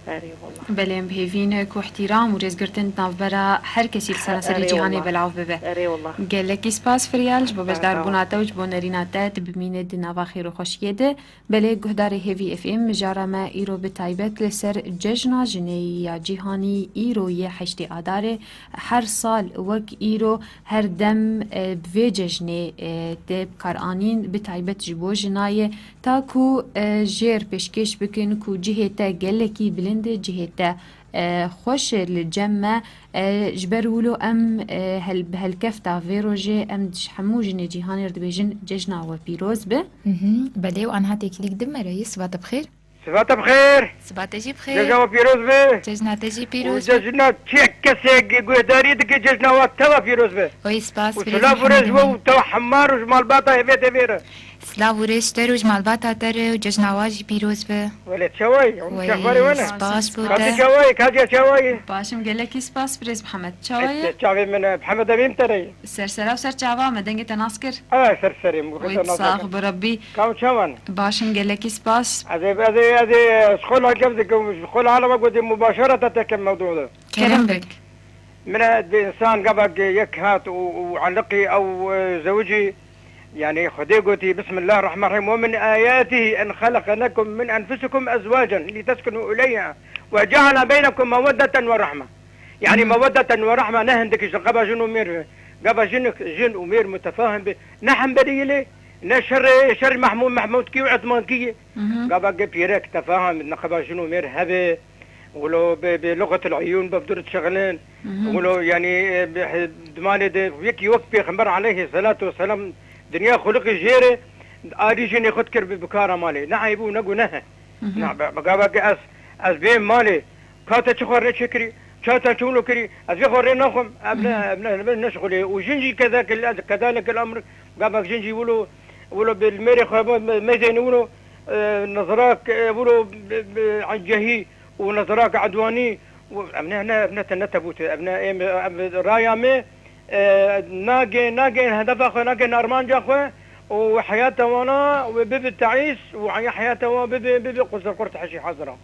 Erê, wallah. Belê, em bi hêvî ne ku îhtîram û rêzgirtin di navbera her kesî li seranserê cîhanê belav bibe. Erê, wallah. Gelekî spas, Firyal, ji bo beşdarbûna te û ji bo nerîna te, tu bimîne di nava xêr û xweşiyê de. Belê, guhdarê Hêvî F M, mijara me îro bi taybet li ser Cejna Jinê ya Cîhanî îro yê heştê Adarê, her sal wek îro her dem, e, bi vê cejnê, e, tê bikaranîn, bi taybet ji bo jinayê, ta ku, e, jêr pêşkêş bikin ku cihê te gelekî bilind e, cihê te, e, xweş e li cem me. E, ji ber wilo em, e, hel-, bi helkefta vê rojê em ji hemû jinê cîhanê re dibêjin cejna we pîroz be. Mhm, belê, û anha têkilîk di me re ye, siba te bi xêr. Siba te bi xêr. Siba te jî bi xêr. Cejna we pîroz be. Cejna te jî pîroz be. Û cejna çi kesê guhdarî dike cejna we teva pîroz be. Oy, spas, û silav û rêz we û tev hemar û ji malbata hevê devê re. Silav û rêz ji te re û ji malbata te re û cejna wa jî pîroz be. Welê çawa yî? Hûn Wey, şexbarê we ne? Spas bo Katî te. Çawa yî? Katiya çawa yî? Başim, gelekî spas birêz Mihemed. Çawa yî? Çavê min e, Mihemed Emîn te re yî. Ser sera û ser çava me, dengê te nas kir. Ew ser serê min, Wey, te nas sax kir. Bi Rebbî. Ka çawa ne? Başim, gelekî spas. Ez ê, ez ê, ez ê, ji xwe la gef dikim, ji xwe la alama gotê mubaşerata te kim mewdû de. Kerem bik. Min e di însan gavak yek hat û, û eliqî ew, e, zewicî, yanî Xwedê gotî, Bismillahirrahmanirrahîm, "Ve min ayatihi en xeleqenekum min enfusikum ezwacen liteskunu ileyha ve ceale beynekum meweddeten ve rahme." Yanî Hı hı. meweddeten ve rahme ne hindik ji gava jin û mêr, gava jin, jin û mêr mutefahim bi, ne hemberî lê, ne şerê, şer Mehmûd, Mehmûdkî û Etmankî. Hı hı. Gava ge pîrek tefahim, ne gava jin û mêr hebe, Wilo bi, bi luxetil uyûn bi dur dişixilin. Mhm. Wilo, yanî, e, bi, di malê de wekî wek Pêxember aleyhisselatu vesselam dinya xuliqî jê re, alî jinê xwe dikir bi, bi kara malê. Ne eyb û ne guneh e. Mhm. Na, bi, bi gava ke ez, ez bêm malê, ka te çi xwarinê çêkirî, ça te çûlo kirî, ez vê xwarinê naxwim. Ev ne, Mhm. ev ne, ev ne şixulê. Û jin jî kezek, kezalek el emr, gavak jin jî wilo, wilo bi mêrê xwe me, me, mezênî wilo, e, nizrak, e, wilo bi, bi, encehî, û nizrak edwanî, û ev ne, ne, ev ne te, ne tebût e, ev ne êm, ev raya me, e, nagên, nagên hedefa xwe, nagên armanca xwe, û heyata wana wê bibe teîs, û heyata wan bibe, bibe qusir qurt heşî hazira.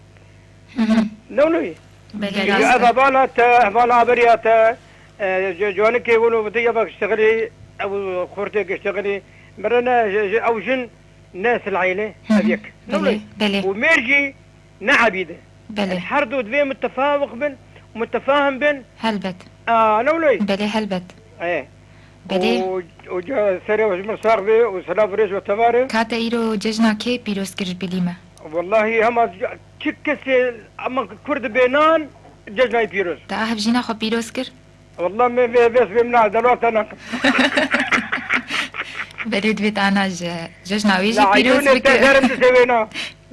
Hı hı. Ne wilo yî? Belê, Çünkü rast e. Ev hevala te, hevala aberiya te, e, ji, ciwanikê wilo bi te yavak ştexilî, ew xortê ke ştexilî, mere ne, ji, ji, ew jin ne silahî ne, Hı hı. ev yek. Ne wilo Belê, yî? Belê. Û mêr jî ne ebîd e. Belê. Yanî her du divê mutefawik bin, mutefahim bin. Helbet. A, ne wilo yî? Belê, helbet. E. Belê. Û, û ca serê ji min sax be û silav û rêz we temare. Ka te îro cejna kê pîroz kir ji bilî me? Wellahî hema ca-, çi kesê, ama kurd bê nan, cejna wî pîroz. Te a hevjîna xwe pîroz kir? Wallah me vê vês vê min a delal te nakim. Belê divêt ana ji cejna wê jî La pîroz eyûnê te bike. Derim tu sevêna.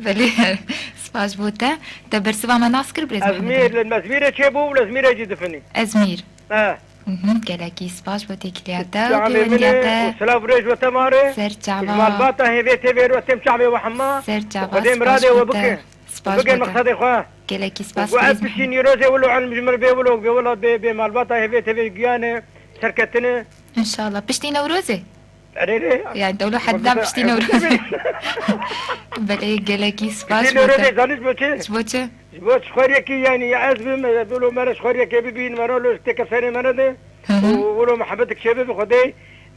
Belê, spas bo te. Te bersiva me nas kir birêz Ez Mehmet mîr, Emîn? Li Ezmîrê çêbû û li Ezmîrê jî difinî. Ezmîr. Eh. Mhm, gelekî spas bo têkiliya te û Çavê min e pêweniya te. Û silav rêj we temare. Ser çava. Ji malbata hêvê têvê ro têm çavê we hema. Ser çava, Xwedê spas miradê bo we te. Bike. Spas Bigên bo te. Mexsedê xwe. Gelekî spas Û ez birêz piştî Mehmet. Nîrozê wilo elm ji min bê wilo, bê wilo, bê, bê malbata hêvê tevê giyane serketine. Înşallah. Piştî Newrozê? Erê rê. Yani dewlo heddan piştî Newrozê. Belê gelekî spas Piştî bo te. Newrozê zanî ji bo çi? Ji bo çi? Ji bo ji xwariyekî yani ez bim, wilo mere ji xwariyekê bibîn, mere lo têke serê mere de. Hı hı. Û wilo muhebbet dikşe bibi Xwedê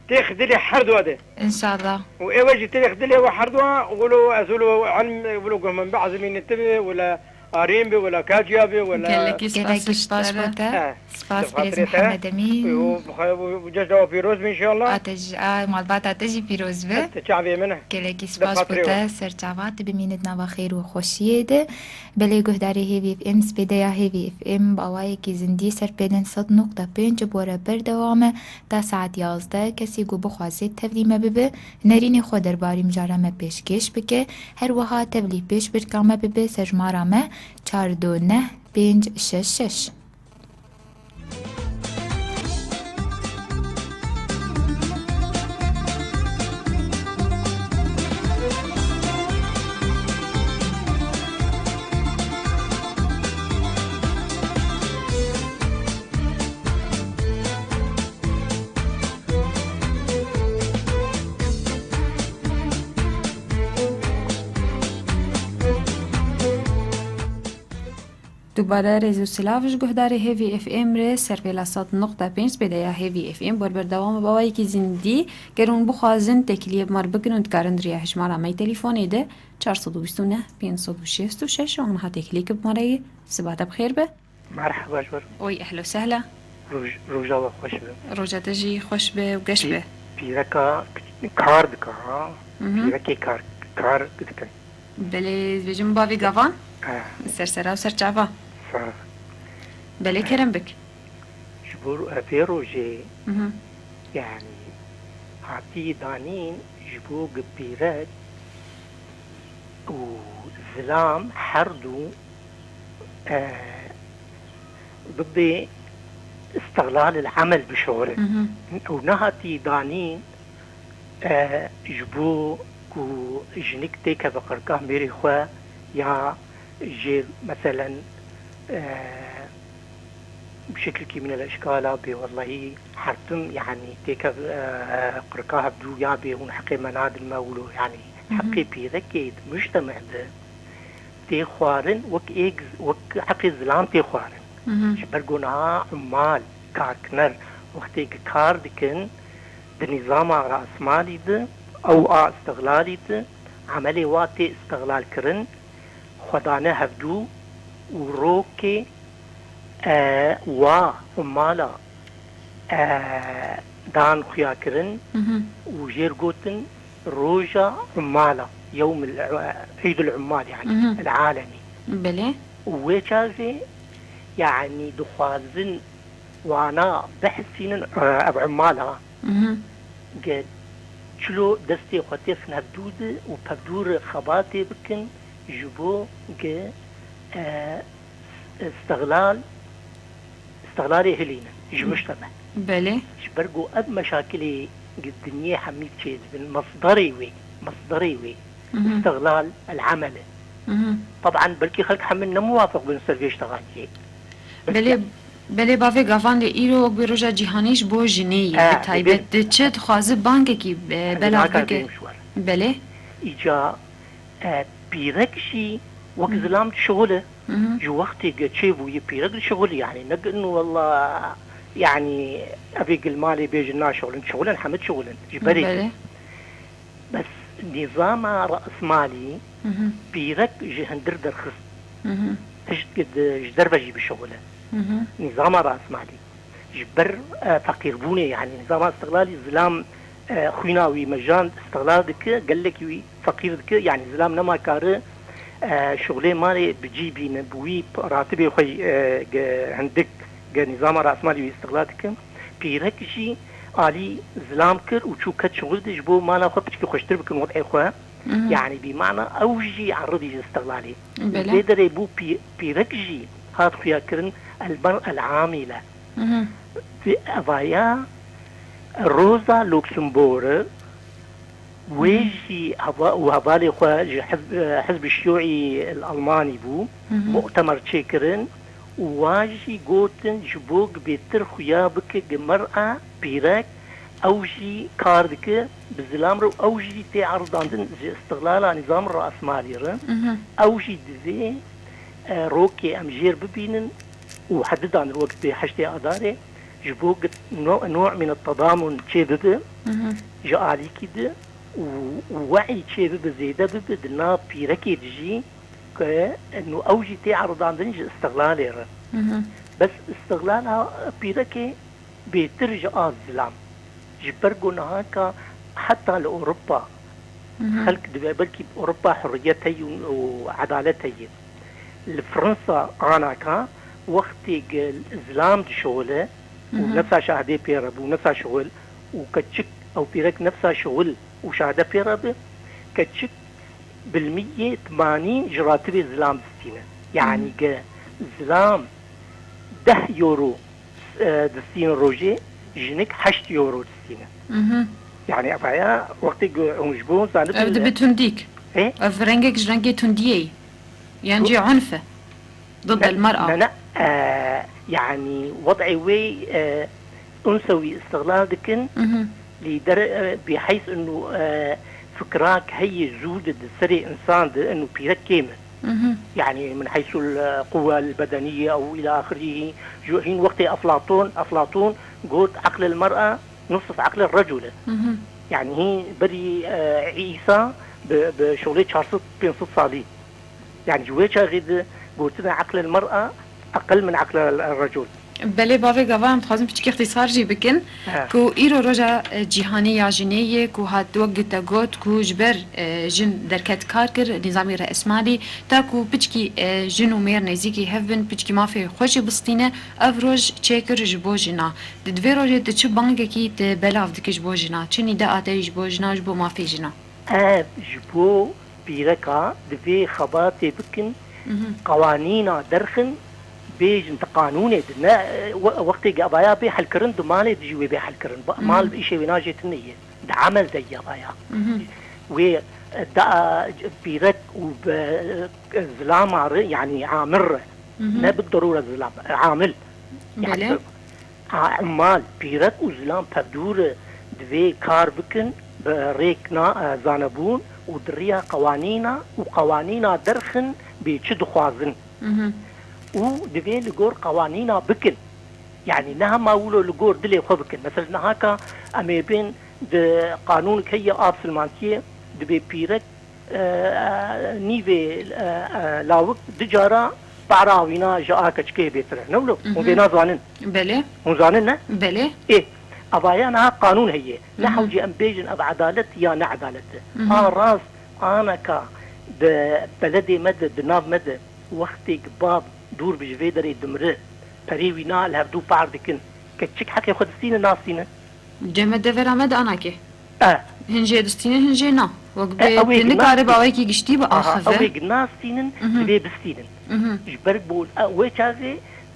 têx dilê her dua de. Înşallah. Û ew jî têx dilê we her dua, wilo ez wilo elm, wilo guh min bi ezimînê ti bi, wila arîn bi, wila kaciya bi, wila Gelekî spas Gelekî spas bo te. He. Spas Bi birêz xatirê te. Mihemed Emîn. Û, û, û cejna we pîroz be înşallah. A te jî, a malbata te jî pîroz be. Te çavê min e. Gelekî Bi spas bo xatirê te. We. Ser çava tu bimînit nava xêr û xweşiyê de. Belê guhdarê Hêvî F M, spêdeya Hêvî F M, bi awayekî zindî ser pêlên sed nokta pênc ji bo re berdewam e. Ta saet yazdeh kesî ku bixwaze tevlî me bibe, nerînê xwe derbarî mijara me pêşkêş bike. Her wiha tevlî pêşbirka me bibe ser jimara me çar du neh pênc şeş şeş. Dubare rêz û silav ji guhdarê Hêvî F M re, serpêla sed nokta pênc spêdeya Hêvî F M, ber berdewam e bi awayekî zindî. Ger hûn bixwazin têkiliyê bi me re bikin, hûn dikarin di riya hejmara me yê telîfonê de çar sed û bîst û neh pênc sed û şêst û şeş û aniha têkilî ki bi me re ye. Siba te bi xêr be. Merheba ji we re. Oy, ehlo sehla. Roj-, roja we xweş be. Roja te jî xweş be û geş Pî-, be. Pîreka kar dike, ha? Mhm. Pîrekê kar, kar dike. Belê, dibêjim bavê gavan. Ha. Ser sera û ser çava. Sağ ol. Belê, kerem bik. Ji bo vê rojê, Mhm. yanî, hatî danîn ji bo gi pîrek û zilam her du, e, bibê istiqlalil emel bişorin. Mhm. Û nehatî danîn, e, ji bo ku jinik têkeve qirkah mêrê xwe ya jê, meselen, e, bi şekilkî min el eşkala bê wellahî hertim, yanî têkev, e, qirka hevdû ya bê hûn heqê me nadin me wilo, yanî heqê pîrekê di mujtemeh de tê xwarin wek êk, wek heqê zilam tê xwarin. Ji ber ku niha ummal, karkiner, wextê ki kar dikin, di nîzama rasmalî de, ew a îstixlalî de, emelê wa tê îstixlalkirin, xwe dane hevdû û rokê, e, wa umala, e, dan xuyakirin û jêr gotin roja umala, yewm el, Îd el Ummal, yani el alemî. Belê. Û wê çaxê, yani dixwazin wana bihesînin, e, ev umala. Ge çilo destê xwe têxin hevdû de û pevdû re xebatê bikin ji bo ge, e, îstixlal, îstixlalê hilînin ji mujteme. Belê. Ji ber ku ev meşakilê gi dinyê hemî çêdibin, mesderê wê, mesderê wê, îstixlal el-emel e. Teban belkî xelk hemin ne muwafiq bin ser vê îştixaliyê. Belê, belê bavê gavan lê îro wek bi roja cîhanî ji bo jinê ye. Bi taybet di çi dixwazi bangekî, e, belav bike. Belê. Îca, e, pîrek jî wek zilam dişixule. Ji wextê ge çêbûyî pîrek dişixulî, yani ne inu wella, yani evê gilmalê bêjin naşixulin, dişixulin, hemî dişixulin. Ji berê ge. Bes nîzama rasmalî pîrek ji hundir derxist. Tişt ge di, ji derve jî bişixule. Nîzama rasmalî. Ji ber, e, feqîrbûnê, yani nîzama îstixlalî zilam, e, xwîna wî mejand îstixlal dike, gelekî wî feqîr dike, yani zilam nema kare, e, şixulê malê bi cî bîne, bi wî p-, ratibê xwe, e, ge hindik, ge nîzama rasmalî wî îstixlal dike. Pîrek jî alî zilam kir û çû ket şixul de ji bo mala xwe piçkî xweştir bikin wed'ê xwe. Yani bî mana ew jî eridî ji îstixlalê. Belê. Vê derê bû pî-, pîrek jî hat xuyakirin el-mer'el amile. Di evaya Rosa Luxemburg, wê jî heva-, û hevalê xwe ji hizb-, hizb şiyûî el-Almanî bû, mu'temer çêkirin û wa jî gotin ji bo bêtir xuya bike gi mer'a pîrek, ew jî kar dike bi zilam re û ew jî tê eredandin ji îstixlala nîzam rasmalî re. Ew jî divê, e, rokê em jêr bibînin û hedidan wek bi heştê Adarê ji bo git no-, nû' min tedamûn çê bibe ji alîkî de û, û we'î çê bibe zêde bibe di nav pîrekê de jî ke eno ew jî tê eredandin ji îstixlalê re. Bes îstixlala pîrekê bêtir ji a zilam. Ji ber ku niha ka heta li Ewropa xelk dibe, belkî Ewropa hurriyet heye û, û edalet heye. Li Fransa anaka wextê ge zilam dişixule û nefsa şahidê pê re bû, nefsa şixul û keçik ew pîrek nefsa şixul û şahide pê re bi, keçik bilmiyê temanî ji ratibê zilam distîne. Yanî ge zilam deh euro, e, distîne rojê, jinik heşt euro distîne. Yanî evaya wextê ku hûn ji bo zanibin. Ev dibe tundîk. Ê? Ev rengek ji rengê tundiyê ye. Yan jî unf e. Dı-, ne, del mer'a. Ne, ne, e, yani, wed'ê wê, e, unse wî îstixlal dikin, lîder, e, bîheys inu, e, fikrak heye zû di, di serê insan de inu pîrek kêm e. Yani, min heysul, e, quwwe el-bedeniye ew ila axirî, ju-, hîn wextê Eflaton, Eflaton got, "Eql el-mer'a nusf eql el-recul" e. Yani, hîn berî, e, Îsa bi, bi şolê çar sed pênc sed salî. Yani ji wê çaxê de gotina eqlel mer'a eqel min eqlel recul. Belê bavê gava em dixwazin piçkî ixtîsar jî bikin. He. Ku îro roja, e, cîhanî ya jinê ye ku hat wek te got ku ji ber, e, jin derket kar kir nîzamî resmalî ta ku piçkî, e, jin û mêr nêzîkî hev bin, piçkî mafê xwe jî bistîne, ev roj çêkir ji bo jina. Di, di vê rojê tu çi bangekî te belav dike ji bo jina? Çi nîdea te ji bo jina, ji bo mafê jina? Ev ji bo pîreka divê xebatê bikin, qewanîna derxin, bêjin di qanûnê de ne, we-, wextê ge evaya bê helkirin, di malê de jî wê bê helkirin. Ba-, mal bi îşê wê najê tune ye. Di emel de ye evaya. Mhm. Wê da, pîrek û bi, e, zilama re, yanî amir re. Mhm. Ne bi derûre zilam, amil. Belê. Yani, a, ummal, pîrek û zilam pevdû re divê kar bikin bi rêk na, e, zanebûn û di riya qewanîna û qewanîna derxin bê çi dixwazin. Mhm. Û divê li gor qewanîna bikin. Yani ne hema wilo li gor dilê xwe bikin. Mesela niha ka em ê bên di qanûnik heye av silmantiyê, dibê pîrek, e, nîvê, e, e, lawik du cara para wîna ji a keçikê bêtir e. Ne wilo? Hûn vê Mhm. nazanin. Belê. Hûn zanin ne? Belê. Ê, evaya niha qanûn heye. Ne Mhm. hewce em bêjin ev edalet ya ne edalet e. Mhm. A rast, aneka di beledê me de, di nav me de, wextêk bav dûr bi ji vê derê dimire, perê wîna li hevdû par dikin. Keçik heqê xwe distîne, nastîne? Cem me devera me de anakê. E. Hin jê distîne, hin jê na. Wek E, bê ew ê tu nikare bi awayekî giştî bi Aha, axive. Ew ê nastînin, Mhm. divê bistînin. Mhm. Ji ber ku, e, wê çaxê,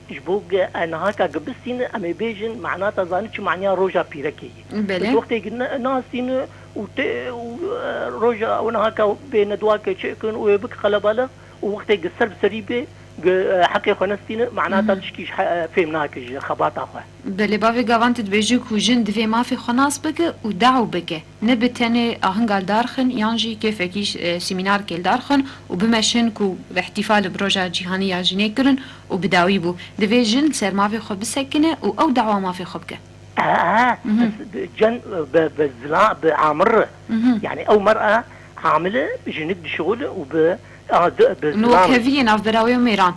ji bo ge, e, niha ka ge bistînin, em ê bêjin, manata zanî çi maniya roja pîrekê ye. Belê. Wextê ge ne-, nastînin û tê, û, e, roja ew niha ka bê nedwake çêkin û ê bik qelebalix, û wextê ge ser bi serî bê, ge, e, heqê xwe nestîne, manata Mhm. tişkî ji he-, e, fêm nake ji xebata xwe. Belê, bavê gavan tu dibêjî ku jin divê mafê xwe nas bike û daw bike. Ne bi tenê ahinga darxin yan jî kêfekî, e, semînarkê li darxin û bimeşin ku ihtifal bi roja cîhanî ya jinê kirin û bi dawî bû. Divê jin ser mafê xwe bisekine û ew dawa mafê xwe bike. Aha, Mhm. cen bi, bi zila, bi amir. Mhm. Yani ew mer'a hamile, jinik dişixule û bi, a, di, bi Nû zilam. Wek heviyê navbera wê û mêran.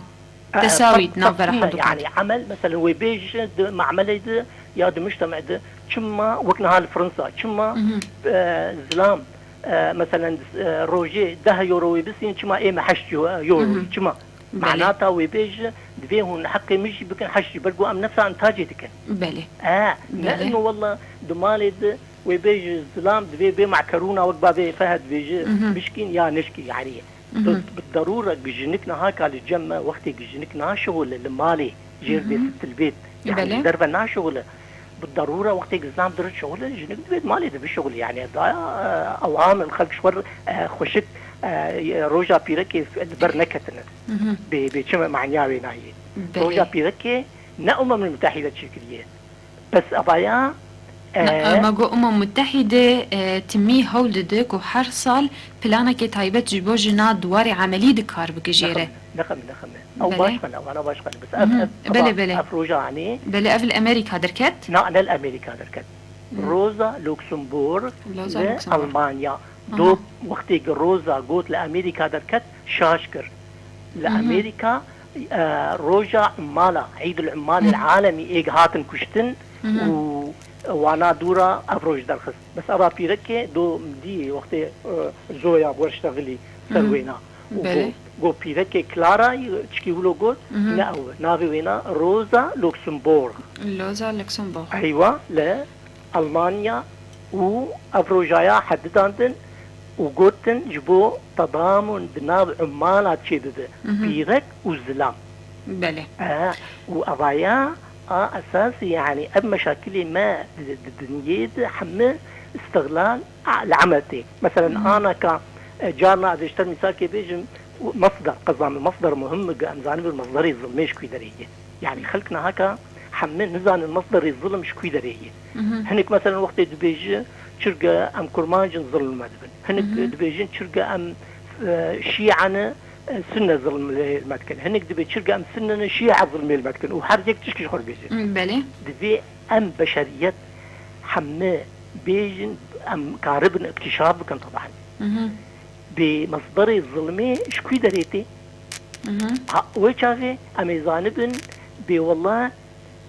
E, Tesawî di navbera hemdûkan. Yani emel, mesela wê bêje di mamelê de ya di mujtemê de, çima wek niha li Fransa, çima, Mhm. e, zilam, e, mesela, e, rojê deh euro wê bisîn, çima ê me heşt euro, Mhm. çima? Belê. Manata wê bêje, divê hûn heqê min jî bikin heşt jî, ber ku em nefsa em tacê dikin. Belê. E, ne Belê. ino wella di malê de wê bêje zilam divê bê makerûna wek bavê Fehd dibêje Mhm. bişkîn ya nişkî, yani. Mhm. Bi, bi derûre jinik niha ka li cem me, wextê jinik naşixule li malê, jêr Hı hı. dê sitilbêt, yani Belê. ji derve naşixule. Bi derûre wextê zilam dirit şixule, jinik divê malê de bişixule. Yani da, e, ewam xelk ji xwe, e, xweşik, e, roja pîrekê li ber neketine. Mhm. Bê, bê çi manya wê nayê. Belê. Roja pîrekê ne Umemul Mütehîde çêkiriye. Bes evaya, Me, e, me got Umem Mutehîde, e, timî hewl dide ku her sal planekê taybet ji bo jina di warê emelî de kar bike jê re. Nexeme, nexeme, nexeme. Ew Belê. baş xwene, wana baş xwene. Bes ev, Mhm. ev, Belê, eva, belê. ev roja anî. Belê, ev li Amerîka derket? Na, ne li Amerîka derket. Hmm. Roza Luxemburg Roza li Luxemburg. Almanya. Aha. Do wextê ku Roza got li Amerîka derket, şaş kir. Li Mhm. Amerîka, e, roja Ummala, Îdul Ummalil Mhm. Alemî ê hatin kuştin Mhm. û wana dûra ev roj derxist. Bes eva pîrekê do dî wextê, e, Zoya werştexilî ser Mhm. wêna. Û Belê. go, go pîrekê Clara, çikî wilo got, Mhm. ne ew, navê wêna Rosa Luxemburg. Rosa Luxemburg. Eywa, li Almanya û ev rojaya hedidandin û gotin ji bo tedamûn di nav Ummala çêbibe, Mhm. pîrek û zilam. Belê. E, û evaya a esasî, yani ev meşakilê me di, di dinyê de hemî îstixlal, a, li emel tê. Mesela Mhm. anaka, e, carna ez ji te mîsalkê bêjim, û mesder, qeza min, mesder muhim e, em zanibin mesderê zilmê ji ku derê ye. Yani xelk nihaka hemî nizanin mesderê zilm ji ku derê ye. Mhm. Hinek mesela wextê dibêje, çirge em kurmanc in zilm me dibin. Hinek Mhm. dibêjin çirge em, e, şîa ne, e, sunne zilm lê me dikin. Hinek dibê çirge em sunne ne şîa zilmê li me dikin. Û her yek tişkî ji xwe dibêje. Mm, belê. Divê em beşeriyet hemî bêjin, em karibin iktîşaf bikin taban. Mhm. Bê mesderê zilmê ji ku derê tê? Mhm. Ha, wê çaxê em ê zanibin, bê wela,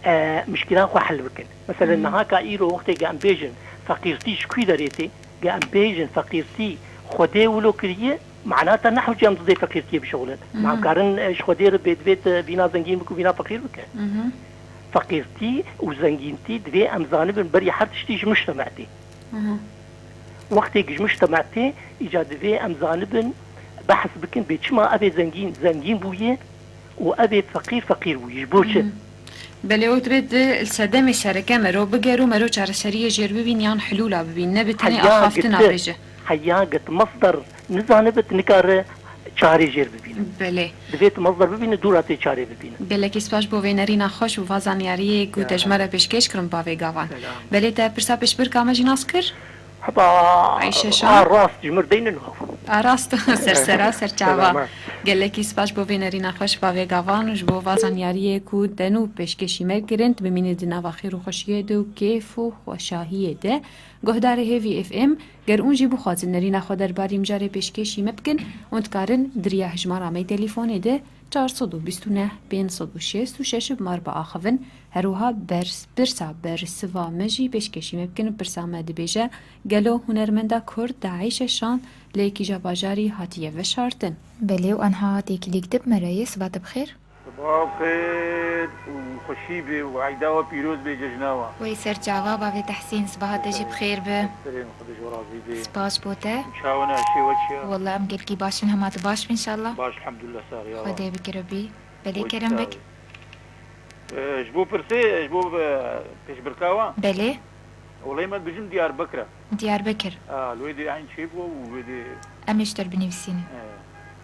e, mişkîlan xwe hel bikin. Mesela Mhm. niha ka îro wextê ge em bêjin feqîrtî ji ku derê tê, ge em bêjin feqîrtî Xwedê wilo kiriye, mana te ne hewce em didê feqîrtiyê bişixulin. Mhm. Ma em karin, e, ji Xwedê re bê divê te vîna zengîn bike û vîna feqîr bike. Mhm. Feqîrtî û zengîntî divê em zanibin berî her tiştî ji mujtema tê. Mhm. Wextê ji mujtema tê, îca divê em zanibin, behs bikin bê çima ev ê zengîn, zengîn bûye û ev ê feqîr, feqîr bûye. Ji bo çi? Mhm. Belê, wek dibê di sedemê sereke mero bigerin û mero çareseriyê jêr bibîn yan hilûla bibîn, ne bi tenê Heya axaftina gite, bêje. Heya get masdar nizanibe, tu nikare çarê jêr bibîne. Belê. Divê tu masdar bibîne, dûra tê çarê bibîne. Gelekî spas bo vê nerîna xweş û va zanyariyê ku te ji me re pêşkêş kirin bavê gavan. Belê, te pirsa pêşbirka me jî nas kir? Heba Ayşe Şan. A rast ji mir deynin. A rast, ser sera, ser çava. Gelekî spas bo vê nerîna xweş bavê gavan û ji bo va zanyariyê ku te nû pêşkêşî me kirin, tu bimînî di nava xêr û xweşiyê de û kêf û xweşahiyê de. Guhdarê Hêvî F M, ger hûn jî bixwazin nerîna xwe derbarî mijarê pêşkêşî me bikin, hûn dikarin di riya hejmara me yê telîfonê de çar sed û bîst û neh pênc sed û şêst û şeş bi me re biaxivin. Her wiha bers-, pirsa bersiva me jî pêşkêşî me bikin. Pirsa me dibêje, gelo hunermenda Kurd Ayşe Şan li kîja bajarî hatiye veşartin? Belê û anha têkilîk di bi me re ye. Siba te bi xêr. Sibaha xêr û xweşî be û eyda we pîroz be, cejna we. Wey ser çava bavê Tehsîn, sibaha te jî bi xêr be. Serê min, Xwedê ji we razî be. Spas bo te. Çawa ne, eşê we çi ye? Walla em gelkî baş in, hema tu baş bî înşallah. Baş, elhamdulillah, sar ya. Xwedê bikire bî. Belê kerem bik. Ee, ji bo pirsê, ji bo, e, pêşbirka we? Belê. Wellahî me dibêjim Diyarbekir e. Diyarbekir. A, li wê dê eyn çêbû û wê dê. Em ê ji te re binivîsînin. He.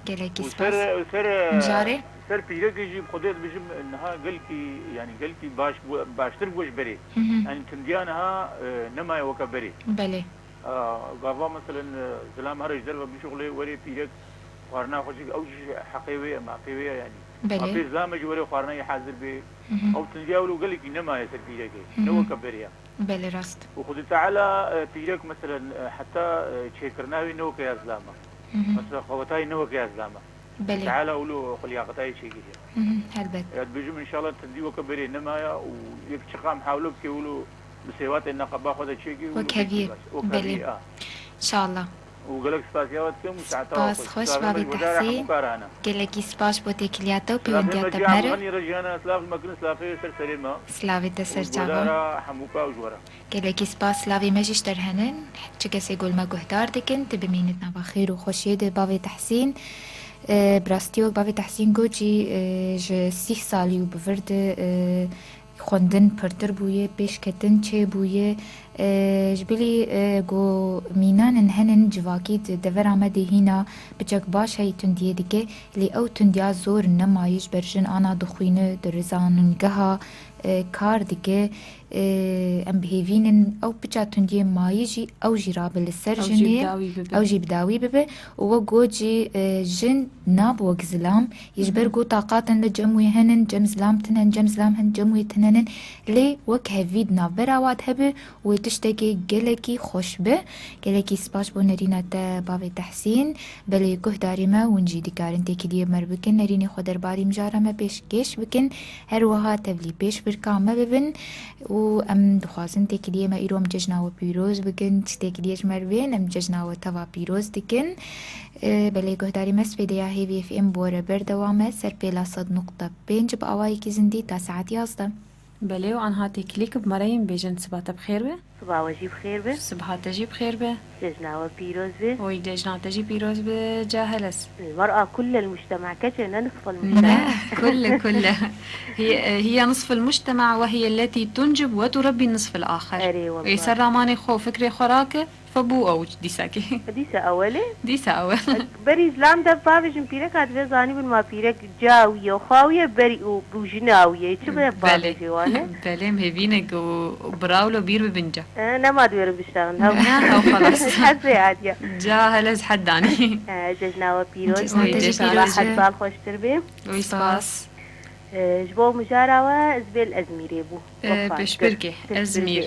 Gelekî spas. Û ser, û ser, e, mijarê? Ser pîrekê jî bi Xwedê dibêjim niha gelkî, yanî gelkî baş bû, baştir bû ji berê. Hı hı. Yanî tundiya niha, e, nemaye weke berê. Belê. A, gava meselen, e, zilam here ji derve bişuxulê, werê pîrek xwarina xwe çêke, ew jî heqê wê ye, maqê wê ye yanî. Belê. Maqê zilame jî were xwarina wî hazir bê. Hı hı. Ew tundiya wilo gelekî nemaye ser pîrekê. Hı hı. Ne weke berê ye. Belê, rast. Û Xwedê Teala, e, pîrek meselen, e, heta, e, çêkirina wî ne weke ya zilama. Hı hı. Mesela xewetayî ne weke ya zilama. Belê. Teala wilo xwe liyaqetayê çêkiriye. Hı hı, helbet. Ya dibêjim înşallah tundî weke berê nemaye û yek çiqa mihawile bike wilo bi sêwatê neqeba xwe de çêke wilo Wek hevî. Wek hevî, a. Înşallah. Û gelek spasiya we dikim û saeta we xweş. Spas xweş, bavê Tehsîn. Gelekî spas bo têkiliya te û pêwendiya te bi me re. Silavê me ji Ebdulganî re jî hene, silav ji me kirin, silavê ser serê me. Silavê te ser çava. Û ji we re hemûka û ji we re. Gelekî spas, silavê me jî ji te re hene. Çi kesê ku li me guhdar dikin, tu bimînî di nava xêr û xweşiyê de, bavê Tehsîn. E, bi rastî wek bavê Tehsîn got jî, e, ji sîh salî û bi vir de, e, xwendin pirtir bûye, pêşketin çêbûye. E, ji bilî, e, ku mînan in henin civakî di devera me de hîna piçek baş heyî tundiyê dike, lê ew tundiya zor nemaye ji ber jin ana dixwîne, di rizanîngeha, e, kar dike. E, em bi hêvî nin ew piça tundiyê mayî jî ew jî rabe li ser jinê, ew jî bi dawî bibe û wek got jî, e, jin nabe wek zilam, yê ji ber got taqatin li cem wê henin, cem zilam tinen, cem zilam hin, cem wê tinenin, lê wek hevî di navbera wan de hebe û wê tiştekê gelekî xweş be. Gelekî spas bo nerîna te bavê Tehsîn. Belê guhdarî me, hûn jî dikarin têkiliyê me re bikin, nerînê xwe derbarî mijara me pêşkêş bikin. Her wiha tevlî pêşbirka me bibin û em dixwazin têkiliyê me îro em cejna we pîroz bikin. Çi têkiliyê ji me re bên, em cejna we teva pîroz dikin. E, belê guhdarî me, spêdeya Hêvî F M bi we re berdewam e, ser pêla sed nokta pênc bi awayekî zindî ta saet yazdeh. Belê û anha têkilî ki bi me re yên bêjin siba te bi xêr be. Siba we jî bi xêr be. Siba te jî bi xêr be. Cejna we pîroz be. Oy, cejna te jî pîroz be, Caheles. المرأة كل المجتمع، keçê ne نصف المجتمع. Ne, kulle, kulle. هي، هي نصف المجتمع، وهي التي تنجب وتربي النصف الآخر. Erê, wellahî. Ê ser ramanê xwe, fikrê xwe rake. Febû ew dîsekê. Dîsa ewel e? Dîsa ewel. Berî zilam de bavêjin pîreka divê zanîbin ma pîrek ca wî ye û xwa wî ye berî û, û jina wî ye. Çi be bavêjê wan e? Belê, em hêvî ne ku bira wilo bîr bibin ca. E, nema diwêrin biştexin. Hew. Ha, hew xelas. Hesê hatiye. Caheles hed danî. E, cejna we pîroz be. Cejna te jî pîroz be. Hed sal xweştir be. Oy, spas. E, ji bo mijara we, ez bê li Ezmîrê bû. E, pêşbirkê, Ezmîr.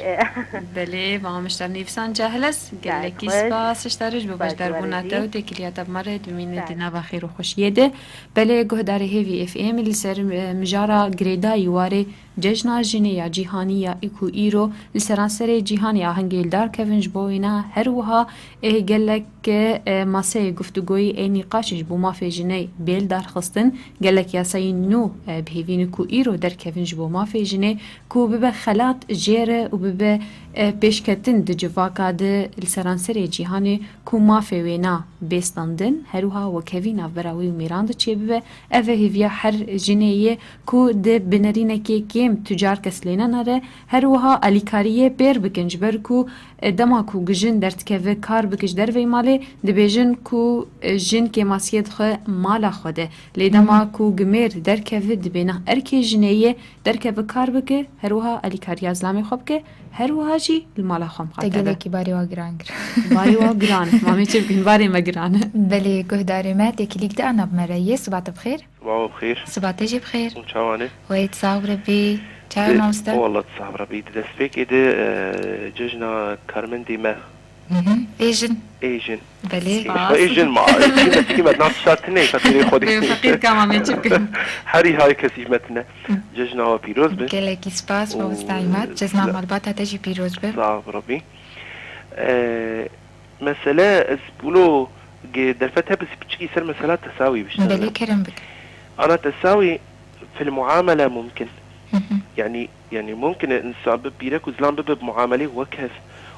Belê, va mişter nivîsan Caheles. Gelekî spas ji te re ji bo beşdarbûna te û têkiliya te bi me re, dimîne di nava xêr û xweşiyê de. Belê guhdarê Hêvî F M, li ser, e, mijara girêdayî warê cejna jinê ya cîhanî ya î ku îro li seranserê cîhanê ahengê li dar kevin, ji bo wêna her wiha, e, gelek Ke, e, maseyê guftûgoyî ê nîqaşê ji bo mafê jinê bê li dar xistin, gelek yasayên nû, e, bi hêvî ne ku îro derkevin ji bo mafê jinê, ku bibe xelat jê re û bibe, E, pêşketin di civaka de li seranserê cîhanê ku mafê wêna bê standin, her wiha wekhevî navbera wê û mêran de çêbibe. Ev e hêviya her jinê ye ku di binerînekê kêm tu car kes lê nenere, her wiha alîkariyê pêr bikin, ji ber ku, e, dema ku jin derdikeve kar bike ji derveyî malê, dibêjin ku, e, jin kêmasiyê dixwe mala xwe de. Lê dema ku gimêr derkeve, dibêne erkê jinê ye, derkeve kar bike, her wiha alîkariya zilamê xwe bike, her wiha jî li mala xwe Te miqate be. Gelekî barê wa giran kir. Barê wa giran. Ma em ê çi bikin? Barê me giran e. Belê, guhdarê me, têkilîk di ana bi me re yê. Siba te bi xêr. Siba we bi xêr. Siba te jî bi xêr. Hûn çawan e? Wey, tu sax bi Rebî. Çawa Di-, mamoste? Wallah, tu sax bi Rebî. Di destpêkê de, e, cejna karmendê me. Mhm. Ê jin. Ê jin. Belê. Ê, Spas. Ê jin ma, ê jin me, sikî me, nav tişta tine, ka tine xwedî. Bê feqîr ka ma me çi bikin? Herî hay kesî me tine. Hı. Cejna we pîroz be. Gelekî spas, Û mamoste Îmad. Cejna sila- malbata te jî pîroz be. Sağ ol Rabbi. E, mesele ez wilo ge derfet hebe piçikî ser mesela tesawî biştene. Belê, kerem bike. Ana tesawî fil muamele mumkin. Hı hı. Yani, yani mumkin e insan bi pîrek û zilam bibe bi muamelê wekhev.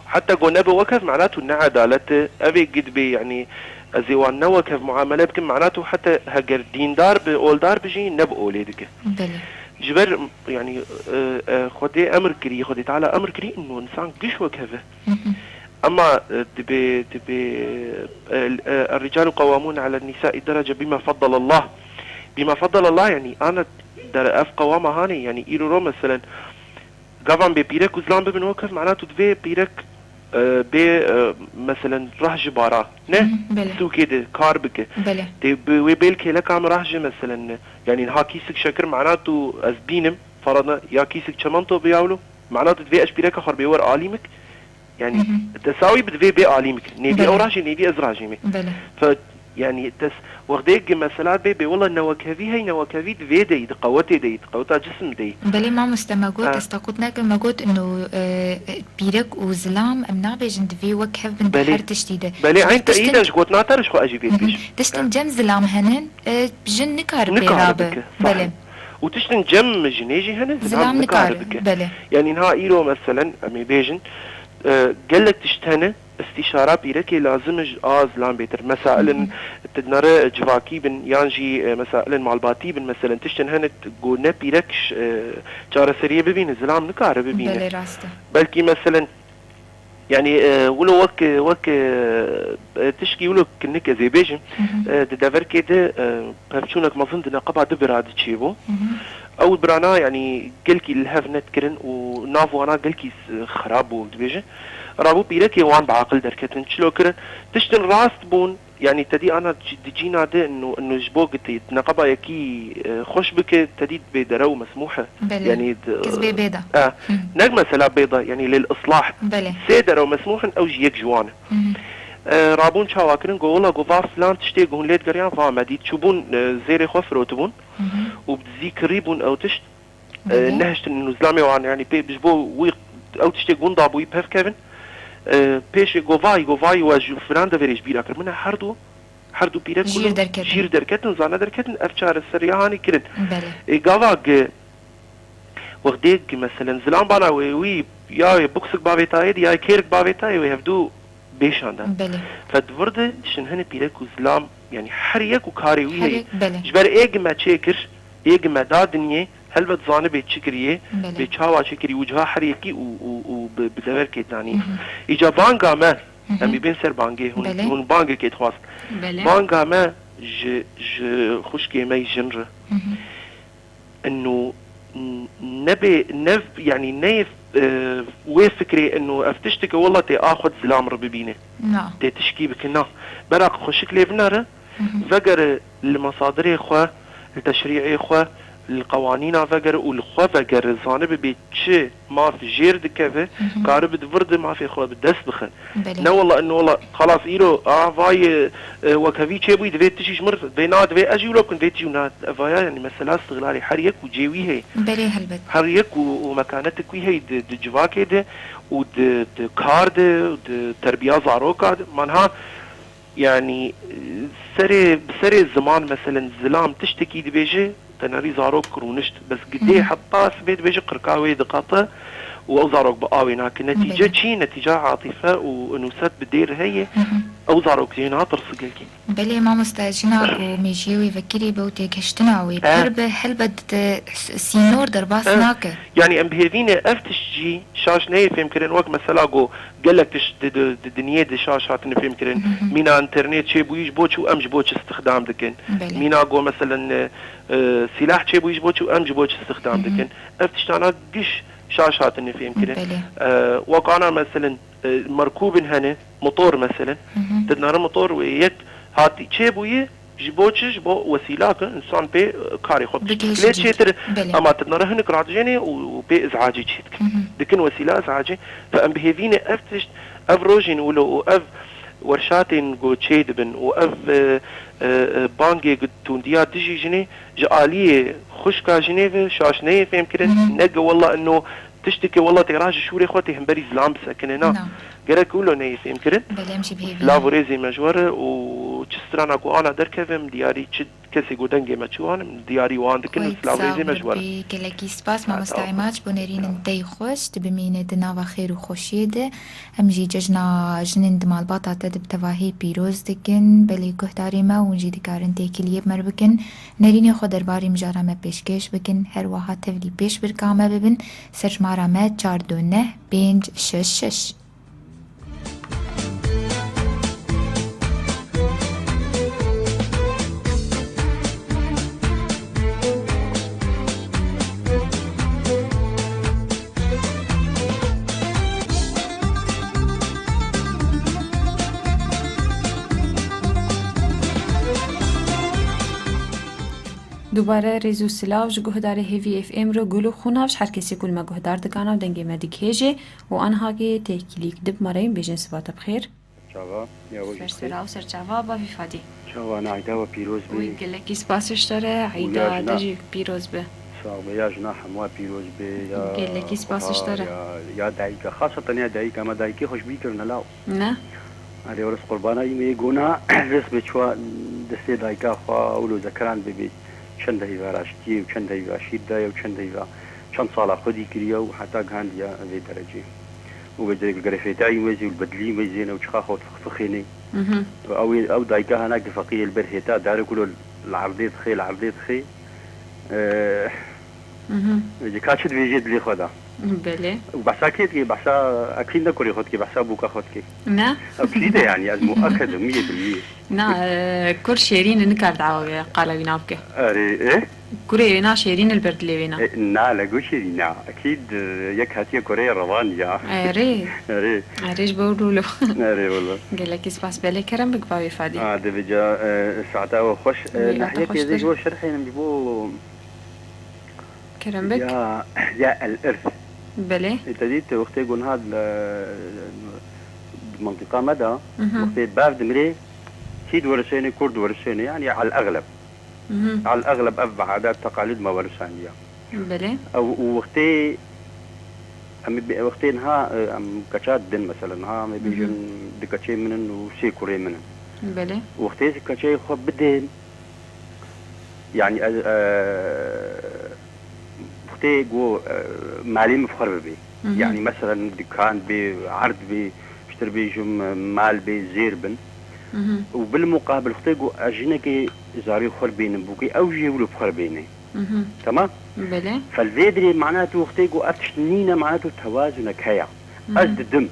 Heta go nebe wekhev, manatu ne edalet e. Ev ê gid bê, yani ez ê wan ne wekhev muamele bikim, manatu heta heger dîndar bi, oldar bi jî ne bi olê dike. Belê. Ji ber, yani, e, e, Xwedê emir kirî, Xwedê Teala emir kirî, û insan giş wekhev e. Hı hı. Ama, e, dibê, dibê, e, e, الرجال قوامون على النساء درجة بما فضل الله. بما فضل الله, yani, ana dere ev qewama hanê, yani, îro ro, meselen, gavan bê pîrek û zilam bibin wekhev, manatu divê pîrek, e, bê, e, meselen, rah ji bara, ne? Hı hı, belê. Sûkê de kar bike. Belê. Tê bi wê bêl kêleka min rah ji, meselen, ne? Yani, niha kîsik şekir, manatu ez bînim, farada ya kîsik çemento bi yawlo, manatu divê ez pîreka xwe bê wer alî mik, Yani, Hı hı. tesawî bi divê bê alî mik. Nêvî Belê. ew rajê, nêvî ez rajê me. Belê. Fe, yani, tes-, wextê ki mesela bê, bê wela newekevî hey, newekevî di vê deyî, di qewetê deyî, di qeweta cisim deyî. Belê mamoste, me got, Ha. ez te qut nekim, me got, ino, e, pîrek û zilam, em nabêjin divê wek hev bin di Belê. her tiştî de. Belê, Ji ber eyn te tiştin îden ji gotina te re ji xwe ez jî vê Hı hı. dibêjim. Tiştin Ha. cem zilam henin, e, jin nikare Nikare pêra be. bike, Belê. sahih. Û tiştin cem jinê jî hene, zilam Zilam nikare nikare, bike. belê. Yani, niha îro, meselen, em ê bêjin, E, gelek tişt hene, istîşara pîrekê lazim e ji a zilam bêtir. Mesailin Hı hı. tu dinare civakî bin, yan jî, e, mesailin malbatî bin, meselen, tiştin hene t-, ku ne pîrek ş-, e, çareseriyê bibîne, zilam nikare bibîne. Belê, rast e. Belkî, meselen, yani, e, wilo wek, wek, e, e, tişkî wilo kinik ez ê bêjim, Hı hı. e, di deverkê de, e, pevçûnek mezin di neqeba du bira de çêbû. Hı hı. Ew birana, yani, gelkî li hev nedikirin û nav wana gelkî s-, xirab bû, dibêje. Rabû pîrekê wan bi aqil derketin. Çilo kirin? Tiştin rast bûn, yani, te dî ana ci-, di cîna de inu, inu ji bo gitî, di neqeba yekî, e, xweş bike, te dî bê derew mesmûh e. Belê. Yani, di-, Kes bê bêda. e, Hı. nek mesela bêda, yani, lil islah. Belê. Sê derew mesmûh in, ew jî yek ji wan e. Hı hı. E, rabûn çawa kirin, go, wela, go, va filan tiştê go hûn lê digeriyan, va me dît. Çûbûn, e, zêrê xwe firotibûn Hı hı. û bi dizî kirî bûn ew tişt. E, Belê. nehiştin û zilamê wan, yani, pê ji bo wî ew tiştê gund dabûyî pev kevin. E, pêşê govayî, govayî we ji filan deverê ji bîra kir. Min e her du, her du pîrek Jîr û derketin. jîr derketin, zane derketin, ev çareseriya hanî kirin. Belê. E, gava gi, wextê gi, meselen, zilam bana wê wî ya wê buksik bavê tayê di, ya kêrik bavê tayê wê hevdu bêşanda. Belê. Fe di vir de şin hene pîrek û zilam, yani her yek û karê wî Her heye. yek, belê. Ji ber ê gi me çê kir, ê gi me da dinyê, helbet zanibê çi kiriye, Belê. bê çawa çi kirî û ciha her yekî û, û, û bi, bi deverkê danî. Hı hı. Îca banga me, Hı hı. em ê bên ser bangê, hûn, Belê. hûn bangekê dixwast. Belê. Banga me ji, ji xwişkê me yî jin re. Hı hı. Ino n-, nebê, nev, yani neyê, e, wê fikrê ino ev tiştike wela tê a xwe di zilam re bibîne. Na. Tê tişkî bike, na. Beraq xweşik lê binere, Hı hı. vegere li mesadirê xwe, li teşrî'ê xwe, li qewanîna vegere û li xwe vegere, zanibe bê çi maf jêr dikeve, Hı hı. karibe di vir de mafê xwe bi dest bixe. Belê. Ne wela, ino wela, xelas îro, a, vay, e, e, wekevî çêbûyî, divê tişî ji mir, divê na, divê ez jî wilo bikim, divê tişî na, evaya, yani mesela istiğlalê her yek û cê wî heye. Belê, helbet. Her yek û, û mekanetik wî heye di, di civakê de û di, di kar de, di terbiya zaroka de. Manha, yani, e, serê, serê ziman, meselen, zilam tiştekî dibêje, Tenerî zarok rûnişt, bes gidê Hı hı. heta sibê dibêje qirka wê diqete û ew zarok bi awê nake. Netîce Belê. çi? Netîca atife û unûset bi dêr heye. Hı hı. Ew zarok jê natirse gelkî. Belê mamoste, jina ku mêjiyê wê vekirî be û têgihiştina wê Eh. pir be, helbet di s-, sînor derbas Eh. nake. Yani em bi hêvî ne ev tişt jî şaş neyê fêmkirin, wek mesela ku gelek tişt di, di, di dinyê di şaş hatine fêmkirin. Hı hı. Mîna înternet çêbûyî ji bo çi û em ji bo çi istixdam dikin. Belê. Mîna ku meselen, e, e, sîlah çêbûyî ji bo çi û em ji bo çi istixdam Hı hı. dikin. Ev tiştana giş şaş hatine fêmkirin. Belê. E, wek ana meselen, e, merkûbin hene, motor meselen. Hı hı. Te dinare motor wê yek hatî çêbûyî ji bo çi? Ji bo wesîlak e, însan pê, e, karê xwe Bigihîje biştikilê cî. çêtir, Belê. ama te dinare hinek radijênê û, û pê izhacî çêdikin. Hı hı. Dikin wesîla izhacî. Fe em bi hêvî ne ev tişt, ev rojên wilo û ev werşatên ku çê dibin û ev, e, e, e, bangê ku tundiya dijî jinê ji aliyê xwişka jinê ve şaş neyê fêmkirin, Hı hı. ne ku wella ino tiştekê wella tê ra ji şûrê xwe tê hemberî zilam bisekine. Na. Na. Gerek wilo neyê fêmkirin. Belê, em jî bi hêvî Silav û ne. rêzê me ji we re û çi strana ku ana derkeve, em diyarî çi kesê ku dengê me çi wan, em diyarî wan dikin û Xweyt silav û sax rêzê me ji we re. birbî, gelekî spas, Ha, mamoste sağ ol. Îmaç, bo nerînin Sağ ol. tey xweş, tu bimîne di nava xêr û xweşiyê de. Em jî cejna jinên di malbata te de bi tevahî pîroz dikin. Belê guhdarê me, hûn jî dikarin têkiliyê bi me re bikin. Nerînê xwe derbarê mijara me pêşkêş bikin. Her wiha tevlî pêşbirka me bibin. Serjimara me çar du neh pênc şeş şeş. Dubare rêz û silav ji guhdarê Hêvî F M re gul û xûnav ji her kesê ku li me guhdar dikan û dengê me digihêje û anhagê têkilîk dib me re yên bêjin siba te bi xêr. Çava, ya we jî Ser bi xêr. sera û ser çava, bavî Fadî. Çava, na eyda we pîroz Wî bê. gelekî spasê ji te re, Û ya eyda jina. te jî pîroz be. Sağ be, ya jina hemwa pîroz bê, ya Gelekî spasê ji te re. ya, ya dayika. Xaseten ya dayika, me dayikê xwe ji bîr kirine law. Ne? Erê, were qurbana yî me yê gona, rêz be çwa destê dayika xwe û lo zekeran bibê. Çend heyva raştiyê û çend heyva şîr daye û çend heyva, çend sala xwedî kiriye û heta gihandiye vê derecê. Û vê derê gerefêtayî wê zî û li bedlî wê zêne û çiqa xwe fixfixênê. Mhm. Ew ê, ew dayika hana ki feqî yê li ber hêta dare ku lo li erdê dixê, li erdê dixê. Eh, Mhm. Vêcî ka çi dibêjê dilê xwe de. Belê. Û behsa kê dikê? Behsa ekîd ne kurê xwe dikê, behsa bûka xwe dikê. Ne? Ew kî de yani, ez mueked im, miyê bi miyê. Na, e, kur şêrîn e, nikar dawa wê qala wî nabike. Erê, e? Kurê wê na şêrîn e li ber dilê wê na. E, na, le got şêrîn, na. Ekîd, e, yek hatiye kurê revan ya. Erê. Erê. Erê ji bo lûlo. Erê, wala. Gelekî spas. Belê kerem bik bavê Fadî. A, de vêca, e, saeta we xweş. E, Wî ata nehiyekê xweş zê bir. ji bo şerhê min ji bo Kerem bik. Ya, ya el-irs. Belê. E, te dît, wextê ku niha di, di mintîqa me de, Mhm. wextê bav dimrê, kî diwerisênê, kur diwerisênê, yani el-exleb. Mhm. El-exleb ev bi adet, teqalîd me werisaniye. Belê. Ew, û wextê em ê bê-, wextê niha, e, em keça didin, mesela niha em ê bêjin Mhm. du keçê min in û sê kurê min in. Belê. Wextê ez keçeyê xwe bidêm, yani ez, e, wextê ku, e, malê min bi xwe re bibê. Mhm. Yani meselen dikan bê, erd bê, ji te re bêjim, e, mal bê, zêr bin. Mhm. Û bil muqabil wextê ku ez jinekê zarê xwe re bênim bûkê, ew jî wilo bi xwe re bêne. Mhm. Tamam? Belê. Fel vê dirê mana tu wextê ku ev tişt nîne, mana tu tewazunek heye. Mhm. Ez didim.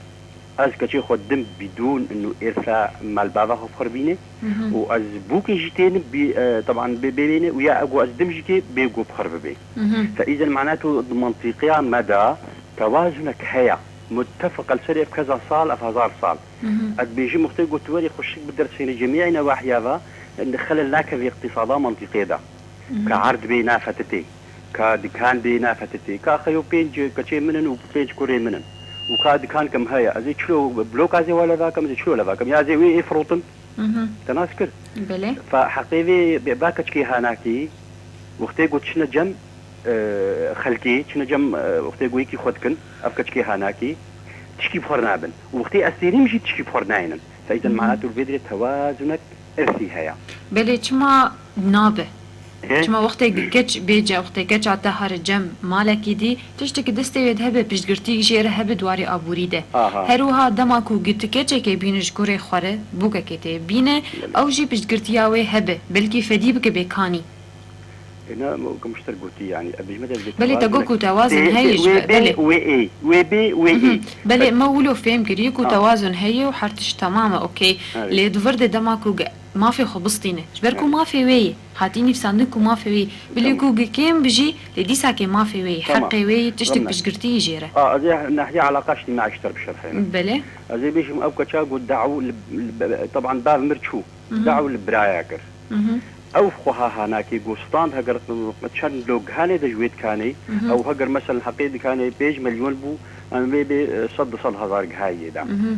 Ez keçê xwe dim bidûn inu êrsa malbava xwe bi xwe re bîne Mhm. û ez bûkê jî tênim bî, e, teban bê, bê bêne û ya ego ez dim jî kê bê go bi xwe re bibê. Mhm. Fe îzen mana tu di mantîqiya me de tewazunek heye. Muttefeq el serê ev keza sal, ev hezar sal. Mhm. Ez dibêjim wextê got tu werî xweşik bi dersêne cemîyayî newahiya ve, xelel nakevî îqtîsada mantîqê de. Mhm. Ka erd bê nafetitê, ka dikan bê nafetitê, ka xeyo pênc keçê min in û pênc kurê min in. Û ka dikan kim heye, ez ê çilo bloka zê wa leva kim, ez ê çilo leva kim, ya zê wê ê firotin. Mhm. Te nas kir? Belê. Fa heqê vê bê, ba keçikê hanakî, wextê got çine cem, e, xelkê, çine cem, e, wextê got yekî xwe dikin, ev keçikê hanakî, tişkî bi xwe re nabin. Û wextê ez tênim jî tişkî bi xwe re nayênin. Fe îzen Mhm. mana tu vê dirê tewazunek irsî heye. Belê, çima nabe? He? Çima wextê gi keç bêce, wextê keça te here cem malekî dî, tiştekî destê wê de hebe, piştgirtî jê re hebe di warê aborî de. Aha. Her wiha dema ku gi tu keçekê bîne ji kurê xwe re, bûkekê tê bîne, ew jî piştgirtiya wê hebe, belkî fedî bike bê kanî. Ê, ne, ku mişter gotî, yanî, ez bêjime de ez bê Belê, te tewazin got ku tewazin heye ji wê be, belê. Wê ê, wê bê, wê ê. Mhm. Belê, me wilo fêm kiriye ku Ha. tewazun heye û her tişt temam e, okey. Evet. Lê di vir de dema ku ge-, mafê xwe bistîne. Ji ber ku Evet. mafê wê ye. Hatî nivîsandin ku mafê wê ye. Bilê Tamam. ku gi kêm bijî, lê dîsakê mafê wê ye. Tamam. Heqê wê ye, tiştek Tamam. piştgirtî yê jê re. A, ez ê nahiya eleqa ijtîmaî ji te bişerxênim. Belê. Ez ê bêjim ew keça got daw li, li, teban bav mir çû. Mhm. Daw li biraya kir. Mhm. Ew xweha hanakê got stand heger çend lo gihanê de ji wê dikanê, Mhm. ew heger meselen heqê dikanê pênc milyon bû, em vê bê, e, sed du sed hezar gihayê de. Mhm.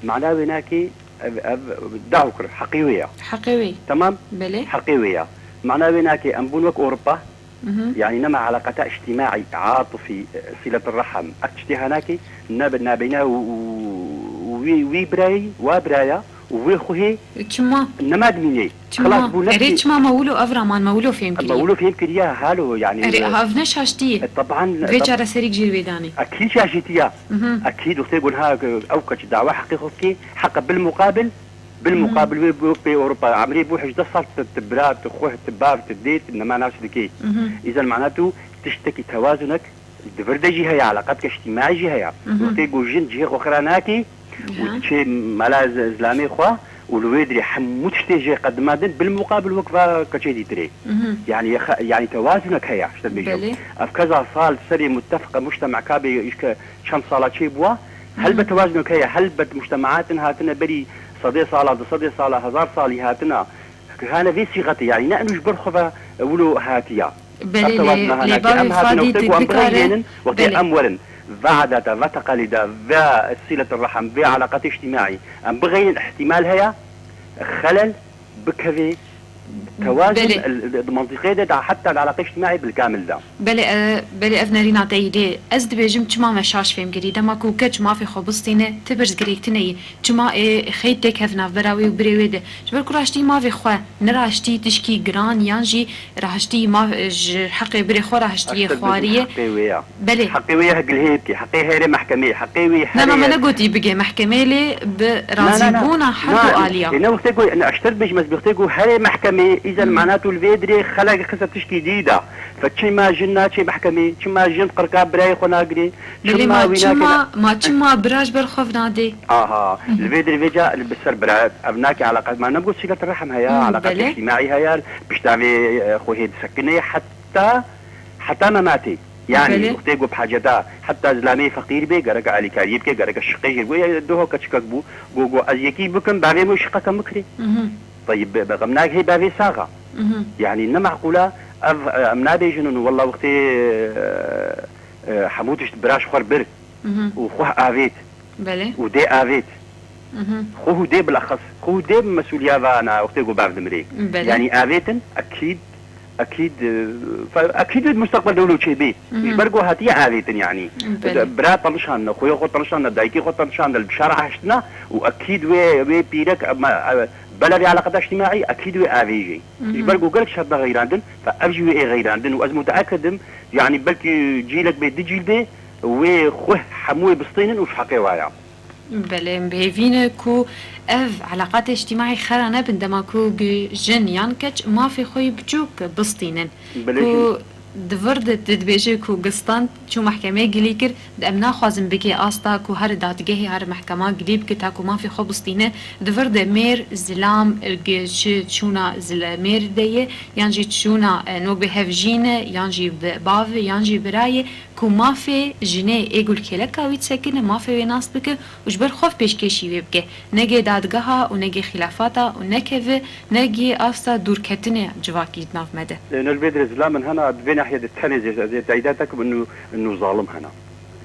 Mana wê nakê, ev, ev daw kir, heqê wê ya. Heqê wê. Tamam? Belê. Heqê wê ya. Mana wê nakê, em bûn wek Ewropa, Mhm. yanî nema eleqeta ijtîmaî, atifî, silet rehem, ev tiştê hanakê, ne bi nabeyna û, û, û wî, wî birayî, wa biraya û wê xwehê Çima? nema dimînê. Çima? Xilas bû Erê, nefsê. çima me wilo ev raman, me wilo fêm Me kiriye? wilo fêm kiriye, halo, yanî, Erê, e, ev ne şaştî ye. e, teban, Vê teb- çareserîk jê wê danê. Ekîd şaşîtiya. Mhm. Ekîd wextê got ha, ew keç dawa heqê xwe bikê, heqe bil muqabil, bil Mhm. muqabil wê bû pê Ewropa. Emrê bû hejdeh sal tu, tu bira, tu xweh, tu bav, tu dê, tu nema nas dikê. Mhm. Îzen mana tu tiştekî tewazunek di vir de jî heye, eleqet ijtîmaî jî heye. Mhm. Wextê ku jin cihê xwe xira nakê û Aha. diçê mela z-, zilamê xwe û li wê dirê hemû tiştê jê qedimandin, bil muqabil wek va keçê dîtirê. Mhm. Yanî, ye xe-, yanî tewazunek heye, ji te bêjim. Belê. Ev keza sal serê muttefeqe mujtema kabê îşke çend sala çê bûwa, Mhm. helbet tewazunek heye, helbet mujtemaat hatine berî sedê sala, du sedê sala, hezar salî hatine, hane vê sîxetê, yanî ne eno ji ber xwe ve wilo hatiya. Belê, Ev lê, tewazuna lê hana ki bavê em hatine Fadî wextê di-, ku em dikare, bixeyrînin, wextê belê. em werin, ve adeta, ve teqalîda, ve silet rehem, ve eleqet ijtîmaî, em bixeyrin, ihtimal heye, xelel bikevê tewazun Belê. el-, di mentiqê de, da heta eleqet ijtîmaî bilkamil de. Belê, e, belê, ev nerîna te yî, lê ez dibêjim çima me şaş fêm kirî. Dema ku keç mafê xwe bistîne, ti pirsgirêk tune yî. Çima ê xeyt têk hev navbera wê û birê wê de? Ji ber ku raştî mavê xwe, ne raştî tişkî giran yan jî raştî ma-, ji heqê birê xwe raştî yê Aşter bêjin xwarî ye. heqê wê ya. Belê. Heqê wê ya gilhê bikê, heqê herê mehkemê, heqê wê Na, na, herê me ye. negotî bigê mehkemê lê bi Na, na, na. razîbûna her Na, du aliya. e, ne wextê ku, ne, aşter bêjim ez bi wextê ku herê mehkemê, îzen Hmm. mana tu li vê dirê xelek xise tişkî dî da. Fe çima jin naçê mehkemê, çima jin qirka birayê xwe nagirê, Belê, çima ma wî çima, nakirî? ma çima bira ji ber xwe vinadê? Aha, Mhm. li vê dirê vê ca li bi ser bira, ev nake eleqet, ma ne bi silet rehm heye, Hmm, eleqet belê. ijtîmaî heye, pişta vê, e, xwehê disekine, heta, heta mematê. Yani, Belê. wextê ku bi haceta, heta zilamê feqîr bê, gerek alîkariyê bike, gerek şiqê jê bû, ya doho keçikek bû, go, go, ez yekî bikim, bavê min şiqeke min kirê. Mhm. Teyib, be, be, xem nagihê bavê saxa. Mhm. Yani, ne meqûla, ev, e, em nabêjin û wella wextê, e, e, hemû tişt bira ji xwe bir Mhm. û xweh avêt Belê. û dê avêt. Mhm. Xweh û dê bilexes. Xweh û dê bi mesûliya vana wextê ku bav dimirê. Belê. Yanî avêtin, ekîd, ekîd, e, fe-, ekîd wê di mustaqbel de wilo çêbê. Mhm. Ji ber ku hatiye avêtin yanî. Belê. Bira tanişandine, xweyê xwe tanişandine, dayikê xwe tanişandine, li bişara hiştina û ekîd wê, wê pîrek, e, me, e, bela vê eleqeta ijtîmaî, ekîd wê avêjê. Mhm. Ji ber ku gelek şer da xeyrandin, fe ev jî wê ê xeyrandin û ez muteekid im, yanî belkî cîlek bê, du cîl bê, wê xweh hemû wê bistînin û ji heqê wa ya. Belê, em bi hêvî ne ku ev eleqatê ijtîmaî xera nebin, dema ku gi jin yan keç mafê xwe yê biçûk bistînin. Belê Ku jin- di vir de tu dibêje ku gi stand çû mehkemê gilî kir, em naxwazin bigê asta ku here dadgehê, here mehkema gilî bike ta ku mafê xwe bistîne. Di vir de mêr, zilam, gi çi çûna zile-, mêr de ye, yan jî çûna, e, nok bi hevjîn e, yan jî bi bav e, yan jî birayê, ku mafê jinê ê ku li kêleka wî disekine, mafê wê nas bike û ji ber xwe pêşkêşî wê bike. Negê dadgeha û negê xîlafata û nekeve, negê asta dûrketinê civakî di nav me de. E, ne li vê dirê zilamên hena, di vê nahiyê de tenê zê, ez ê teyda te kim inu, inu zalim hena.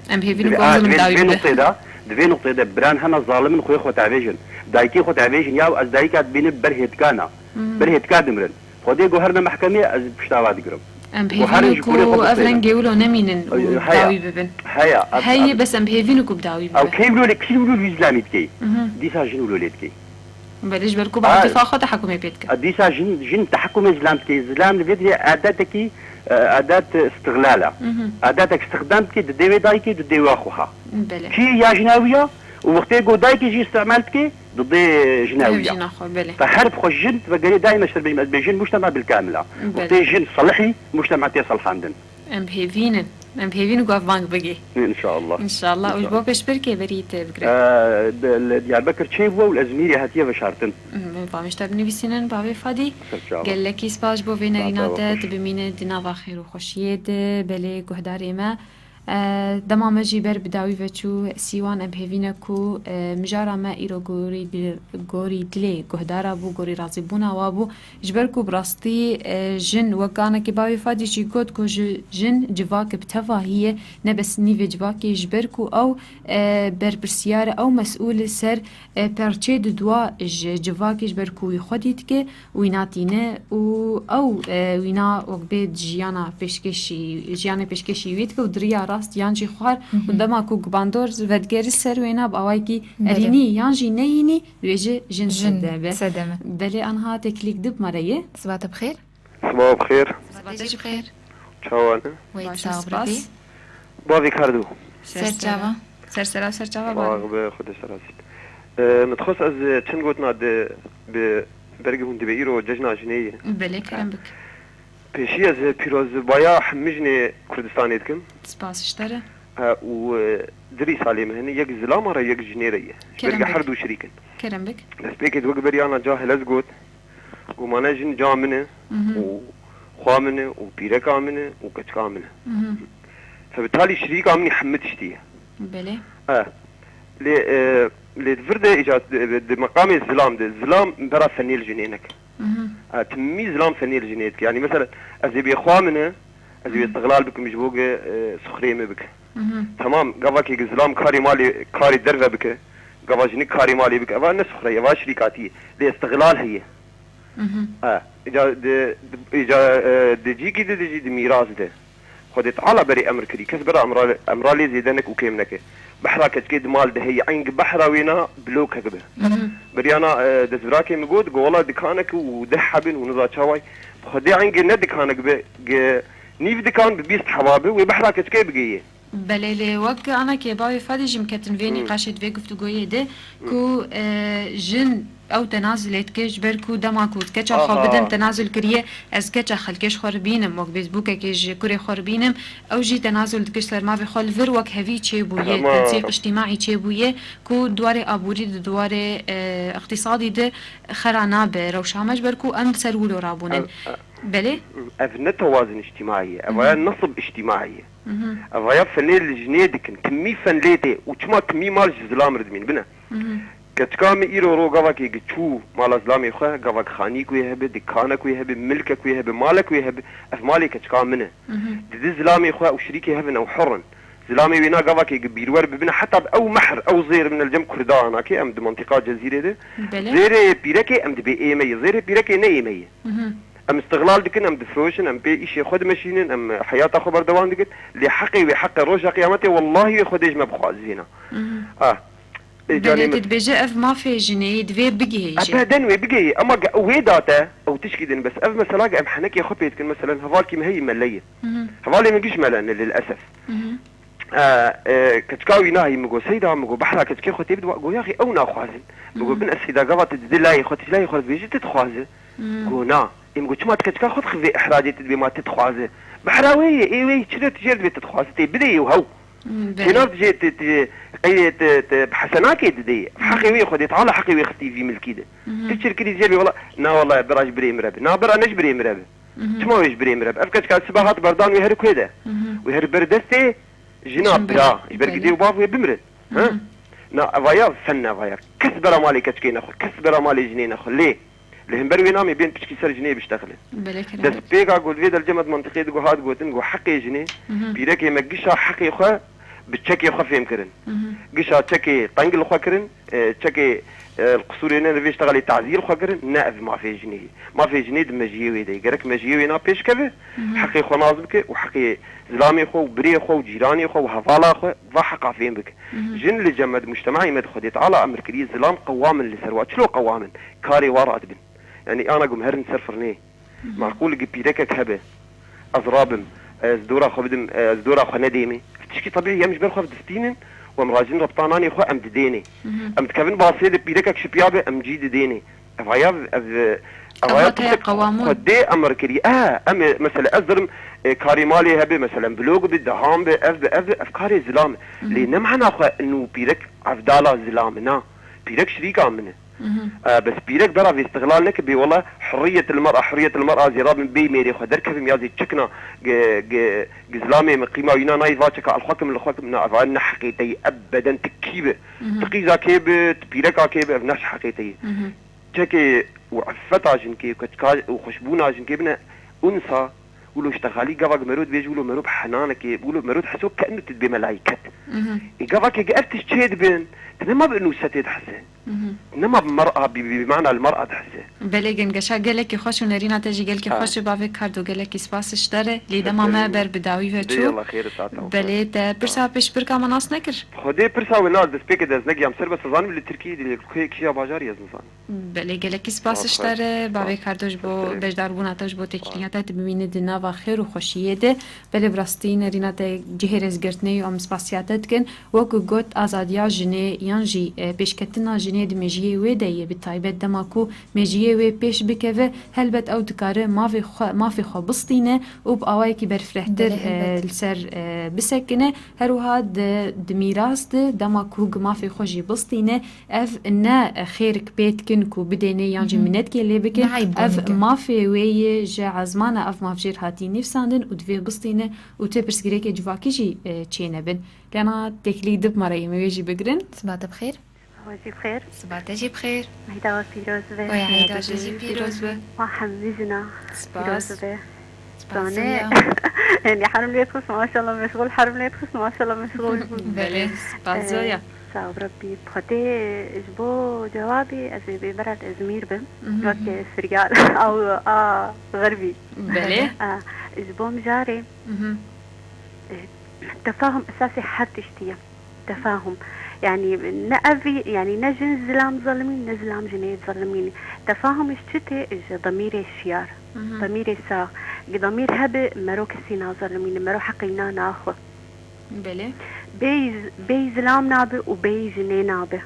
Em hêvî Di vê, ku a, di zilim vê, dawî di vê bibe. nuqtê de, di vê nuqtê de biran hena zalim in xwê xwe tavêjin. Dayikê xwe tavêjin, ya ez dayika dibînim ber hêtkana. Hmm. Ber hêtka dimirin. Xwedê ku herine mehkemê, ez pişta wa digirim. Em Ku herin bihêvînin ji ku kurê xwe ev bixwînin. rengê wilo nemînin û Heye. dawî bibin. Heye, ev, Heye, ev. bes em bihêvînin ku bi dawî Ew bibe. kê wilo lê, kî wilo wî zilamî dikey? Mhm. Dîsa jin wilo lê dikey. Belê, ji ber ku bi Ha. atifa xwe tehekûmê pê dike. A, dîsa jin, jin tehekûmê zilam dike. Zilam li vê dihê adetekî, e, adet istiglal e. Mhm. Adetek istixdam dike, didê wê dayikê, didê wê xwe ha. Belê. Kî ya jina wî ya, û wextê ku dayikê jî îstimal dike, didê jina Ev wî ya. jina xwe, belê. Te her bi xwe jin, vegerê daîme ser bêjim, ez bê jin mujtema bilkamil a. Belê. Wextê jin selihî, mujtema tê selhandin. Em bi hêvî nin. Em bi hêvî nin ku ev bang bigê. Înşallah. Înşallah. Û ji bo pêşbirkê berî te bigire. Ee, de, li Diyarbekir çêbû û li Ezmîrê hatiye veşartin. Em, em, pamêş te binivîsînin, bavê Fadî. Ser çava. Gelekî spas ji bo vê nerîna te, tu bimîne di nava xêr û xweşiyê de, belê guhdarê me. Ee, dema me jî ber bi dawî ve çû Sîwan, em bi hêvî ne ku, e, mijara me îro gorî dil-, gorî dilê guhdara bû, gorî razîbûna wa bû. Ji ber ku bi rastî, e, jin wek anekê bavê Fadî jî got ku ji jin civak bi tevahî ye, ne bes nîvê civakê, ji ber ku ew, e, berpirsiyar e, ew mesûl li ser, e, perçê di dua ji civakê, ji ber ku wî xwedî dike, wî natîne û ew, e, wîna wek bê jiyana pêşkêşî, jiyanê pêşkêşî wî dike û di riya rast yan jî xwar û Mhm. dema ku gubandor vedigere ser wêna bi awayekî Belê. erînî yan jî neyînî, Wê ji jin Jin sedeme. sedeme. Belê anha têkilîk di bi me re ye. Siba te bi xêr. Siba bi xêr. Siba te jî bi xêr. Çawa ne? Wê Baş, sax spas. Bavê kar dû. Ser çava. Ser sera, ser çava Baş bavê. Be, Xwedê serazît. Ee, min dixwest ez, e, çend gotina di, bi bergê hûn dibê îro cejna jinê ye. Belê, kerem bik. Pêşî ez, e, pîrozbaya hemî jinê Kurdistanê dikim. Spas ji te re. E, û, e, di rîsalê me hene, yek zilama re, yek jinê re ye. Ji Kerem berî bik. her du şirîk in. Kerem bik. Destpêkê di wek berî ana cahil ez got, got mane jin ca min e Mhm. û xwa min e û pîreka min e û keçika min e. Mhm. Fe bi talî şirîka min hemî tiştî ye. Belê. E, lê, e, lê di vir de îca, di, di meqamê zilam de, zilam bera fenê li jinê neke. Mhm. E, timî zilam fenê li jinê dike. Yanî mesela ez ê bê xwa min e, ez ê bê Mhm. istiglal bikim ji bo ge, e, suxrê min bike. Mhm. Tamam, gavakê ge zilam karê malê, karê derve bike, gava jinik karê malê bike, eva ne suxre ye, eva şirîkatî ye. Lê istiglal heye. Mhm. E, îca di, di, îca, e, di cîkî di, di jî di mîras de. Xwedê Teala berê emr kirî, kes bera emra, emra lê zêde nek û kêm neke. Behra keçikê di mal de heye, eyn gi behra wêna bilokek be. Mhm. Beriyana, e, destbirakê min got, got, wela dikanek û deh hebin û niza çaway. Xwedê eyn gi ne dikanek be, gi nîv dikan bi bîst heba be, wê behra keçikê bigihê. Belê, lê wek anekê bavê Fadî jî min ketin vê Hı. nîqaşê di vê guftûgoyê de, Hı. ku, e, jin ew tenazulê dike, ji ber ku dema ku keça xwe Aha. bidin tenazul kiriye, ez keça xelkê ji xwe re bînim, wek bêzbûkekê ji kurê xwe re bînim, ew jî tenazul dike ji ser mavê xwe li vir wek hevî çêbûye, Tamam. tensîq îctîmaî çêbûye, ku di warê aborî de, di warê, e, îqtîsadî de xera nabe rewşa me, ji ber ku em li ser wilo rabûnin. Ev, e, Belê? ev ne tewazin îctîmaî ye, ev Hı hı. aya nesib îctîmaî ye. Mhm. Ev aya fenê li jinê dikin, kimî fen lê tê û çima kimî mal ji zilam re dimîn, bine. Mhm. Keçika min îro ro gavakê gi çû mala zilamê xwe, gavak xanîk wê hebe, dikanek wê hebe, milkek wê hebe, malek wê hebe, ev malê keçika min e. Mhm. Didi zilamê xwe û şirîkê hev in, ew hur in. Zilamê wêna gavakê gi bîrwer bibine, heta bi ew mehr, ew zêr min el cem Kurda anakê, em di mentiqa Cezîrê de. Belê. Zêrê pîrekê em dibê ê me ye, zêrê pîrekê ne ê me ye. Mhm. Em îstiglal dikin, em difiroşin, em pê îşê xwe dimeşînin, em heyata xwe berdewam dikin. Lê heqê wê, heqê roja qiyametê, wellahî wê Xwedê ji me bixwazîna. Mhm. Ah. Ê, canê Belê min. Tu dibêje ev mafê jinê yê divê bigihê jî. Ebeden wê bigihê. Ema ge ew wê date, ew tişkî din bes. Ev mesela ge em henekê xwe pê dikin, meselen hevalkî min heyî mele ye. Mhm. Hevalê min giş mele ne, lilesef. Mhm. E, e, keçika wî nahî min got, Seyda, min got, behra keçikê xwe tê bidwa, got, yaxî ew naxwazin. Min got, Mhm. bin ez Seyda gava tu didi layê xwe, tu ji layê xwe dibêjî, tu dixwazi. Mhm. Got, na. Ê min got, çima tu keçika xwe dixivê ihracê, tu dibê ma tu dixwazi. Behra wê ye, ê wê çi ne tu jêr dibê tu dixwazi, tê bidê û hew. Mhm, belê. Têna tu jê, tu, tu, qey tu, tu bi hesenakê didê. Mhm. Heqê wê Xwedê Teala heqê wê xistî vî milkî de. Mhm. Tu çirkirî jê bê, wela, na wela bira ji birê min re be. Na bira ne ji birê min re be. Mhm. Çima wê ji birê min re be? Ev keçika sibe hat berdan wê her kuê de. Mhm. Wê her ber destê Jina Jin bira, bira, ji ber belê. Gidê û bav wê bimirin. Hı hı. Ha? Na, evaya fen ne evaya. Kes bera malê keçikê nexwe, kes bera malê jinê nexwe. Lê, li hember wê namê bên piçkî ser jinê biştexile. Belê, kerem. Destpêka ku li vê delcema di mentiqê digot, hat gotin, got heqê jinê, Hı hı. pîrekê me gişa heqê xwe bi çekê xwe fêm kirin. Gişa çekê teng li xwe kirin, e, çekê, e, li qisûrê ne li vê ştexelê tazî li xwe kirin, ne ev mafê jinê ye. Mafê jinê di mejiyê wê de ye. Gerek mejiyê wê na pêş keve, heqê xwe nas bike û heqê zilamê xwe û birê xwe û cîranê xwe û hevala xwe va heqa fêm bike. Jin li cem me di mujtemaê me de Xwedê Teala emir kiriye, zilam qewam in li ser wa. Çilo qewam in? Karê wa radibin. Yanî ana gum herin ser firnê. Maqûl gi pîrekek hebe, ez rabim, ez dora xwe bidim, ez dora xwe nedêmê. Ev tişkî tebîî ye, em ji ber xwe distînin û em rajin rebtananê xwe em didênê. Em dikevin basê de pîrekek şipiya be, em cî didênê. Ev haya, ev, ev haya tiştek qewamûn. Xwedê emir kiriye. E, em ê, mesela ez dirim, e, karê malê hebe, mesela vlog bi, dehan bi, ev bi, ev bi, ev karê zilam e. Lê ne mana xwe nû pîrek evdala zilam e, na. Pîrek şirîka min e. E, bes pîrek bera vê îstixlal neke bê wela hurriyet il mer'a, hurriyet il mer'a zê rabim bê mêrê xwe derkevim ya zê çikna gi, gi, gi zilamê min qîma wîna nayê va çeka al xwekim li xwekim na eva ne heqê te yî ebeden ti kî bi. Ti qîza kê bi, ti pîreka kê bi, ev ne ji heqê te yî. Çekê û iffeta jinkê, keçka û xweşbûna jinkê bine unsa, wilo ji te xalî gava gi mero dibêje, wilo mero bi henanekê, wilo mero diheso ke inu tu dibê melayket. Ê gava ke ev tişt çê dibin, tu nema bi inûsetê dihese. Nema bi mer'a, bi, bi, bi mana li mer'a dihese. Belê, gengeşa gelekî xweş û nerîna te jî gelekî xweş e, bavê Kardo, gelekî spas ji te re. Lê dema me ber bi dawî ve çû. Belê, te pirsa pêşbirka me nas nekir. Xwedê pirsa we nas destpêkê de ez negiyam ser, bes ez zanim li Tirkiyê de li kê kîja bajarî ez nizanim. Belê, gelekî spas ji te re, bavê Kardo, ji bo beşdarbûna te, ji bo têkiliya te, tu bimîne di nava xêr û xweşiyê de. Belê, bi rastî nerîna te cihê rêzgirtinê ye û em spasiya te dikin. Wek ku got, azadiya jinê yan jî, e, pêşketina jinê di mejiyê wê de ye, bi taybet dema ku mejiyê wê pêş bikeve, helbet ew dikare mavê xwe, mafê xwe bistîne û bi awayekî berfirehtir, e, li ser, e, bisekine. Her wiha di, di mîras de dema ku gi mafê xwe jî bistîne, ev ne xêrik pê dikin ku bidêne yan jî minetkê lê bikin. Ev mafê wê ye, ji ezmana ev mafjêr hatî nivîsandin û divê bistîne û tu pirsgirêkê civakî jî, e, çênebin. Lena têkilî di bi me re ye, em ê wê jî bigirin. Siba te bi xêr. Siba te jî bi xêr. Eyda we pîroz be. Wê eyda te jî pîroz be. Ma hemî jina pîroz be. Spas. Zane, yanî herim lê dixist, maşallah meşgûl, herim lê dixist, maşallah meşgûl bû. Belê, spas Zoya. Sağ ol Rabbî. Xwedê ji bo cewabî ez ê bêbera li Izmîr bim. Weke Firyal, ew a Xerbî. Belê. A, ji bo mijarê, e, tefahum esasê her tiştî ye. Tefahum. Yanî ne ev, yanî ne jin zilam zalimîn, ne zilam jinê zalimîn. Tefahum ji çi tê? Ji demîrê şiyar. Demîrê sax. Gi demîr hebe, mero kesî nazalimîne, mero heqê wîna naxwe. Belê. Bêyî, bêyî zilam nabe û bêyî jinê nabe.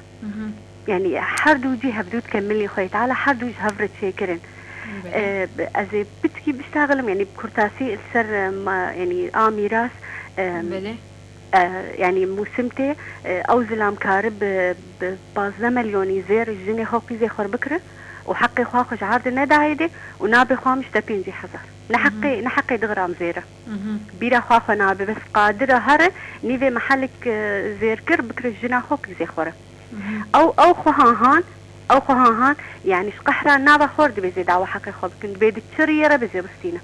Yanî her du cî hevdû dike milî Xwedê Teala, her du ji hev re çêkirin. Belê. E, ez ê piçkî biştaxilim, yanî bi kurtasî li ser, e, ma, yanî a mîras, e, Belê. E, yanî mûsim tê, e, ew zilamkari bi, bi pazdeh milyonî zêr jinê xwe qîzê xwe bikire û heqê xwe xwe ji erdê nedayê dê û nabe xwe min ji te pêncî hezar. Ne heqê, ne heqê di gram zêr e. Bîra xwe xwe nabe, bes qadira here nîvê mehelek, e, zêr kir bikire jina xwe qîzê xwe re. Ew, ew xwe han han, ew xwe han han, yanî ji qehra nava xwe re dibê zê dawa heqê xwe bikin, dibê di çi riyê re bi zê bistîne.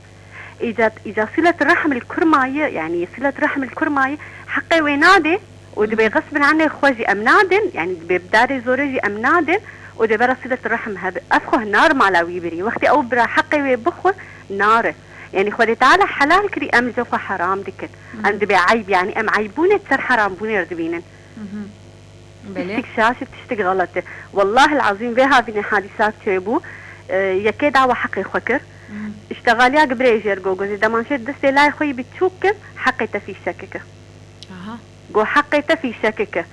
Îca, îca silet rehm li kurmayî, yanî silet rehm li kurmayî heqê wê nadê û dibê xesbin anê xwe jî em nadin, yanî dibê bi darê zorê jî em nadin û dê bera silet rehm hebe. Ev xwe nar mala wî birî. Wextê ew bira heqê wê bixwe, nare. Yanî Xwedê Teala helal kirî, em ji xwe heram dikin. Em dibê eyb, yanî em eybûnê ser herambûnê re dibînin. Belê. Tiştik şaş e, tiştik xelet e. Wellahil ezîm vê havînê hadîsat çêbû, e, yekê dawa heqê xwe kir. Îştexaliya gi birê jêr go, go zê demanşêr destê layê xwe yî biçûk kir, heqê te fîşekik e. Aha. Go heqê te fîşekik e.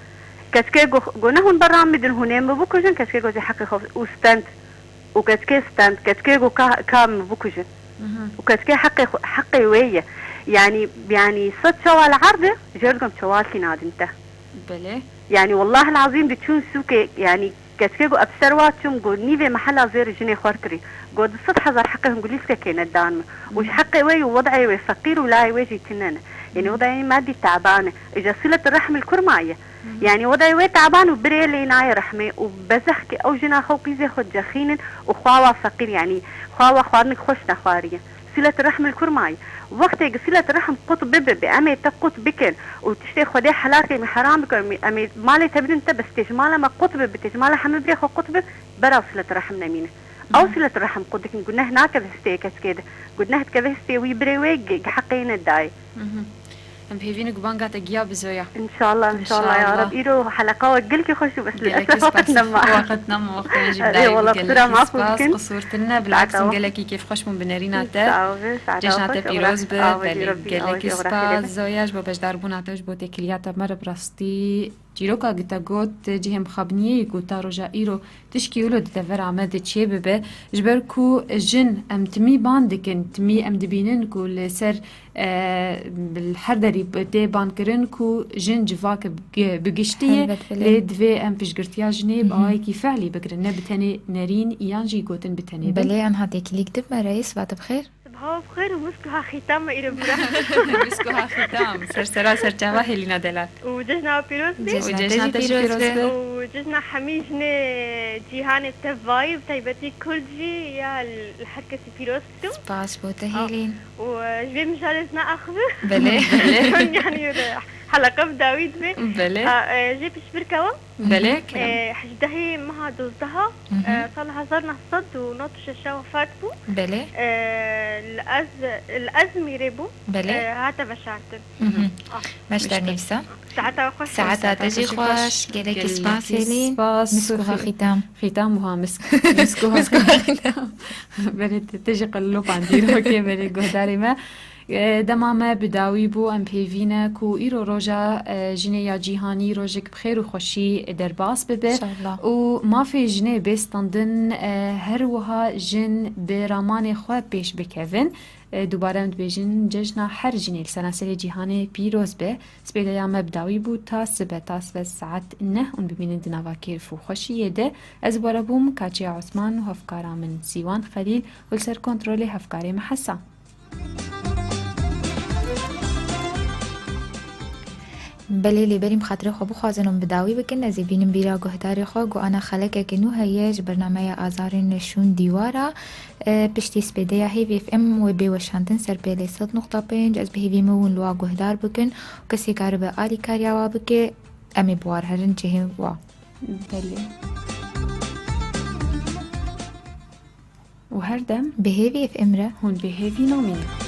Keçikê go, go ne hûn berra min bidin, hûn ê min bikujin, keçikê go zê heqê xwe û stend. Û keçikê stend, keçikê go ka, ka min bikujin. Û keçikê heqê xwe, heqê wê ye. Yanî, yanî sed çewal erd e, jêr digom çewalkî nadin te. Belê. Yanî, wellahil ezîm diçûn sûkê, yanî, keçikê go, ez ser wa çûm, go, nîvê mehela zêr jinê xwe kirî. Go, du sed hezar heqê hingulîskekê nedan min. Û ji heqê wê û wed'ê wê feqîr û layê wê jî tune ne. Yanî, wed'ê madî taban e. Îca silet rehm li kurmayî. Yanî, wed'ê wê taban û birê lê nayê rehmê û bezehkê ew jina xwe û qîzê xwe dicexînin û xwawa feqîr, yanî, xwawa xwarinik xweş nexwariye. Silet rehm li kur mayî. Wextê ki silet rehm qut bibe, bi em ê te qut bikin û tiştê Xwedê helal ke, em ê heram bikin, em ê malê te bidin te, bes tê ji mala me qut bibe, tê ji mala hemî birê xwe qut bibe, berav silet rehm nemîne. Ew silet rehm qut dikin, guneh nakeve histê kesekê de. Guneh dikeve histê wî birê wê, gi-, gi heqê ne dayê. Em pêvî ne ku banga te giya bi Zoya. Înşallah, înşallah ya Reb. Îro heleqa we gelkî xweş û bes li esef waqt nema. Waqt nema, wextê me jî bi dayî bû. Gelekî spas, qisûr tune, bi laks gelekî kêfxweş bûm bi nerîna te. Cejna te pîroz be, belê gelekî spas Zoya ji bo beşdarbûna te, ji bo têkiliya te me re bi rastî. Çîroka ku te got, cihê mixabiniyê ku ta roja îro tişkî wilo di devera me de çêbibe, ji ber ku jin em timî ban dikin, timî em dibînin ku li ser, e, li her derî tê ban kirin ku jin civak bi, bi giştî ye, lê divê em piştgirtiya jinê bi awayekî fehlî bigirin, ne bi tenê nerîn yan jî gotin bi tenê bin. Belê, em hatê kilîk dibme, Reis, vate bi xêr. Sibaha bi xêr û misk û ha xîtam me îro bira. Misk û ha xîtam. Ser sera ser çava Hêlîna Delal. Û cejna we pîroz be. Û cejna te jî pîroz be. Û cejna hemî jinê cîhanê tevayî, bi taybetî Kurd jî ya li her kesî pîroz dikim. Spas bo te Hêlîn. Û, e, ji vê mijarê ez naaxive. Belê, belê. Yanî, e, heleqa bi dawî dibe. Belê. A, e, jê piştbirka we. Belê, kerem. E, hejdehê meha dozdeha, e, sala hezar neh sed û nod û şeş wefat bû. Belê. E, li Ez-, li Ezmîrê bû. Belê. E, hate veşartin. Ah. Meşter nivîsa. Saeta we xweş. Saeta te jî xweş. Gelekî spas Hêlîn. Spas. Misk û ha xîtam. Xîtam û ha misk. Misk û ha xîtam. Belê te, te jî qelilopandî. Okey, belê guhdarê me. E, dema me bi dawî bû, em pêvî ne ku îro roja, e, jinê ya cîhanî rojek bi xêr û xweşî derbas bibe. Înşallah. Û mafê jinê bê standin, e, her wiha jin bi ramanê xwe pêş bikevin. E, dubare em dibêjin, cejna her jinê li seranserê cîhanê pîroz be. Spêdeya me bi dawî bû ta sibe, ta sibe saet neh hûn bibînin di nava kêf û xweşiyê de. Ez bi we re bûm, Kaçiya Osman û hevkara min Sîwan Xelîl û li ser kontrolê hevkarê me Hesa. Belê, lê berî em xatirê xwe bixwazin û bi dawî bikin, ez ê bînim bîra guhdarê xwe ku ana xelekeke nû heye ji bernameya Azarên Şûn Dîwara. E, piştî spêdeya Hêvî F M wê bê weşandin ser pêlê sed nokta pênc. Ez bi hêvî me hûn li wa guhdar bikin û kesê karibe alîkariya wa bike, em ê bi war herin cihê wa. Belê. Û her dem bi Hêvî F M re hûn bi hêvî namînin.